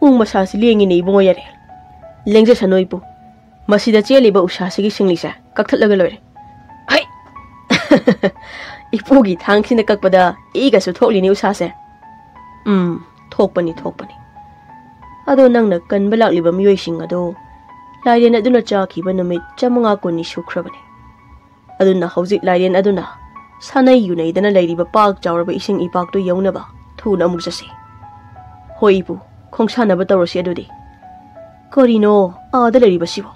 ꯎ ꯃꯁꯥꯁꯤ ꯂꯦꯡꯉꯤꯅꯦ ꯏꯕꯨꯡꯉꯣ ꯌꯥꯔꯦ꯫ ꯂꯦꯡꯖꯁꯅꯨ ꯏꯄꯨ꯫ ꯃꯁꯤꯗ ꯆꯦꯜꯂꯤꯕ ꯎꯁꯥꯁꯤꯒꯤ ꯁꯤꯡꯂꯤꯁꯦ ꯀꯛꯊꯠꯂꯒ ꯂꯣꯏꯔꯦ꯫ ꯍꯩ! ꯏꯄꯨꯒꯤ ꯊꯥꯡꯁꯤꯅ ꯀꯛꯄꯗ ꯏꯒꯁꯨ ꯊꯣꯛꯂꯤꯅꯤ ꯎꯁꯥꯁꯦ꯫ ꯎꯝ, ꯊꯣꯛꯄꯅꯤ, ꯊꯣꯛꯄꯅꯤ꯫ ꯑꯗꯣ ꯅꯪꯅ ꯀꯟꯕ ꯂꯥꯛꯂꯤꯕ ꯃꯤꯑꯣꯏꯁꯤꯡ ꯑꯗꯣ ꯂꯥꯏꯔꯦꯟ ꯑꯗꯨꯅ ꯆꯥꯈꯤꯕ ꯅꯨꯃꯤꯠ ꯆꯥꯃꯉꯥ ꯀꯨꯟꯅꯤ ꯁꯨꯈ꯭ꯔꯕꯅꯤ꯫ ꯑꯗꯨꯅ ꯍꯧꯖꯤꯛ ꯂꯥꯏꯔꯦꯟ ꯑꯗꯨꯅ ꯁꯥꯅꯩ ꯌꯨꯅꯩꯗꯅ ꯂꯩꯔꯤꯕ ꯄꯥꯛ ꯆꯥꯎꯔꯕ ꯏꯁꯤꯡ ꯏꯄꯥꯛꯇꯨ ꯌꯧꯅꯕ ꯊꯨꯅ ꯑꯃꯨꯛ ꯆꯠꯁꯤ꯫ ꯍꯣꯏ ꯏꯄꯨ, ꯈꯣꯡꯁꯥꯟꯅꯕ ꯇꯧꯔꯁꯤ ꯑꯗꯨꯗꯤ꯫ ꯀꯔꯤꯅꯣ ꯑꯥꯗ ꯂꯩꯔꯤꯕꯁꯤꯕꯣ?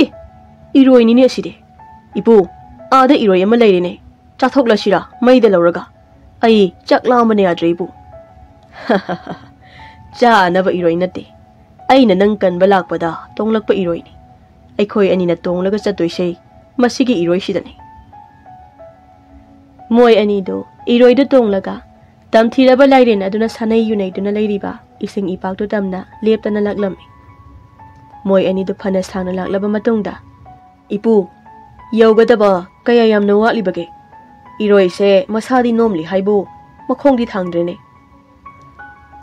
ꯑꯦ, ꯏꯔꯣꯏꯅꯤꯅꯦ ꯑꯁꯤꯗꯤ꯫ ꯏꯄꯨ, ꯑꯥꯗ ꯏꯔꯣꯏ ꯑꯃ ꯂꯩꯔꯦꯅꯦ꯫ ꯆꯥꯊꯣꯛꯂꯁꯤꯔꯥ ꯃꯩꯗ ꯂꯧꯔꯒ? ꯑꯩ ꯆꯥꯛ ꯂꯥꯝꯕꯅ ꯌꯥꯗ꯭ꯔꯦ ꯏꯄꯨ꯫ ꯆꯥꯅꯕ ꯏꯔꯣꯏ ꯅꯠꯇꯦ꯫ ꯑꯩꯅ ꯅꯪ ꯀꯟꯕ ꯂꯥꯛꯄꯗ ꯇꯣꯡꯂꯛꯄ ꯏꯔꯣꯏꯅꯤ꯫ ꯑꯩꯈꯣꯏ ꯑꯅꯤꯅ ꯇꯣꯡꯂꯒ ꯆꯠꯇꯣꯏꯁꯦ ꯃꯁꯤꯒꯤ ꯏꯔꯣꯏꯁꯤꯗꯅꯤ꯫ ꯃꯣꯏ ꯑꯅꯤꯗꯨ ꯏꯔꯣꯏꯗ ꯇꯣꯡꯂꯒ ꯇꯝꯊꯤꯔꯕ ꯂꯥꯏꯔꯦꯟ ꯑꯗꯨꯅ ꯁꯥꯅꯩ ꯌꯨꯅꯩꯗꯨꯅ ꯂꯩꯔꯤꯕ ꯏꯁꯤꯡ ꯏꯄꯥꯛꯇꯨ ꯇꯝꯅ ꯂꯦꯞꯇꯅ ꯂꯥꯛꯂꯝꯃꯤ꯫ ꯃꯣꯏ ꯑꯅꯤꯗꯨ ꯐꯅ ꯁꯥꯡꯅ ꯂꯥꯛꯂꯕ ꯃꯇꯨꯡꯗ, "ꯏꯄꯨ, ꯌꯧꯒꯗꯕ ꯀꯌꯥ ꯌꯥꯝꯅ ꯋꯥꯠꯂꯤꯕꯒꯦ? ꯏꯔꯣꯏꯁꯦ ꯃꯁꯥꯗꯤ ꯅꯣꯝꯂꯤ ꯍꯥꯏꯕꯨ ꯃꯈꯣꯡꯗꯤ ꯊꯥꯡꯗ꯭ꯔꯦꯅꯦ꯫"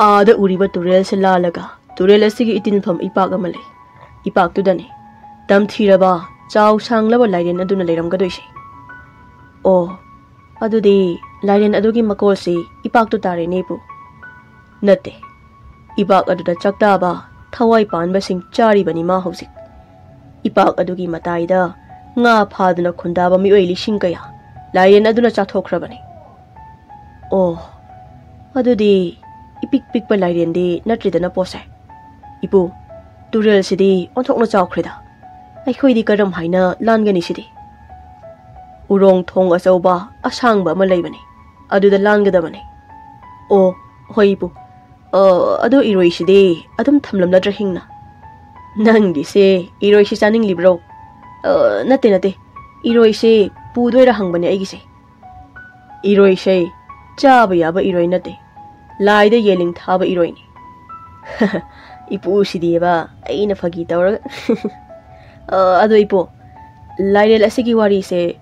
ꯑꯥꯗ ꯎꯔꯤꯕ ꯇꯨꯔꯦꯜꯁꯦ ꯂꯥꯜꯂꯒ ꯇꯨꯔꯦꯜ ꯑꯁꯤꯒꯤ ꯏꯇꯤꯟꯐꯝ ꯏꯄꯥꯛ ꯑꯃ ꯂꯩ꯫ ꯏꯄꯥꯛꯇꯨꯗꯅꯤ ꯇꯝꯊꯤꯔꯕ ꯆꯥꯎ ꯁꯥꯡꯂꯕ ꯂꯥꯏꯔꯦꯟ ꯑꯗꯨꯅ ꯂꯩꯔꯝꯒꯗꯣꯏꯁꯦ꯫ ꯑꯣ, ꯑꯗꯨꯗꯤ ꯂꯥꯏꯔꯦꯟ ꯑꯗꯨꯒꯤ ꯃꯀꯣꯜꯁꯤ ꯏꯄꯥꯛꯇꯨ ꯇꯥꯔꯦꯅꯦ ꯏꯄꯨ꯫ ꯅꯠꯇꯦ, ꯏꯄꯥꯛ ꯑꯗꯨꯗ ꯆꯥꯛꯇꯥꯕ ꯊꯋꯥꯏ ꯄꯥꯟꯕꯁꯤꯡ ꯆꯥꯔꯤꯕꯅꯤ ꯃꯥ ꯍꯧꯖꯤꯛ꯫ ꯏꯄꯥꯛ ꯑꯗꯨꯒꯤ ꯃꯇꯥꯏꯗ ꯉꯥ ꯐꯥꯗꯨꯅ ꯈꯨꯟꯗꯥꯕ ꯃꯤꯑꯣꯏ ꯂꯤꯁꯤꯡ ꯀꯌꯥ ꯂꯥꯏꯔꯦꯟ ꯑꯗꯨꯅ ꯆꯥꯊꯣꯛꯈ꯭ꯔꯕꯅꯤ꯫ ꯑꯣ, ꯑꯗꯨꯗꯤ ꯏꯄꯤꯛ ꯄꯤꯛꯄ ꯂꯥꯏꯔꯦꯟꯗꯤ ꯅꯠꯇ꯭ꯔꯤꯗꯅ ꯄꯣꯠꯁꯦ꯫ ꯏꯄꯨ, ꯇꯨꯔꯦꯜꯁꯤꯗꯤ ꯑꯣꯟꯊꯣꯛꯅ ꯆꯥꯎꯈ꯭ꯔꯦꯗ꯫ ꯑꯩꯈꯣꯏꯗꯤ ꯀꯔꯝ ꯍꯥꯏꯅ ꯂꯥꯟꯒꯅꯤ ꯁꯤꯗꯤ? ꯎꯔꯣꯡ ꯊꯣꯡ ꯑꯆꯧꯕ ꯑꯁꯥꯡꯕ ꯑꯃ ꯂꯩꯕꯅꯤ, ꯑꯗꯨꯗ ꯂꯥꯟꯒꯗꯕꯅꯤ꯫ ꯑꯣ, ꯍꯣꯏ ꯏꯄꯨ꯫ ꯑ, ꯑꯗꯨ ꯏꯔꯣꯏꯁꯤꯗꯤ ꯑꯗꯨꯝ ꯊꯝꯂꯝꯂꯗ꯭ꯔꯥ ꯍꯤꯡꯅ? ꯅꯪꯒꯤꯁꯦ ꯏꯔꯣꯏꯁꯤ ꯆꯥꯅꯤꯡꯂꯤꯕ꯭ꯔꯣ? ꯑ, ꯅꯠꯇꯦ, ꯅꯠꯇꯦ꯫ ꯏꯔꯣꯏꯁꯦ ꯄꯨꯗꯣꯏꯔꯥ ꯍꯪꯕꯅꯦ ꯑꯩꯒꯤꯁꯦ꯫ ꯏꯔꯣꯏꯁꯦ ꯆꯥꯕ ꯌꯥꯕ ꯏꯔꯣꯏ ꯅꯠꯇꯦ, ꯂꯥꯏꯗ ꯌꯦꯂꯤꯡ ꯊꯥꯕ ꯏꯔꯣꯏꯅꯤ꯫ ꯏꯄꯨꯁꯤꯗꯤꯕ, ꯑꯩꯅ ꯐꯥꯒꯤ ꯇꯧꯔꯒ꯫ ꯑ, ꯑꯗꯣ ꯏꯄꯨ, ꯂꯥꯏꯔꯦꯜ ꯑꯁꯤꯒꯤ ꯋꯥꯔꯤꯁꯦ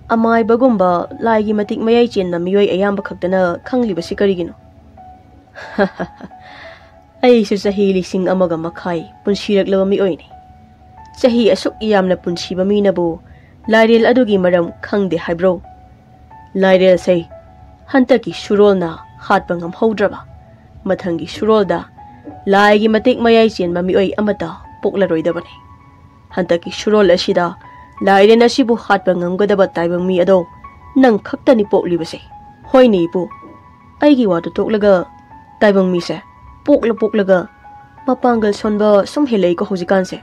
ꯑꯃꯥꯏꯕꯒꯨꯝꯕ ꯂꯥꯏꯒꯤ ꯃꯇꯤꯛ ꯃꯌꯥꯏ ꯆꯦꯟꯕ ꯃꯤꯑꯣꯏ ꯑꯌꯥꯝꯕ ꯈꯛꯇꯅ ꯈꯪꯂꯤꯕꯁꯤ ꯀꯔꯤꯒꯤꯅꯣ? ꯑꯩꯁꯨ ꯆꯍꯤ ꯂꯤꯁꯤꯡ ꯑꯃꯒ ꯃꯈꯥꯏ ꯄꯨꯟꯁꯤꯔꯛꯂꯕ ꯃꯤꯑꯣꯏꯅꯤ꯫ ꯆꯍꯤ ꯑꯁꯨꯛ ꯌꯥꯝꯅ ꯄꯨꯟꯁꯤꯕ ꯃꯤꯅꯕꯨ ꯂꯥꯏꯔꯦꯜ ꯑꯗꯨꯒꯤ ꯃꯔꯝ ꯈꯪꯗꯦ ꯍꯥꯏꯕ꯭ꯔꯣ? ꯂꯥꯏꯔꯦꯜꯁꯦ ꯍꯟꯗꯛꯀꯤ ꯁꯨꯔꯣꯜꯅ ꯍꯥꯠꯄ ꯉꯝꯍꯧꯗ꯭ꯔꯕ, ꯃꯊꯪꯒꯤ ꯁꯨꯔꯣꯜꯗ ꯂꯥꯏꯒꯤ ꯃꯇꯤꯛ ꯃꯌꯥꯏ ꯆꯦꯟꯕ ꯃꯤꯑꯣꯏ ꯑꯃꯠꯇ ꯄꯣꯛꯂꯔꯣꯏꯗꯕꯅꯤ꯫ ꯍꯟꯗꯛꯀꯤ ꯁꯨꯔꯣꯜ ꯑꯁꯤꯗ ꯂꯥꯏꯔꯦꯟ ꯑꯁꯤꯕꯨ ꯍꯥꯠꯄ ꯉꯝꯒꯗꯕ ꯇꯥꯏꯕꯪ ꯃꯤ ꯑꯗꯣ ꯅꯪ ꯈꯛꯇꯅꯤ ꯄꯣꯛꯂꯤꯕꯁꯦ꯫ ꯍꯣꯏꯅꯦ ꯏꯄꯨ, ꯑꯩꯒꯤ ꯋꯥꯗꯨ ꯇꯣꯛꯂꯒ ꯇꯥꯏꯕꯪ ꯃꯤꯁꯦ ꯄꯣꯛꯂ ꯄꯣꯛꯂꯒ ꯃꯄꯥꯡꯒꯜ ꯁꯣꯟꯕ ꯁꯨꯝ ꯍꯦꯜꯂꯛꯏꯀꯣ ꯍꯧꯖꯤꯛꯀꯥꯟꯁꯦ꯫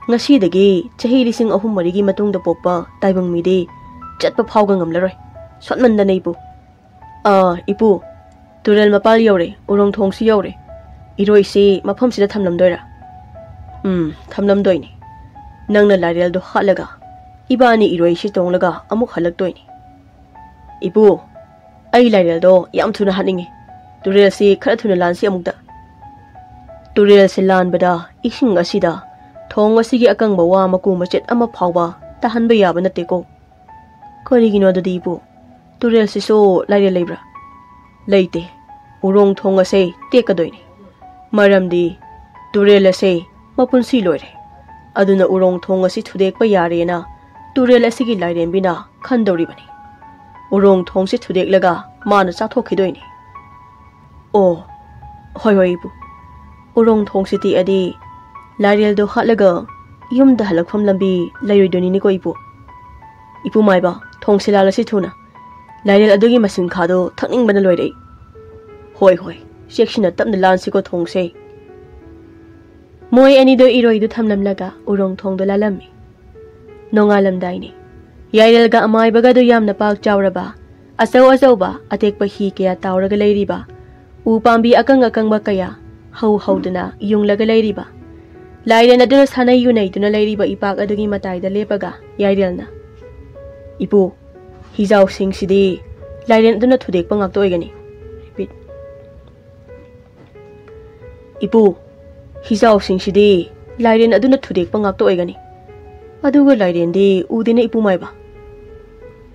ꯉꯁꯤꯗꯒꯤ ꯆꯍꯤ ꯂꯤꯁꯤꯡ ꯑꯍꯨꯝ ꯃꯔꯤꯒꯤ ꯃꯇꯨꯡꯗ ꯄꯣꯛꯄ ꯇꯥꯏꯕꯪ ꯃꯤꯗꯤ ꯆꯠꯄ ꯐꯥꯎꯒ ꯉꯝꯂꯔꯣꯏ꯫ ꯁꯣꯟꯃꯟꯗꯅ ꯏꯄꯨ꯫ ꯑꯥ, ꯏꯄꯨ, ꯇꯨꯔꯦꯜ ꯃꯄꯥꯜ ꯌꯧꯔꯦ, ꯎꯔꯣꯡ ꯊꯣꯡꯁꯨ ꯌꯧꯔꯦ꯫ ꯏꯔꯣꯏꯁꯤ ꯃꯐꯝꯁꯤꯗ ꯊꯝꯂꯝꯗꯣꯏꯔꯥ? ꯎꯝ, ꯊꯝꯂꯝꯗꯣꯏꯅꯤ꯫ ꯅꯪꯅ ꯂꯥꯏꯔꯦꯜꯗꯣ ꯍꯥꯠꯂꯒ ꯏꯕꯥꯅꯤ ꯏꯔꯣꯏꯁꯤ ꯇꯣꯡꯂꯒ ꯑꯃꯨꯛ ꯍꯜꯂꯛꯇꯣꯏꯅꯤ꯫ ꯏꯄꯨ, ꯑꯩ ꯂꯥꯏꯔꯦꯜꯗꯣ ꯌꯥꯝ ꯊꯨꯅ ꯍꯥꯠꯅꯤꯡꯉꯤ꯫ ꯇꯨꯔꯦꯜꯁꯤ ꯈꯔ ꯊꯨꯅ ꯂꯥꯟꯁꯤ ꯑꯃꯨꯛꯇ꯫ ꯇꯨꯔꯦꯜꯁꯤ ꯂꯥꯟꯕꯗ ꯏꯁꯤꯡ ꯑꯁꯤꯗ ꯊꯣꯡ ꯑꯁꯤꯒꯤ ꯑꯀꯪꯕ ꯋꯥ ꯃꯀꯨ ꯃꯆꯦꯠ ꯑꯃ ꯐꯥꯎꯕ ꯇꯥꯍꯟꯕ ꯌꯥꯕ ꯅꯠꯇꯦꯀꯣ꯫ ꯀꯔꯤꯒꯤꯅꯣ ꯑꯗꯨꯗꯤ ꯏꯄꯨ? ꯇꯨꯔꯦꯜꯁꯤꯁꯨ ꯂꯥꯏꯔꯦꯜ ꯂꯩꯕ꯭ꯔꯥ? ꯂꯩꯇꯦ꯫ ꯎꯔꯣꯡ ꯊꯣꯡ ꯑꯁꯦ ꯇꯦꯛꯀꯗꯣꯏꯅꯤ꯫ ꯃꯔꯝꯗꯤ ꯇꯨꯔꯦꯜ ꯑꯁꯦ ꯃꯄꯨꯟꯁꯤ ꯂꯣꯏꯔꯦ꯫ ꯑꯗꯨꯅ ꯎꯔꯣꯡ ꯊꯣꯡ ꯑꯁꯤ ꯊꯨꯗꯦꯛꯄ ꯌꯥꯔꯦꯅ ꯇꯨꯔꯦꯜ ꯑꯁꯤꯒꯤ ꯂꯥꯏꯔꯦꯝꯕꯤꯅ ꯈꯟꯗꯧꯔꯤꯕꯅꯤ꯫ ꯎꯔꯣꯡ ꯊꯣꯡꯁꯤ ꯊꯨꯗꯦꯛꯂꯒ ꯃꯥꯅ ꯆꯥꯊꯣꯛꯈꯤꯗꯣꯏꯅꯤ꯫ ꯑꯣ, ꯍꯣꯏ, ꯍꯣꯏ, ꯏꯄꯨ꯫ ꯎꯔꯣꯡ ꯊꯣꯡꯁꯤ ꯇꯦꯛꯑꯗꯤ ꯂꯥꯏꯔꯦꯜꯗꯣ ꯍꯥꯠꯂꯒ ꯌꯨꯝꯗ ꯍꯜꯂꯛꯐꯝ ꯂꯝꯕꯤ ꯂꯩꯔꯣꯏꯗꯣꯏꯅꯤꯅꯦꯀꯣ, ꯏꯄꯨ꯫ ꯏꯄꯨ ꯃꯥꯏꯕ, ꯊꯣꯡꯁꯤ ꯂꯥꯜꯂꯁꯤ ꯊꯨꯅ꯫ ꯂꯥꯏꯔꯦꯜ ꯑꯗꯨꯒꯤ ꯃꯁꯤꯡꯈꯥꯗꯣ ꯊꯛꯅꯤꯡꯕꯅ ꯂꯣꯏꯔꯦ ꯑꯩ꯫ ꯍꯣꯏ, ꯍꯣꯏ, ꯆꯦꯛꯁꯤꯟꯅ ꯇꯞꯅ ꯂꯥꯟꯁꯤꯀꯣ ꯊꯣꯡꯁꯦ꯫ ꯃꯣꯏ ꯑꯅꯤꯗꯣ ꯏꯔꯣꯏꯗꯨ ꯊꯝꯂꯝꯂꯒ ꯎꯔꯣꯡ ꯊꯣꯡꯗꯣ ꯂꯥꯜꯂꯝꯃꯤ꯫ ꯅꯣꯡꯉꯥꯜꯂꯝꯗꯥꯏꯅꯤ꯫ ꯌꯥꯏꯔꯦꯜꯒ ꯑꯃꯥꯏꯕꯒꯗꯨ ꯌꯥꯝꯅ ꯄꯥꯛ ꯆꯥꯎꯔꯕ, ꯑꯆꯧ ꯑꯆꯧꯕ ꯑꯇꯦꯛꯄ ꯍꯤ ꯀꯌꯥ ꯇꯥꯎꯔꯒ ꯂꯩꯔꯤꯕ, ꯎ ꯄꯥꯝꯕꯤ ꯑꯀꯪ ꯑꯀꯪꯕ ꯀꯌꯥ ꯍꯧ ꯍꯧꯗꯨꯅ ꯌꯨꯡꯂꯒ ꯂꯩꯔꯤꯕ, ꯂꯥꯏꯔꯦꯟ ꯑꯗꯨꯅ ꯁꯥꯟꯅꯩ ꯌꯨꯅꯩꯗꯨꯅ ꯂꯩꯔꯤꯕ ꯏꯄꯥꯛ ꯑꯗꯨꯒꯤ ꯃꯇꯥꯏꯗ ꯂꯦꯞꯄꯒ ꯌꯥꯏꯔꯦꯜꯅ, "ꯏꯄꯨ, ꯍꯤꯖꯥꯎꯁꯤꯡꯁꯤꯗꯤ ꯂꯥꯏꯔꯦꯟ ꯑꯗꯨꯅ ꯊꯨꯗꯦꯛꯄ ꯉꯥꯛꯇ ꯑꯣꯏꯒꯅꯤ"꯫ Repeat. "ꯏꯄꯨ, ꯍꯤꯖꯥꯎꯁꯤꯡꯁꯤꯗꯤ ꯂꯥꯏꯔꯦꯟ ꯑꯗꯨꯅ ꯊꯨꯗꯦꯛꯄ ꯉꯥꯛꯇ ꯑꯣꯏꯒꯅꯤ꯫ ꯑꯗꯨꯒ ꯂꯥꯏꯔꯦꯟꯗꯤ ꯎꯗꯦꯅꯦ ꯏꯄꯨ ꯃꯥꯏꯕ꯫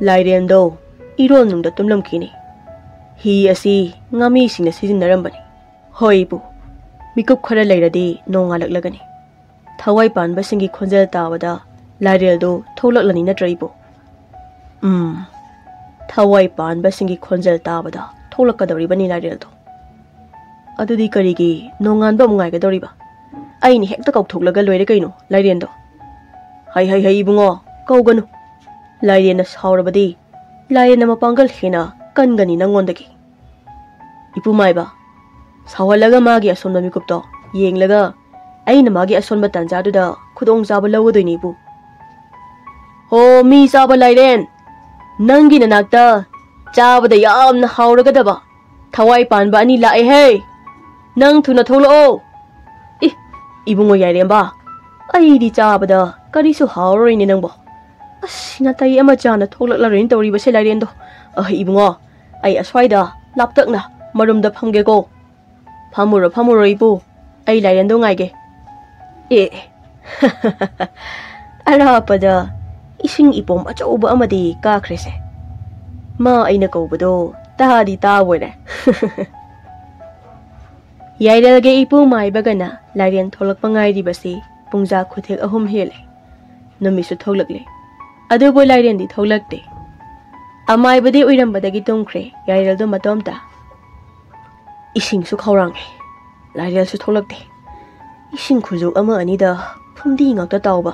ꯂꯥꯏꯔꯦꯟꯗꯣ ꯏꯔꯣꯜꯅꯨꯡꯗ ꯇꯨꯝꯂꯝꯈꯤꯅꯤ꯫ ꯍꯤ ꯑꯁꯤ ꯉꯥꯃꯤꯁꯤꯡꯅ ꯁꯤꯖꯤꯟꯅꯔꯝꯕꯅꯤ꯫ ꯍꯣꯏ ꯏꯄꯨ, ꯃꯤꯀꯨꯞ ꯈꯔ ꯂꯩꯔꯗꯤ ꯅꯣꯡꯉꯥꯜꯂꯛꯂꯒꯅꯤ꯫ ꯊꯋꯥꯏ ꯄꯥꯟꯕꯁꯤꯡꯒꯤ ꯈꯣꯟꯖꯦꯜ ꯇꯥꯕꯗ ꯂꯥꯏꯔꯦꯜꯗꯨ ꯊꯣꯛꯂꯛꯂꯅꯤ ꯅꯠꯇ꯭ꯔ ꯏꯄꯨ? ꯎꯝ, ꯊꯋꯥꯏ ꯄꯥꯟꯕꯁꯤꯡꯒꯤ ꯈꯣꯟꯖꯦꯜ ꯇꯥꯕꯗ ꯊꯣꯛꯂꯛꯀꯗꯧꯔꯤꯕꯅꯤ ꯂꯥꯏꯔꯦꯜꯗꯣ꯫ ꯑꯗꯨꯗꯤ ꯀꯔꯤꯒꯤ ꯅꯣꯡꯉꯥꯟꯕ ꯑꯃꯨꯛ ꯉꯥꯏꯒꯗꯧꯔꯤꯕ? ꯑꯩꯅ ꯍꯦꯛꯇ ꯀꯧꯊꯣꯛꯂꯒ ꯂꯣꯏꯔꯦ ꯀꯩꯅꯣ ꯂꯥꯏꯔꯦꯟꯗꯣ꯫ ꯍꯩ ꯍꯩ ꯍꯩ ꯏꯕꯨꯡꯉꯣ, ꯀꯧꯒꯅꯨ꯫ ꯂꯥꯏꯔꯦꯟꯅ ꯁꯥꯎꯔꯕꯗꯤ ꯂꯥꯏꯔꯦꯟꯅ ꯃꯄꯥꯡꯒꯜ ꯍꯦꯟꯅ ꯀꯟꯒꯅꯤ ꯅꯪꯉꯣꯟꯗꯒꯤ꯫ ꯏꯄꯨ ꯃꯥꯏꯕ, ꯁꯥꯎꯍꯜꯂꯒ ꯃꯥꯒꯤ ꯑꯁꯣꯟꯕ ꯃꯤꯀꯨꯞꯇꯣ ꯌꯦꯡꯂꯒ ꯑꯩꯅ ꯃꯥꯒꯤ ꯑꯁꯣꯟꯕ ꯇꯥꯟꯖꯥꯗꯨꯗ ꯈꯨꯗꯣꯡꯆꯥꯕ ꯂꯧꯒꯗꯣꯏꯅꯤ ꯏꯄꯨ꯫ ꯍꯣ, ꯃꯤ ꯆꯥꯕ ꯂꯥꯏꯔꯦꯟ, ꯅꯪꯒꯤ ꯅꯅꯥꯛꯇ ꯆꯥꯕꯗ ꯌꯥꯝꯅ ꯍꯥꯎꯔꯒꯗꯕ ꯊꯋꯥꯏ ꯄꯥꯟꯕ ꯑꯅꯤ ꯂꯥꯛꯑꯦꯍꯦ꯫ ꯅꯪ ꯊꯨꯅ ꯊꯣꯛꯂꯛꯑꯣ꯫ ꯏ, ꯏꯕꯨꯡꯉꯣ ꯌꯥꯏꯔꯦꯝꯕ, ꯑꯩꯗꯤ ꯆꯥꯕꯗ ꯀꯔꯤꯁꯨ ꯍꯥꯎꯔꯔꯣꯏꯅꯦ ꯅꯪꯕꯣ꯫ ꯑꯁ, ꯅꯥꯇꯩ ꯑꯃ ꯆꯥꯅ ꯊꯣꯛꯂꯛꯂꯔꯣꯏꯅ ꯇꯧꯔꯤꯕꯁꯦ ꯂꯥꯏꯔꯦꯟꯗꯣ꯫ ꯑ, ꯏꯕꯨꯡꯉꯣ, ꯑꯩ ꯑꯁ꯭ꯋꯥꯏꯗ ꯂꯥꯞꯇꯛꯅ ꯃꯔꯨꯝꯗ ꯐꯝꯒꯦꯀꯣ꯫ ꯐꯝꯃꯨꯔꯣ, ꯐꯝꯃꯨꯔꯣ ꯏꯄꯨ, ꯑꯩ ꯂꯥꯏꯔꯦꯟꯗꯣ ꯉꯥꯏꯒꯦ꯫ ꯑꯦ, ꯑꯔꯥꯞꯄꯗ ꯏꯁꯤꯡ ꯏꯄꯣꯝ ꯑꯆꯧꯕ ꯑꯃꯗꯤ ꯀꯥꯈ꯭ꯔꯦꯁꯦ꯫ ꯃꯥ ꯑꯩꯅ ꯀꯧꯕꯗꯣ ꯇꯥꯗꯤ ꯇꯥꯕꯣꯏꯔꯦ꯫ ꯌꯥꯏꯔꯦꯜꯒꯤ ꯏꯄꯨ ꯃꯥꯏꯕꯒꯅ ꯂꯥꯏꯔꯦꯟ ꯊꯣꯛꯂꯛꯄ ꯉꯥꯏꯔꯤꯕꯁꯤ ꯄꯨꯡꯖꯥ ꯈꯨꯊꯦꯛ ꯑꯍꯨꯝ ꯍꯦꯜꯂꯦ꯫ ꯅꯨꯃꯤꯠꯁꯨ ꯊꯣꯛꯂꯛꯂꯦ꯫ ꯑꯗꯨꯕꯨ ꯂꯥꯏꯔꯦꯟꯗꯤ ꯊꯣꯛꯂꯛꯇꯦ꯫ ꯑꯃꯥꯏꯕꯗꯤ ꯎꯏꯔꯝꯕꯗꯒꯤ ꯇꯨꯝꯈ꯭ꯔꯦ ꯌꯥꯏꯔꯦꯜꯗꯣ ꯃꯇꯣꯝꯇ꯫ ꯏꯁꯤꯡꯁꯨ ꯈꯧꯔꯥꯡꯉꯦ꯫ ꯂꯥꯏꯔꯦꯜꯁꯨ ꯊꯣꯛꯂꯛꯇꯦ꯫ ꯏꯁꯤꯡ ꯈꯨꯖꯣꯛ ꯑꯃ ꯑꯅꯤꯗ ꯐꯨꯝꯗꯤ ꯉꯥꯛꯇ ꯇꯥꯎꯕ,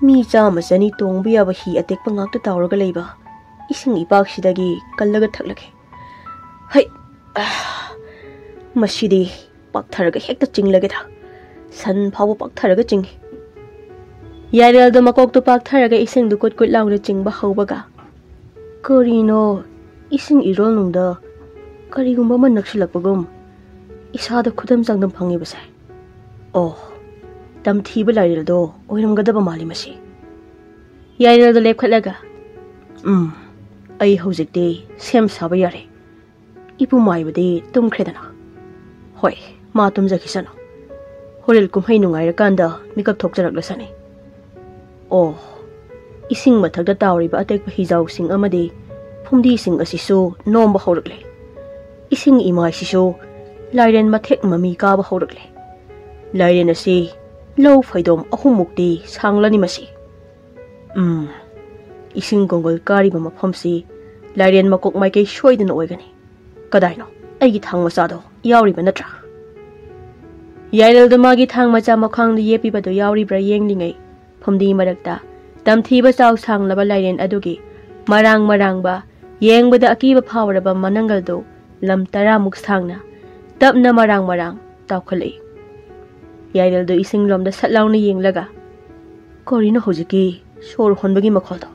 ꯃꯤ ꯆꯥꯝꯃ ꯆꯅꯤ ꯇꯣꯡꯕ ꯌꯥꯕ ꯍꯤ ꯑꯇꯦꯛꯄ ꯉꯥꯛꯇ ꯇꯥꯎꯔꯒ ꯂꯩꯕ ꯏꯁꯤꯡ ꯏꯄꯥꯛꯁꯤꯗꯒꯤ ꯀꯜꯂꯒ ꯊꯛꯂꯒꯦ꯫ ꯍꯩ, ꯑꯥ, ꯃꯁꯤꯗꯤ ꯄꯥꯛꯊꯔꯒ ꯍꯦꯛꯇ ꯆꯤꯡꯂꯒꯦꯗ꯫ ꯁꯟ ꯐꯥꯎꯕ ꯄꯥꯛꯊꯔꯒ ꯆꯤꯡꯏ꯫ ꯌꯥꯏꯔꯦꯜꯗꯣ ꯃꯀꯣꯛꯇꯨ ꯄꯥꯛꯊꯔꯒ ꯏꯁꯤꯡꯗꯨ ꯀꯨꯠ ꯀꯨꯠ ꯂꯥꯎꯅ ꯆꯤꯡꯕ ꯍꯧꯕꯒ, ꯀꯔꯤꯅꯣ ꯏꯁꯤꯡ ꯏꯔꯣꯜꯅꯨꯡꯗ ꯀꯔꯤꯒꯨꯝꯕ ꯑꯃ ꯅꯛꯁꯤꯜꯂꯛꯄꯒꯨꯝ ꯏꯁꯥꯗ ꯈꯨꯗꯝ ꯆꯥꯡꯗꯝ ꯐꯪꯉꯤꯕꯁꯦ? ꯑꯣ, ꯇꯝꯊꯤꯕ ꯂꯥꯏꯔꯦꯜꯗꯣ ꯑꯣꯏꯔꯝꯒꯗꯕ ꯃꯥꯜꯂꯤ ꯃꯁꯤ꯫ ꯌꯥꯏꯔꯦꯜꯗꯣ ꯂꯦꯞꯈꯠꯂꯒ, ꯎꯝ, ꯑꯩ ꯍꯧꯖꯤꯛꯇꯤ ꯁꯦꯝ ꯁꯥꯕ ꯌꯥꯔꯦ꯫ ꯏꯄꯨ ꯃꯥꯏꯕꯗꯤ ꯇꯨꯝꯈ꯭ꯔꯦꯗꯅ꯫ ꯍꯣꯏ, ꯃꯥ ꯇꯨꯝꯖꯈꯤꯁꯅꯨ꯫ ꯍꯣꯔꯦꯜ ꯀꯨꯝꯍꯩ ꯅꯨꯡꯉꯥꯏꯔꯀꯥꯟꯗ ꯃꯤꯀꯞ ꯊꯣꯛꯆꯔꯛꯂꯁꯅꯤ꯫ ꯑꯣ, ꯏꯁꯤꯡ ꯃꯊꯛꯇ ꯇꯥꯎꯔꯤꯕ ꯑꯇꯦꯛꯄ ꯍꯤꯖꯥꯎꯁꯤꯡ ꯑꯃꯗꯤ ꯐꯨꯝꯗꯤꯁꯤꯡ ꯑꯁꯤꯁꯨ ꯅꯣꯝꯕ ꯍꯧꯔꯛꯂꯦ꯫ ꯏꯁꯤꯡ ꯏꯃꯥꯏꯁꯤꯁꯨ ꯂꯥꯏꯔꯦꯟ ꯃꯊꯦꯛ ꯃꯃꯤ ꯀꯥꯕ ꯍꯧꯔꯛꯂꯦ꯫ ꯂꯥꯏꯔꯦꯟ ꯑꯁꯤ ꯂꯧ ꯐꯩꯗꯣꯝ ꯑꯍꯨꯝꯃꯨꯛꯇꯤ ꯁꯥꯡꯂꯅꯤ ꯃꯁꯤ꯫ ꯎꯝ, ꯏꯁꯤꯡ ꯀꯣꯡꯒꯣꯜ ꯀꯥꯔꯤꯕ ꯃꯐꯝꯁꯤ ꯂꯥꯏꯔꯦꯟ ꯃꯀꯣꯛ ꯃꯥꯏꯀꯩ ꯁꯣꯏꯗꯅ ꯑꯣꯏꯒꯅꯤ꯫ ꯀꯗꯥꯏꯅꯣ? ꯑꯩꯒꯤ ꯊꯥꯡ ꯃꯆꯥꯗꯣ ꯌꯥꯎꯔꯤꯕ ꯅꯠꯇ꯭ꯔꯥ? ꯌꯥꯏꯔꯦꯜꯗꯨ ꯃꯥꯒꯤ ꯊꯥꯡ ꯃꯆꯥ ꯃꯈꯥꯡꯗ ꯌꯦꯞꯄꯤꯕꯗꯨ ꯌꯥꯎꯔꯤꯕ꯭ꯔꯥ ꯌꯦꯡꯂꯤꯉꯩ, ꯐꯨꯝꯗꯤ ꯃꯔꯛꯇ ꯇꯝꯊꯤꯕ ꯆꯥꯎ ꯁꯥꯡꯂꯕ ꯂꯥꯏꯔꯦꯟ ꯑꯗꯨꯒꯤ ꯃꯔꯥꯡ ꯃꯔꯥꯡꯕ, ꯌꯦꯡꯕꯗ ꯑꯀꯤꯕ ꯐꯥꯎꯔꯕ ꯃꯅꯪꯒꯜꯗꯨ ꯂꯝ ꯇꯔꯥꯃꯨꯛ ꯁꯥꯡꯅ ꯇꯞꯅ ꯃꯔꯥꯡ ꯃꯔꯥꯡ ꯇꯥꯎꯈꯠꯂꯛꯏ꯫ ꯌꯥꯏꯔꯦꯜꯗꯨ ꯏꯁꯤꯡꯂꯣꯝꯗ ꯁꯠ ꯂꯥꯎꯅ ꯌꯦꯡꯂꯒ, "ꯀꯔꯤꯅꯣ ꯍꯧꯖꯤꯛꯀꯤ ꯁꯣꯔ ꯍꯣꯟꯕꯒꯤ ꯃꯈꯣꯜꯗꯣ?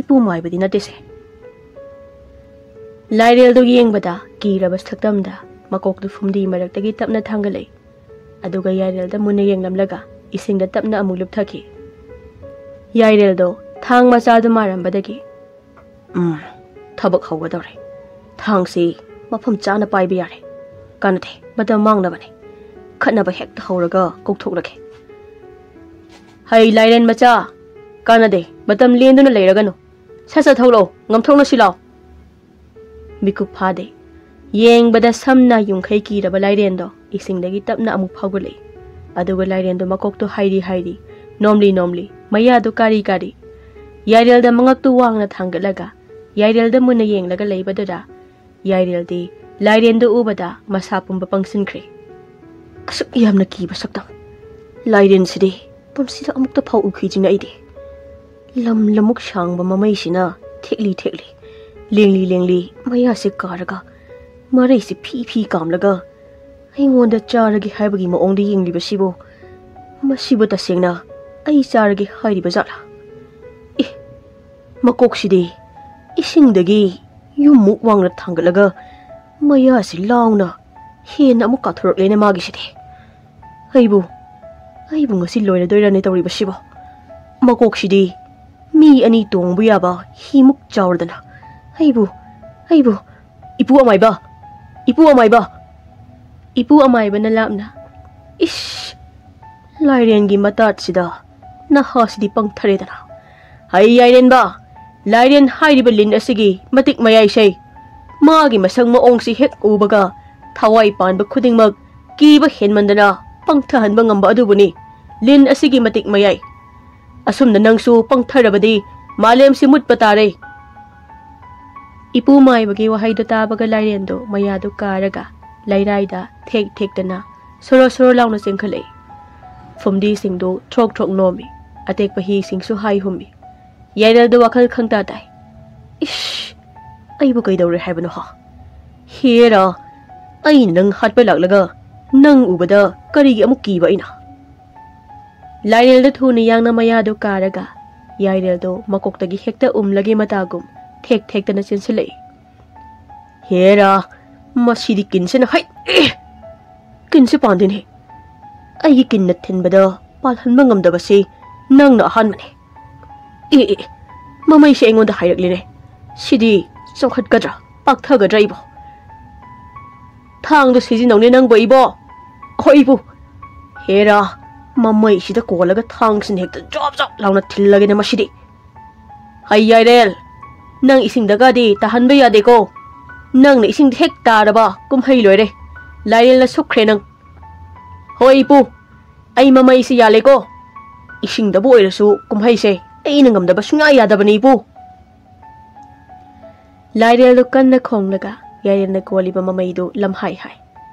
ꯏꯄꯨ ꯃꯥꯏꯕꯗꯤ ꯅꯠꯇꯦꯁꯦ?" ꯂꯥꯏꯔꯦꯜꯗꯨ ꯌꯦꯡꯕꯗ ꯀꯤꯔꯕ ꯁꯛꯇꯝꯗ ꯃꯀꯣꯛꯇꯨ ꯐꯨꯝꯗꯤ ꯃꯔꯛꯇꯒꯤ ꯇꯞꯅ ꯊꯥꯡꯒꯠꯂꯛꯏ꯫ ꯑꯗꯨꯒ ꯌꯥꯏꯔꯦꯜꯗ ꯃꯨꯟꯅ ꯌꯦꯡꯂꯝꯂꯒ ꯏꯁꯤꯡꯗ ꯇꯞꯅ ꯑꯃꯨꯛ ꯂꯨꯞꯊꯈꯤ꯫ ꯌꯥꯏꯔꯦꯜꯗꯣ ꯊꯥꯡ ꯃꯆꯥꯗꯨ ꯃꯥꯔꯝꯕꯗꯒꯤ, "ꯎꯝ, ꯊꯕꯛ ꯍꯧꯒꯗꯧꯔꯦ꯫ ꯊꯥꯡꯁꯤ ꯃꯐꯝ ꯆꯥꯅ ꯄꯥꯏꯕ ꯌꯥꯔꯦ꯫ ꯀꯥꯟꯅꯗꯦ, ꯃꯇꯝ ꯃꯥꯡꯅꯕꯅꯦ꯫ ꯈꯠꯅꯕ ꯍꯦꯛꯇ ꯍꯧꯔꯒ ꯀꯧꯊꯣꯛꯂꯒꯦ꯫ ꯍꯩ ꯂꯥꯏꯔꯦꯟ ꯃꯆꯥ, ꯀꯥꯟꯅꯗꯦ, ꯃꯇꯝ ꯂꯦꯟꯗꯨꯅ ꯂꯩꯔꯒꯅꯨ꯫ ꯁꯠ ꯁꯠ ꯊꯣꯛꯂꯛꯑꯣ, ꯉꯝꯊꯣꯛꯅꯁꯤ ꯂꯥꯎ꯫" ꯃꯤꯀꯨꯞ ꯐꯥꯗꯦ꯫ ꯌꯦꯡꯕꯗ ꯁꯝꯅ ꯌꯨꯝꯈꯩ ꯀꯤꯔꯕ ꯂꯥꯏꯔꯦꯟꯗꯣ ꯏꯁꯤꯡꯗꯒꯤ ꯇꯞꯅ ꯑꯃꯨꯛ ꯐꯥꯎꯒꯠꯂꯛꯏ꯫ ꯑꯗꯨꯒ ꯂꯥꯏꯔꯦꯟꯗꯣ ꯃꯀꯣꯛꯇꯨ ꯍꯥꯏꯔꯤ ꯍꯥꯏꯔꯤ, ꯅꯣꯝꯂꯤ ꯅꯣꯝꯂꯤ, ꯃꯌꯥꯗꯨ ꯀꯥꯔꯤ ꯀꯥꯔꯤ, ꯌꯥꯏꯔꯦꯜꯗ ꯃꯉꯛꯇꯨ ꯋꯥꯡꯅ ꯊꯥꯡꯒꯠꯂꯒ ꯌꯥꯏꯔꯦꯜꯗ ꯃꯨꯟꯅ ꯌꯦꯡꯂꯒ ꯂꯩꯕꯗꯨꯗ ꯌꯥꯏꯔꯦꯜꯗꯤ ꯂꯥꯏꯔꯦꯟꯗꯨ ꯎꯕꯗ ꯃꯁꯥ ꯄꯨꯝꯕ ꯄꯪꯁꯤꯟꯈ꯭ꯔꯦ꯫ ꯑꯁꯨꯛ ꯌꯥꯝꯅ ꯀꯤꯕ ꯁꯛꯇꯝ ꯂꯥꯏꯔꯦꯟꯁꯤꯗꯤ ꯄꯨꯟꯁꯤꯗ ꯑꯃꯨꯛꯇ ꯐꯥꯎ ꯎꯈꯤꯗ꯭ꯔꯤꯅꯦ ꯑꯩꯗꯤ꯫ ꯂꯝ ꯂꯝꯃꯨꯛ ꯁꯥꯡꯕ ꯃꯃꯩꯁꯤꯅ ꯊꯦꯛꯂꯤ ꯊꯦꯛꯂꯤ, ꯂꯦꯡꯂꯤ ꯂꯦꯡꯂꯤ, ꯃꯌꯥꯁꯦ ꯀꯥꯔꯒ, ꯃꯔꯩꯁꯦ ꯐꯤ ꯐꯤ ꯀꯥꯝꯂꯒ, ꯑꯩꯉꯣꯟꯗ ꯆꯥꯔꯒꯦ ꯍꯥꯏꯕꯒꯤ ꯃꯑꯣꯡꯗ ꯌꯦꯡꯂꯤꯕꯁꯤꯕꯨ, ꯃꯁꯤꯕꯨ ꯇꯁꯦꯡꯅ ꯑꯩ ꯆꯥꯔꯒꯦ ꯍꯥꯏꯔꯤꯕ ꯖꯥꯠꯂꯥ? ꯑꯦ, ꯃꯀꯣꯛꯁꯤꯗꯤ ꯏꯁꯤꯡꯗꯒꯤ ꯌꯨꯝꯃꯨꯛ ꯋꯥꯡꯅ ꯊꯥꯡꯒꯠꯂꯒ ꯃꯌꯥꯁꯤ ꯂꯥꯎꯅ ꯍꯦꯟꯅ ꯑꯃꯨꯛ ꯀꯥꯊꯣꯔꯛꯂꯦꯅꯦ ꯃꯥꯒꯤꯁꯤꯗꯤ꯫ ꯑꯩꯕꯨ, ꯑꯩꯕꯨ ꯉꯁꯤ ꯂꯣꯏꯔꯗꯣꯏꯔꯅꯦ ꯇꯧꯔꯤꯕꯁꯤꯕꯣ? ꯃꯀꯣꯛꯁꯤꯗꯤ ꯃꯤ ꯑꯅꯤ ꯇꯣꯡꯕ ꯌꯥꯕ ꯍꯤꯃꯨꯛ ꯆꯥꯎꯔꯗꯅ꯫ ꯑꯩꯕꯨ, ꯑꯩꯕꯨ, ꯏꯄꯨ ꯑꯃꯥꯏꯕ! ꯏꯄꯨ ꯑꯃꯥꯏꯕ! ꯏꯄꯨ ꯑꯃꯥꯏꯕꯅ ꯂꯥꯞꯅ, ꯏꯁ, ꯂꯥꯏꯔꯦꯟꯒꯤ ꯃꯇꯥꯠꯁꯤꯗ ꯅꯍꯥꯁꯤꯗꯤ ꯄꯪꯊꯔꯦꯗꯅ꯫ ꯍꯩ ꯌꯥꯏꯔꯦꯟꯕ, ꯂꯥꯏꯔꯦꯟ ꯍꯥꯏꯔꯤꯕ ꯂꯤꯟ ꯑꯁꯤꯒꯤ ꯃꯇꯤꯛ ꯃꯌꯥꯏꯁꯦ, ꯃꯥꯒꯤ ꯃꯁꯛ ꯃꯑꯣꯡꯁꯤ ꯍꯦꯛ ꯎꯕꯒ ꯊꯋꯥꯏ ꯄꯥꯟꯕ ꯈꯨꯗꯤꯡꯃꯛ ꯀꯤꯕ ꯍꯦꯟꯃꯟꯗꯅ ꯄꯪꯊꯍꯟꯕ ꯉꯝꯕ ꯑꯗꯨꯕꯨꯅꯤ ꯂꯤꯟ ꯑꯁꯤꯒꯤ ꯃꯇꯤꯛ ꯃꯌꯥꯏ꯫ ꯑꯁꯨꯝꯅ ꯅꯪꯁꯨ ꯄꯪꯊꯔꯕꯗꯤ ꯃꯥꯂꯦꯝꯁꯤ ꯃꯨꯠꯄ ꯇꯥꯔꯦ꯫ ꯏꯄꯨ ꯃꯥꯏꯕꯒꯤ ꯋꯥꯍꯩꯗꯨ ꯇꯥꯕꯒ ꯂꯥꯏꯔꯦꯟꯗꯨ ꯃꯌꯥꯗꯨ ꯀꯥꯔꯒ ꯂꯩꯔꯥꯏꯗ ꯊꯦꯛ ꯊꯦꯛꯇꯅ ꯁꯣꯔꯣ ꯁꯣꯔꯣ ꯂꯥꯎꯅ ꯆꯦꯟꯈꯠꯂꯛꯏ꯫ ꯐꯨꯝꯗꯤꯁꯤꯡꯗꯨ ꯊ꯭ꯔꯣꯛ ꯊ꯭ꯔꯣꯛ ꯅꯣꯝꯃꯤ꯫ ꯑꯇꯦꯛꯄ ꯍꯤꯁꯤꯡꯁꯨ ꯍꯥꯏ ꯍꯨꯝꯃꯤ꯫ ꯌꯥꯏꯔꯦꯜꯗꯨ ꯋꯥꯈꯜ ꯈꯪꯇꯥ ꯇꯥꯏ꯫ ꯏꯁ! ꯑꯩꯕꯨ ꯀꯩꯗꯧꯔꯦ ꯍꯥꯏꯕꯅꯣ ꯍꯥ? ꯍꯦꯔꯥ! ꯑꯩꯅ ꯅꯪ ꯍꯥꯠꯄ ꯂꯥꯛꯂꯒ ꯅꯪ ꯎꯕꯗ ꯀꯔꯤꯒꯤ ꯑꯃꯨꯛ ꯀꯤꯕ ꯑꯩꯅ? ꯂꯥꯏꯔꯦꯜꯗ ꯊꯨꯅ ꯌꯥꯡꯅ ꯃꯌꯥꯗꯨ ꯀꯥꯔꯒ ꯌꯥꯏꯔꯦꯜꯗꯨ ꯃꯀꯣꯛꯇꯒꯤ ꯍꯦꯛꯇ ꯎꯝꯂꯒꯦ ꯃꯇꯥꯒꯨꯝ ꯊꯦꯛ ꯊꯦꯛꯇꯅ ꯆꯦꯟꯁꯤꯜꯂꯛꯏ꯫ ꯍꯦꯔꯥ! ꯃꯁꯤꯗꯤ ꯀꯤꯟꯁꯤꯅ ꯍꯩ! ꯑꯦ! ꯀꯤꯟꯁꯤ ꯄꯥꯟꯗꯦꯅꯦ꯫ ꯑꯩꯒꯤ ꯀꯤꯟꯅ ꯊꯤꯟꯕꯗ ꯄꯥꯜꯍꯟꯕ ꯉꯝꯗꯕꯁꯤ ꯅꯪꯅ ꯑꯍꯥꯟꯕꯅꯦ꯫ ꯑꯦ, ꯑꯦ, ꯑꯦ, ꯃꯃꯩꯁꯦ ꯑꯩꯉꯣꯟꯗ ꯍꯥꯏꯔꯛꯂꯤꯅꯦ꯫ ꯁꯤꯗꯤ ꯆꯥꯎꯈꯠꯀꯗ꯭ꯔꯥ, ꯄꯥꯛꯊꯒꯗ꯭ꯔꯥ ꯏꯕꯣ? ꯊꯥꯡꯗꯣ ꯁꯤꯖꯤꯟꯅꯧꯅꯦ ꯅꯪꯕꯣ ꯏꯕꯣ꯫ ꯍꯣꯏ ꯏꯄꯨ꯫ ꯍꯦꯔꯥ, ꯃꯃꯩꯁꯤꯗ ꯀꯣꯜꯂꯒ ꯊꯥꯡꯁꯤꯅ ꯍꯦꯛꯇ ꯖꯣꯞ ꯖꯣꯞ ꯂꯥꯎꯅ ꯊꯤꯜꯂꯒꯦꯅꯦ ꯃꯁꯤꯗꯤ꯫ ꯍꯩ ꯌꯥꯏꯔꯦꯜ, ꯅꯪ ꯏꯁꯤꯡꯗꯒꯗꯤ ꯇꯥꯍꯟꯕ ꯌꯥꯗꯦꯀꯣ꯫ ꯅꯪꯅ ꯏꯁꯤꯡꯗ ꯍꯦꯛ ꯇꯥꯔꯕ ꯀꯨꯝꯍꯩ ꯂꯣꯏꯔꯦ꯫ ꯂꯥꯏꯔꯦꯜꯅ ꯁꯨꯛꯈ꯭ꯔꯦ ꯅꯪ꯫ ꯍꯣꯏ ꯏꯄꯨ, ꯑꯩ ꯃꯃꯩꯁꯤ ꯌꯥꯜꯂꯦꯀꯣ꯫ ꯏꯁꯤꯡꯗꯕꯨ ꯑꯣꯏꯔꯁꯨ ꯀꯨꯝꯍꯩꯁꯦ ꯑꯩꯅ ꯉꯝꯗꯕ ꯁꯨꯡꯌꯥ ꯌꯥꯗꯕꯅꯤ ꯏꯄꯨ꯫ ꯂꯥꯏꯔꯦꯜꯗꯨ ꯀꯟꯅ ꯈꯣꯡꯂꯒ ꯌꯥꯏꯔꯦꯜꯅ ꯀꯣꯜꯂꯤꯕ ꯃꯃꯩꯗꯨ ꯂꯝꯍꯥꯏ ꯍꯥꯏ꯫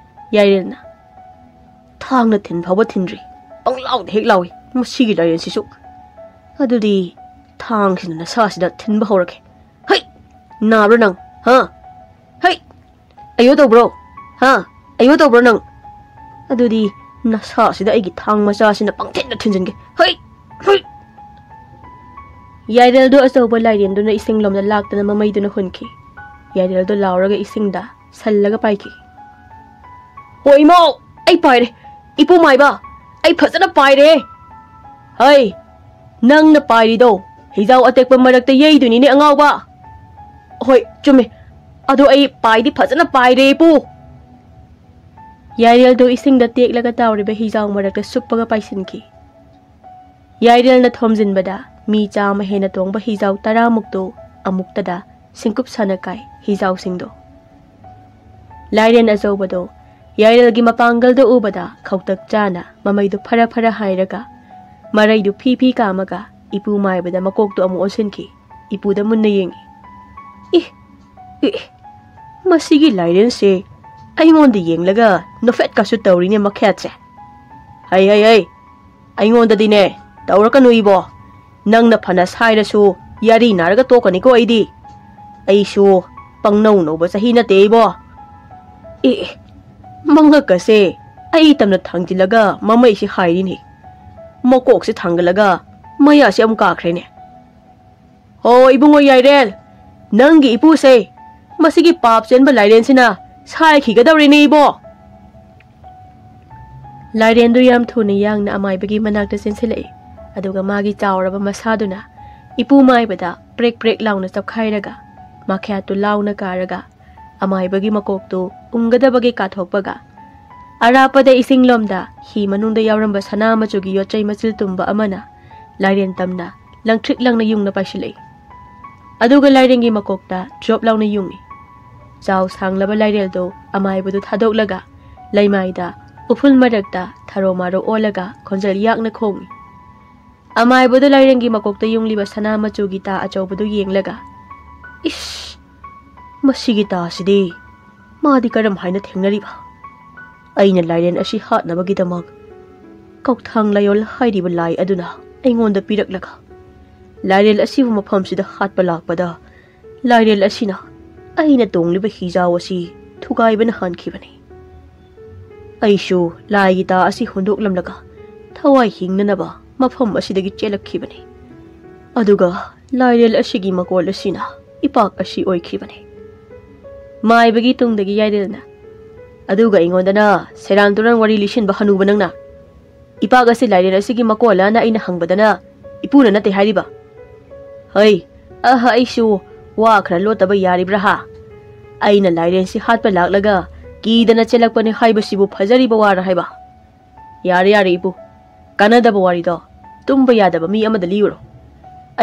ꯌꯥꯏꯔꯦꯜꯅ, "ꯊꯥꯡꯅ ꯊꯤꯟ ꯐꯥꯎꯕ ꯊꯤꯟꯗ꯭ꯔꯤ, ꯄꯪꯂꯥꯎꯗ ꯍꯦꯛ ꯂꯥꯎꯏ ꯃꯁꯤꯒꯤ ꯂꯥꯏꯔꯦꯜꯁꯤꯁꯨ꯫ ꯑꯗꯨꯗꯤ ꯊꯥꯡꯁꯤꯅ ꯅꯁꯥꯁꯤꯗ ꯊꯤꯟꯕ ꯍꯧꯔꯒꯦ꯫ ꯍꯩ! ꯅꯥꯕ꯭ꯔꯣ ꯅꯪ? ꯍꯥ? ꯍꯩ! ꯑꯌꯣ ꯇꯧꯕ꯭ꯔꯣ? ꯍꯥ? ꯑꯌꯣ ꯇꯧꯕ꯭ꯔꯣ ꯅꯪ? ꯑꯗꯨꯗꯤ ꯅꯁꯥꯁꯤꯗ ꯑꯩꯒꯤ ꯊꯥꯡ ꯃꯆꯥꯁꯤꯅ ꯄꯪꯊꯤꯟꯗ ꯊꯤꯟꯖꯤꯟꯒꯦ꯫ ꯍꯩ! ꯍꯩ!" ꯌꯥꯏꯔꯦꯜꯗꯣ ꯑꯆꯧꯕ ꯂꯥꯏꯔꯦꯟꯗꯨꯅ ꯏꯁꯤꯡ ꯂꯣꯝꯗ ꯂꯥꯛꯇꯅ ꯃꯃꯩꯗꯨꯅ ꯍꯨꯟꯈꯤ꯫ ꯌꯥꯏꯔꯦꯜꯗꯣ ꯂꯥꯎꯔꯒ ꯏꯁꯤꯡꯗ ꯁꯜꯂꯒ ꯄꯥꯏꯈꯤ꯫ "ꯍꯣ ꯏꯃꯧ, ꯑꯩ ꯄꯥꯏꯔꯦ꯫ ꯏꯄꯨ ꯃꯥꯏꯕ, ꯑꯩ ꯐꯖꯅ ꯄꯥꯏꯔꯦ꯫ ꯍꯩ, ꯅꯪꯅ ꯄꯥꯏꯔꯤꯗꯣ ꯍꯤꯖꯥꯎ ꯑꯇꯦꯛꯄ ꯃꯔꯛꯇ ꯌꯩꯗꯣꯏꯅꯤꯅꯦ ꯑꯉꯥꯎꯕ꯫" "ꯍꯣꯏ, ꯆꯨꯝꯃꯦ꯫ ꯑꯗꯣ ꯑꯩ ꯄꯥꯏꯗꯤ ꯐꯖꯅ ꯄꯥꯏꯔꯦ ꯏꯄꯨ꯫" ꯌꯥꯏꯔꯦꯜꯗꯨ ꯏꯁꯤꯡꯗ ꯇꯦꯛꯂꯒ ꯇꯥꯎꯔꯤꯕ ꯍꯤꯖꯥꯎ ꯃꯔꯛꯇ ꯁꯨꯞꯄꯒ ꯄꯥꯏꯁꯤꯟꯈꯤ꯫ ꯌꯥꯏꯔꯦꯜꯅ ꯊꯣꯝꯖꯤꯟꯕꯗ ꯃꯤ ꯆꯥꯝꯃ ꯍꯦꯟꯅ ꯇꯣꯡꯕ ꯍꯤꯖꯥꯎ ꯇꯔꯥꯃꯨꯛꯇꯨ ꯑꯃꯨꯛꯇꯗ ꯁꯤꯡꯀꯨꯞ ꯁꯥꯅ ꯀꯥꯏ ꯍꯤꯖꯥꯎꯁꯤꯡꯗꯣ꯫ ꯂꯥꯏꯔꯦꯟ ꯑꯆꯧꯕꯗꯣ ꯌꯥꯏꯔꯦꯜꯒꯤ ꯃꯄꯥꯡꯒꯜꯗ ꯎꯕꯗ ꯈꯧꯇꯛ ꯆꯥꯅ ꯃꯃꯩꯗꯨ ꯐꯔ ꯐꯔ ꯍꯥꯏꯔꯒ ꯃꯔꯩꯗꯨ ꯐꯤ ꯐꯤ ꯀꯥꯝꯃꯒ ꯏꯄꯨ ꯃꯥꯏꯕꯗ ꯃꯀꯣꯛꯇꯨ ꯑꯃꯨꯛ ꯑꯣꯟꯁꯤꯟꯈꯤ꯫ ꯏꯄꯨꯗ ꯃꯨꯟꯅ ꯌꯦꯡꯉꯤ꯫ "ꯏ, ꯏ, ꯏ, ꯃꯁꯤꯒꯤ ꯂꯥꯏꯔꯦꯟꯁꯦ ꯑꯩꯉꯣꯟꯗ ꯌꯦꯡꯂꯒ ꯅꯣꯐꯦꯠꯀꯁꯨ ꯇꯧꯔꯤꯅꯦ ꯃꯈꯦꯠꯁꯦ꯫ ꯍꯩ, ꯍꯩ, ꯍꯩ, ꯑꯩꯉꯣꯟꯗꯗꯤꯅꯦ ꯇꯧꯔꯛꯀꯅꯨ ꯏꯕꯣ꯫ ꯅꯪꯅ ꯐꯅ ꯁꯥꯏꯔꯁꯨ ꯌꯥꯔꯤ ꯅꯥꯔꯒ ꯇꯣꯛꯀꯅꯤꯀꯣ ꯑꯩꯗꯤ꯫ ꯑꯩꯁꯨ ꯄꯪꯅꯧ ꯅꯧꯕ ꯆꯍꯤ ꯅꯠꯇꯦ ꯏꯕꯣ꯫ ꯑꯦ, ꯑꯦ, ꯃꯉꯛꯀꯁꯦ ꯑꯩ ꯇꯝꯅ ꯊꯥꯡꯖꯤꯜꯂꯒ ꯃꯃꯩꯁꯤ ꯍꯥꯏꯔꯤꯅꯦ꯫ ꯃꯀꯣꯛꯁꯦ ꯊꯥꯡꯒꯠꯂꯒ ꯃꯌꯥꯁꯦ ꯑꯃꯨꯛ ꯀꯥꯈ꯭ꯔꯦꯅꯦ꯫ ꯍꯣ ꯏꯕꯨꯡꯉꯣ ꯌꯥꯏꯔꯦꯜ, ꯅꯪꯒꯤ ꯏꯄꯨꯁꯦ ꯃꯁꯤꯒꯤ ꯄꯥꯞ ꯆꯦꯟꯕ ꯂꯥꯏꯔꯦꯟꯁꯤꯅ ꯁꯥꯏꯈꯤꯒꯗꯧꯔꯤꯅꯦ ꯏꯕꯣ꯫" ꯂꯥꯏꯔꯦꯟꯗꯨ ꯌꯥꯝ ꯊꯨꯅ ꯌꯥꯡꯅ ꯑꯃꯥꯏꯕꯒꯤ ꯃꯅꯥꯛꯇ ꯆꯦꯟꯁꯤꯜꯂꯛꯏ꯫ ꯑꯗꯨꯒ ꯃꯥꯒꯤ ꯆꯥꯎꯔꯕ ꯃꯁꯥꯗꯨꯅ ꯏꯄꯨ ꯃꯥꯏꯕꯗ ꯄ꯭ꯔꯦꯛ ꯄ꯭ꯔꯦꯛ ꯂꯥꯎꯅ ꯆꯞꯈꯥꯏꯔꯒ ꯃꯈ꯭ꯌꯥꯠꯇꯨ ꯂꯥꯎꯅ ꯀꯥꯔꯒ ꯑꯃꯥꯏꯕꯒꯤ ꯃꯀꯣꯛꯇꯨ ꯎꯪꯒꯗꯕꯒꯤ ꯀꯥꯊꯣꯛꯄꯒ, ꯑꯔꯥꯞꯄꯗ ꯏꯁꯤꯡꯂꯣꯝꯗ ꯍꯤ ꯃꯅꯨꯡꯗ ꯌꯥꯎꯔꯝꯕ ꯁꯅꯥ ꯃꯆꯨꯒꯤ ꯌꯣꯠꯆꯩ ꯃꯆꯤꯜ ꯇꯨꯝꯕ ꯑꯃꯅ ꯂꯥꯏꯔꯦꯟ ꯇꯝꯅ ꯂꯪꯊ꯭ꯔꯤꯛ ꯂꯪꯅ ꯌꯨꯡꯅ ꯄꯥꯏꯁꯤꯜꯂꯛꯏ꯫ ꯑꯗꯨꯒ ꯂꯥꯏꯔꯦꯟꯒꯤ ꯃꯀꯣꯛꯇ ꯖꯣꯞ ꯂꯥꯎꯅ ꯌꯨꯡꯏ꯫ ꯆꯥꯎ ꯁꯥꯡꯂꯕ ꯂꯥꯏꯔꯦꯜꯗꯣ ꯑꯃꯥꯏꯕꯗꯨ ꯊꯥꯗꯣꯛꯂꯒ ꯂꯩꯃꯥꯏꯗ ꯎꯐꯨꯜ ꯃꯔꯛꯇ ꯊꯔꯣ ꯃꯥꯔꯣ ꯑꯣꯜꯂꯒ ꯈꯣꯟꯖꯦꯜ ꯌꯥꯛꯅ ꯈꯣꯡꯏ꯫ ꯑꯃꯥꯏꯕꯗꯨ ꯂꯥꯏꯔꯦꯟꯒꯤ ꯃꯀꯣꯛꯇ ꯌꯨꯡꯂꯤꯕ ꯁꯅꯥ ꯃꯆꯨꯒꯤ ꯇꯥ ꯑꯆꯧꯕꯗꯨ ꯌꯦꯡꯂꯒ, "ꯏꯁ, ꯃꯁꯤꯒꯤ ꯇꯥꯁꯤꯗꯤ ꯃꯥꯗꯤ ꯀꯔꯝ ꯍꯥꯏꯅ ꯊꯦꯡꯅꯔꯤꯕ? ꯑꯩꯅ ꯂꯥꯏꯔꯦꯟ ꯑꯁꯤ ꯍꯥꯠꯅꯕꯒꯤꯗꯃꯛ ꯀꯧꯊꯥꯡ ꯂꯥꯏꯑꯣꯜ ꯍꯥꯏꯔꯤꯕ ꯂꯥꯏ ꯑꯗꯨꯅ ꯑꯩꯉꯣꯟꯗ ꯄꯤꯔꯛꯂꯒ ꯂꯥꯏꯔꯦꯜ ꯑꯁꯤꯕꯨ ꯃꯐꯝꯁꯤꯗ ꯍꯥꯠꯄ ꯂꯥꯛꯄꯗ ꯂꯥꯏꯔꯦꯜ ꯑꯁꯤꯅ ꯑꯩꯅ ꯇꯣꯡꯂꯤꯕ ꯍꯤꯖꯥꯎ ꯑꯁꯤ ꯊꯨꯒꯥꯏꯕꯅ ꯍꯥꯟꯈꯤꯕꯅꯤ꯫ ꯑꯩꯁꯨ ꯂꯥꯏꯒꯤ ꯇꯥ ꯑꯁꯤ ꯍꯨꯟꯗꯣꯛꯂꯝꯂꯒ ꯊꯋꯥꯏ ꯍꯤꯡꯅꯅꯕ ꯃꯐꯝ ꯑꯁꯤꯗꯒꯤ ꯆꯦꯜꯂꯛꯈꯤꯕꯅꯤ꯫ ꯑꯗꯨꯒ ꯂꯥꯏꯔꯦꯜ ꯑꯁꯤꯒꯤ ꯃꯀꯣꯜ ꯑꯁꯤꯅ ꯏꯄꯥꯛ ꯑꯁꯤ ꯑꯣꯏꯈꯤꯕꯅꯤ꯫" ꯃꯥꯏꯕꯒꯤ ꯇꯨꯡꯗꯒꯤ ꯌꯥꯏꯔꯦꯜꯅ, "ꯑꯗꯨꯒ ꯑꯩꯉꯣꯟꯗꯅ ꯁꯦꯔꯥꯟ ꯇꯨꯔꯥꯟ ꯋꯥꯔꯤ ꯂꯤꯁꯤꯟꯕ ꯍꯅꯨꯕ ꯅꯪꯅ꯫ ꯏꯄꯥꯛ ꯑꯁꯤ ꯂꯥꯏꯔꯦꯜ ꯑꯁꯤꯒꯤ ꯃꯀꯣꯜꯂꯅ ꯑꯩꯅ ꯍꯪꯕꯗꯅ ꯏꯄꯨꯅ ꯅꯠꯇꯦ ꯍꯥꯏꯔꯤꯕ꯫ ꯍꯩ, ꯑꯍ, ꯑꯩꯁꯨ ꯋꯥ ꯈꯔ ꯂꯣꯠꯇꯕ ꯌꯥꯔꯤꯕ꯭ꯔꯥ ꯍꯥ? ꯑꯩꯅ ꯂꯥꯏꯔꯦꯟꯁꯤ ꯍꯥꯠꯄ ꯂꯥꯛꯂꯒ ꯀꯤꯗꯅ ꯆꯦꯜꯂꯛꯄꯅꯤ ꯍꯥꯏꯕꯁꯤꯕꯨ ꯐꯖꯔꯤꯕ ꯋꯥꯔ ꯍꯥꯏꯕ? ꯌꯥꯔꯦ, ꯌꯥꯔꯦ, ꯏꯄꯨ꯫ ꯀꯥꯟꯅꯗꯕ ꯋꯥꯔꯤꯗꯣ ꯇꯨꯝꯕ ꯌꯥꯗꯕ ꯃꯤ ꯑꯃꯗ ꯂꯤꯔꯨꯔꯣ꯫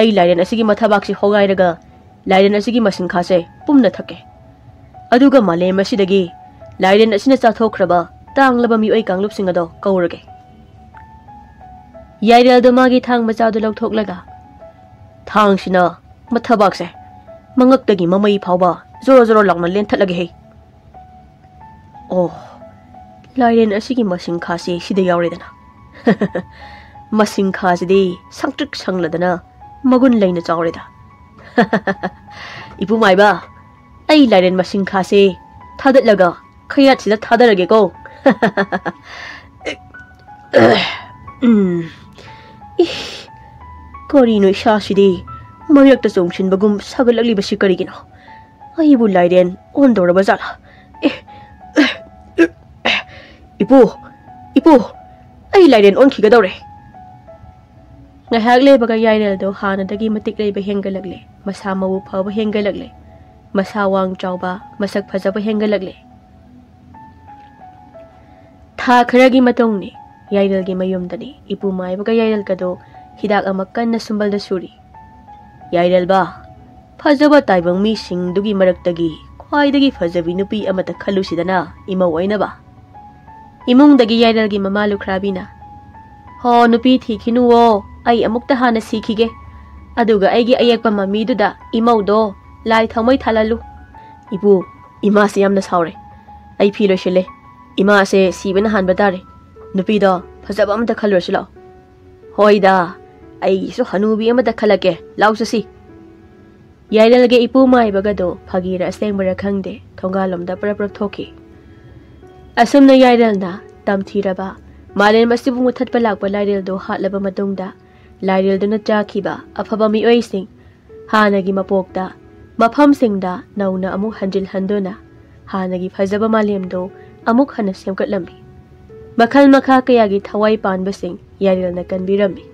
ꯑꯩ ꯂꯥꯏꯔꯦꯟ ꯑꯁꯤꯒꯤ ꯃꯊꯕꯥꯛꯁꯤ ꯍꯣꯒꯥꯏꯔꯒ ꯂꯥꯏꯔꯦꯟ ꯑꯁꯤꯒꯤ ꯃꯁꯤꯡꯈꯥꯁꯦ ꯄꯨꯝꯅ ꯊꯛꯀꯦ꯫ ꯑꯗꯨꯒ ꯃꯥꯂꯦꯝ ꯑꯁꯤꯗꯒꯤ ꯂꯥꯏꯔꯦꯟ ꯑꯁꯤꯅ ꯆꯥꯊꯣꯛꯈ꯭ꯔꯕ ꯇꯥꯡꯂꯕ ꯃꯤꯑꯣꯏ ꯀꯥꯡꯂꯨꯞꯁꯤꯡ ꯑꯗꯣ ꯀꯧꯔꯒꯦ꯫ ꯌꯥꯏꯔꯦꯜꯗꯣ ꯃꯥꯒꯤ ꯊꯥꯡ ꯃꯆꯥꯗꯨ ꯂꯧꯊꯣꯛꯂꯒ, "ꯊꯥꯡꯁꯤꯅ ꯃꯊꯕꯥꯛꯁꯦ ꯃꯉꯛꯇꯒꯤ ꯃꯃꯩ ꯐꯥꯎꯕ ꯖꯣꯔꯣ ꯖꯣꯔꯣ ꯂꯥꯎꯅ ꯂꯦꯟꯊꯠꯂꯒꯦ ꯍꯦ꯫" ꯑꯣ, ꯂꯥꯏꯔꯦꯟ ꯑꯁꯤꯒꯤ ꯃꯁꯤꯡꯈꯥꯁꯤ ꯁꯤꯗ ꯌꯥꯎꯔꯦꯗꯅ꯫ ꯃꯁꯤꯡꯈꯥꯁꯤꯗꯤ ꯁꯪꯇ꯭ꯔꯤꯛ ꯁꯪꯂꯗꯅ ꯃꯒꯨꯟ ꯂꯩꯅ ꯆꯥꯎꯔꯦꯗ꯫ ꯏꯄꯨ ꯃꯥꯏꯕ, ꯑꯩ ꯂꯥꯏꯔꯦꯟ ꯃꯁꯤꯡꯈꯥꯁꯦ ꯊꯥꯗꯠꯂꯒ ꯈꯌꯥꯠꯁꯤꯗ ꯊꯥꯗꯔꯒꯦꯀꯣ꯫ ꯎꯝ꯫ ꯏ, ꯀꯔꯤꯅꯣ ꯏꯁꯥꯁꯤꯗꯤ ꯃꯌꯛꯇ ꯆꯣꯡꯁꯤꯟꯕꯒꯨꯝ ꯁꯥꯒꯠꯂꯛꯂꯤꯕꯁꯤ ꯀꯔꯤꯒꯤꯅꯣ? ꯑꯩꯕꯨ ꯂꯥꯏꯔꯦꯟ ꯑꯣꯟꯗꯧꯔꯕ ꯖꯥꯠꯂꯥ? ꯑꯦ, ꯏꯄꯨ, ꯏꯄꯨ, ꯑꯩ ꯂꯥꯏꯔꯦꯟ ꯑꯣꯟꯈꯤꯒꯗꯧꯔꯦ꯫ ꯉꯥꯏꯍꯥꯛ ꯂꯩꯕꯒ ꯌꯥꯏꯔꯦꯜꯗꯣ ꯍꯥꯟꯅꯗꯒꯤ ꯃꯇꯤꯛ ꯂꯩꯕ ꯍꯦꯟꯒꯠꯂꯛꯂꯦ꯫ ꯃꯁꯥ ꯃꯎ ꯐꯕ ꯍꯦꯟꯒꯠꯂꯛꯂꯦ꯫ ꯃꯁꯥ ꯋꯥꯡ ꯆꯥꯎꯕ, ꯃꯁꯛ ꯐꯖꯕ ꯍꯦꯟꯒꯠꯂꯛꯂꯦ꯫ ꯊꯥ ꯈꯔꯒꯤ ꯃꯇꯨꯡꯅꯤ꯫ ꯌꯥꯏꯔꯦꯜꯒꯤ ꯃꯌꯨꯝꯗꯅꯤ ꯏꯄꯨ ꯃꯥꯏꯕꯒ ꯌꯥꯏꯔꯦꯜꯒꯗꯣ ꯍꯤꯗꯥꯛ ꯑꯃ ꯀꯟꯅ ꯁꯨꯝꯕꯜꯗ ꯁꯨꯔꯤ꯫ "ꯌꯥꯏꯔꯦꯜꯕ, ꯐꯖꯕ ꯇꯥꯏꯕꯪ ꯃꯤꯁꯤꯡꯗꯨꯒꯤ ꯃꯔꯛꯇꯒꯤ ꯈ꯭ꯋꯥꯏꯗꯒꯤ ꯐꯖꯕꯤ ꯅꯨꯄꯤ ꯑꯃꯇ ꯈꯜꯂꯨꯁꯤꯗꯅ ꯏꯃꯧ ꯑꯣꯏꯅꯕ꯫" ꯏꯃꯨꯡꯗꯒꯤ ꯌꯥꯏꯔꯦꯜꯒꯤ ꯃꯃꯥ ꯂꯨꯈ꯭ꯔꯥꯕꯤꯅ, "ꯍꯣ, ꯅꯨꯄꯤ ꯊꯤꯈꯤꯅꯨꯋꯣ, ꯑꯩ ꯑꯃꯨꯛꯇ ꯍꯥꯟꯅ ꯁꯤꯈꯤꯒꯦ, ꯑꯗꯨꯒ ꯑꯩꯒꯤ ꯑꯌꯦꯛꯄ ꯃꯃꯤꯗꯨꯗ ꯏꯃꯧꯗꯣ ꯂꯥꯏ ꯊꯥꯎꯃꯩ ꯊꯥꯜꯍꯜꯂꯨ꯫" "ꯏꯄꯨ, ꯏꯃꯥꯁꯦ ꯌꯥꯝꯅ ꯁꯥꯎꯔꯦ꯫ ꯑꯩ ꯐꯤ ꯂꯣꯏꯁꯤꯜꯂꯦ꯫ ꯏꯃꯥꯁꯦ ꯁꯤꯕꯅ ꯍꯥꯟꯕ ꯇꯥꯔꯦ꯫ ꯅꯨꯄꯤꯗꯣ ꯐꯖꯕ ꯑꯃꯇ ꯈꯜꯂꯨꯔꯁꯤ ꯂꯥꯛꯑꯣ꯫" "ꯍꯣꯏꯗ, ꯑꯩꯒꯤꯁꯨ ꯍꯅꯨꯕꯤ ꯑꯃꯇ ꯈꯜꯂꯛꯀꯦ꯫ ꯂꯥꯎ ꯆꯠꯁꯤ꯫" ꯌꯥꯏꯔꯦꯜꯒꯤ ꯏꯄꯨ ꯃꯥꯏꯕꯒꯗꯣ ꯐꯥꯒꯤꯔ ꯑꯁꯦꯡꯕꯔ ꯈꯪꯗꯦ, ꯊꯣꯡꯒꯥꯜꯂꯣꯝꯗ ꯄ꯭ꯔꯞ ꯄ꯭ꯔꯞ ꯊꯣꯛꯈꯤ꯫ ꯑꯁꯨꯝꯅ ꯌꯥꯏꯔꯦꯜꯅ ꯇꯝꯊꯤꯔꯕ ꯃꯥꯂꯦꯝ ꯑꯁꯤꯕꯨ ꯃꯨꯊꯠꯄ ꯂꯥꯛꯄ ꯂꯥꯏꯔꯦꯜꯗꯣ ꯍꯥꯠꯂꯕ ꯃꯇꯨꯡꯗ, ꯂꯥꯏꯔꯦꯜꯗꯨꯅ ꯆꯥꯈꯤꯕ ꯑꯐꯕ ꯃꯤꯑꯣꯏꯁꯤꯡ ꯍꯥꯟꯅꯒꯤ ꯃꯄꯣꯛꯇ, ꯃꯐꯝꯁꯤꯡꯗ ꯅꯧꯅ ꯑꯃꯨꯛ ꯍꯟꯖꯤꯜꯍꯟꯗꯨꯅ ꯍꯥꯟꯅꯒꯤ ꯐꯖꯕ ꯃꯥꯂꯦꯝꯗꯣ ꯑꯃꯨꯛ ꯍꯟꯅ ꯁꯦꯝꯒꯠꯂꯝꯃꯤ꯫ ꯃꯈꯜ ꯃꯈꯥ ꯀꯌꯥꯒꯤ ꯊꯋꯥꯏ ꯄꯥꯟꯕꯁꯤꯡ ꯌꯥꯏꯔꯦꯜꯅ ꯀꯟꯕꯤꯔꯝꯃꯤ꯫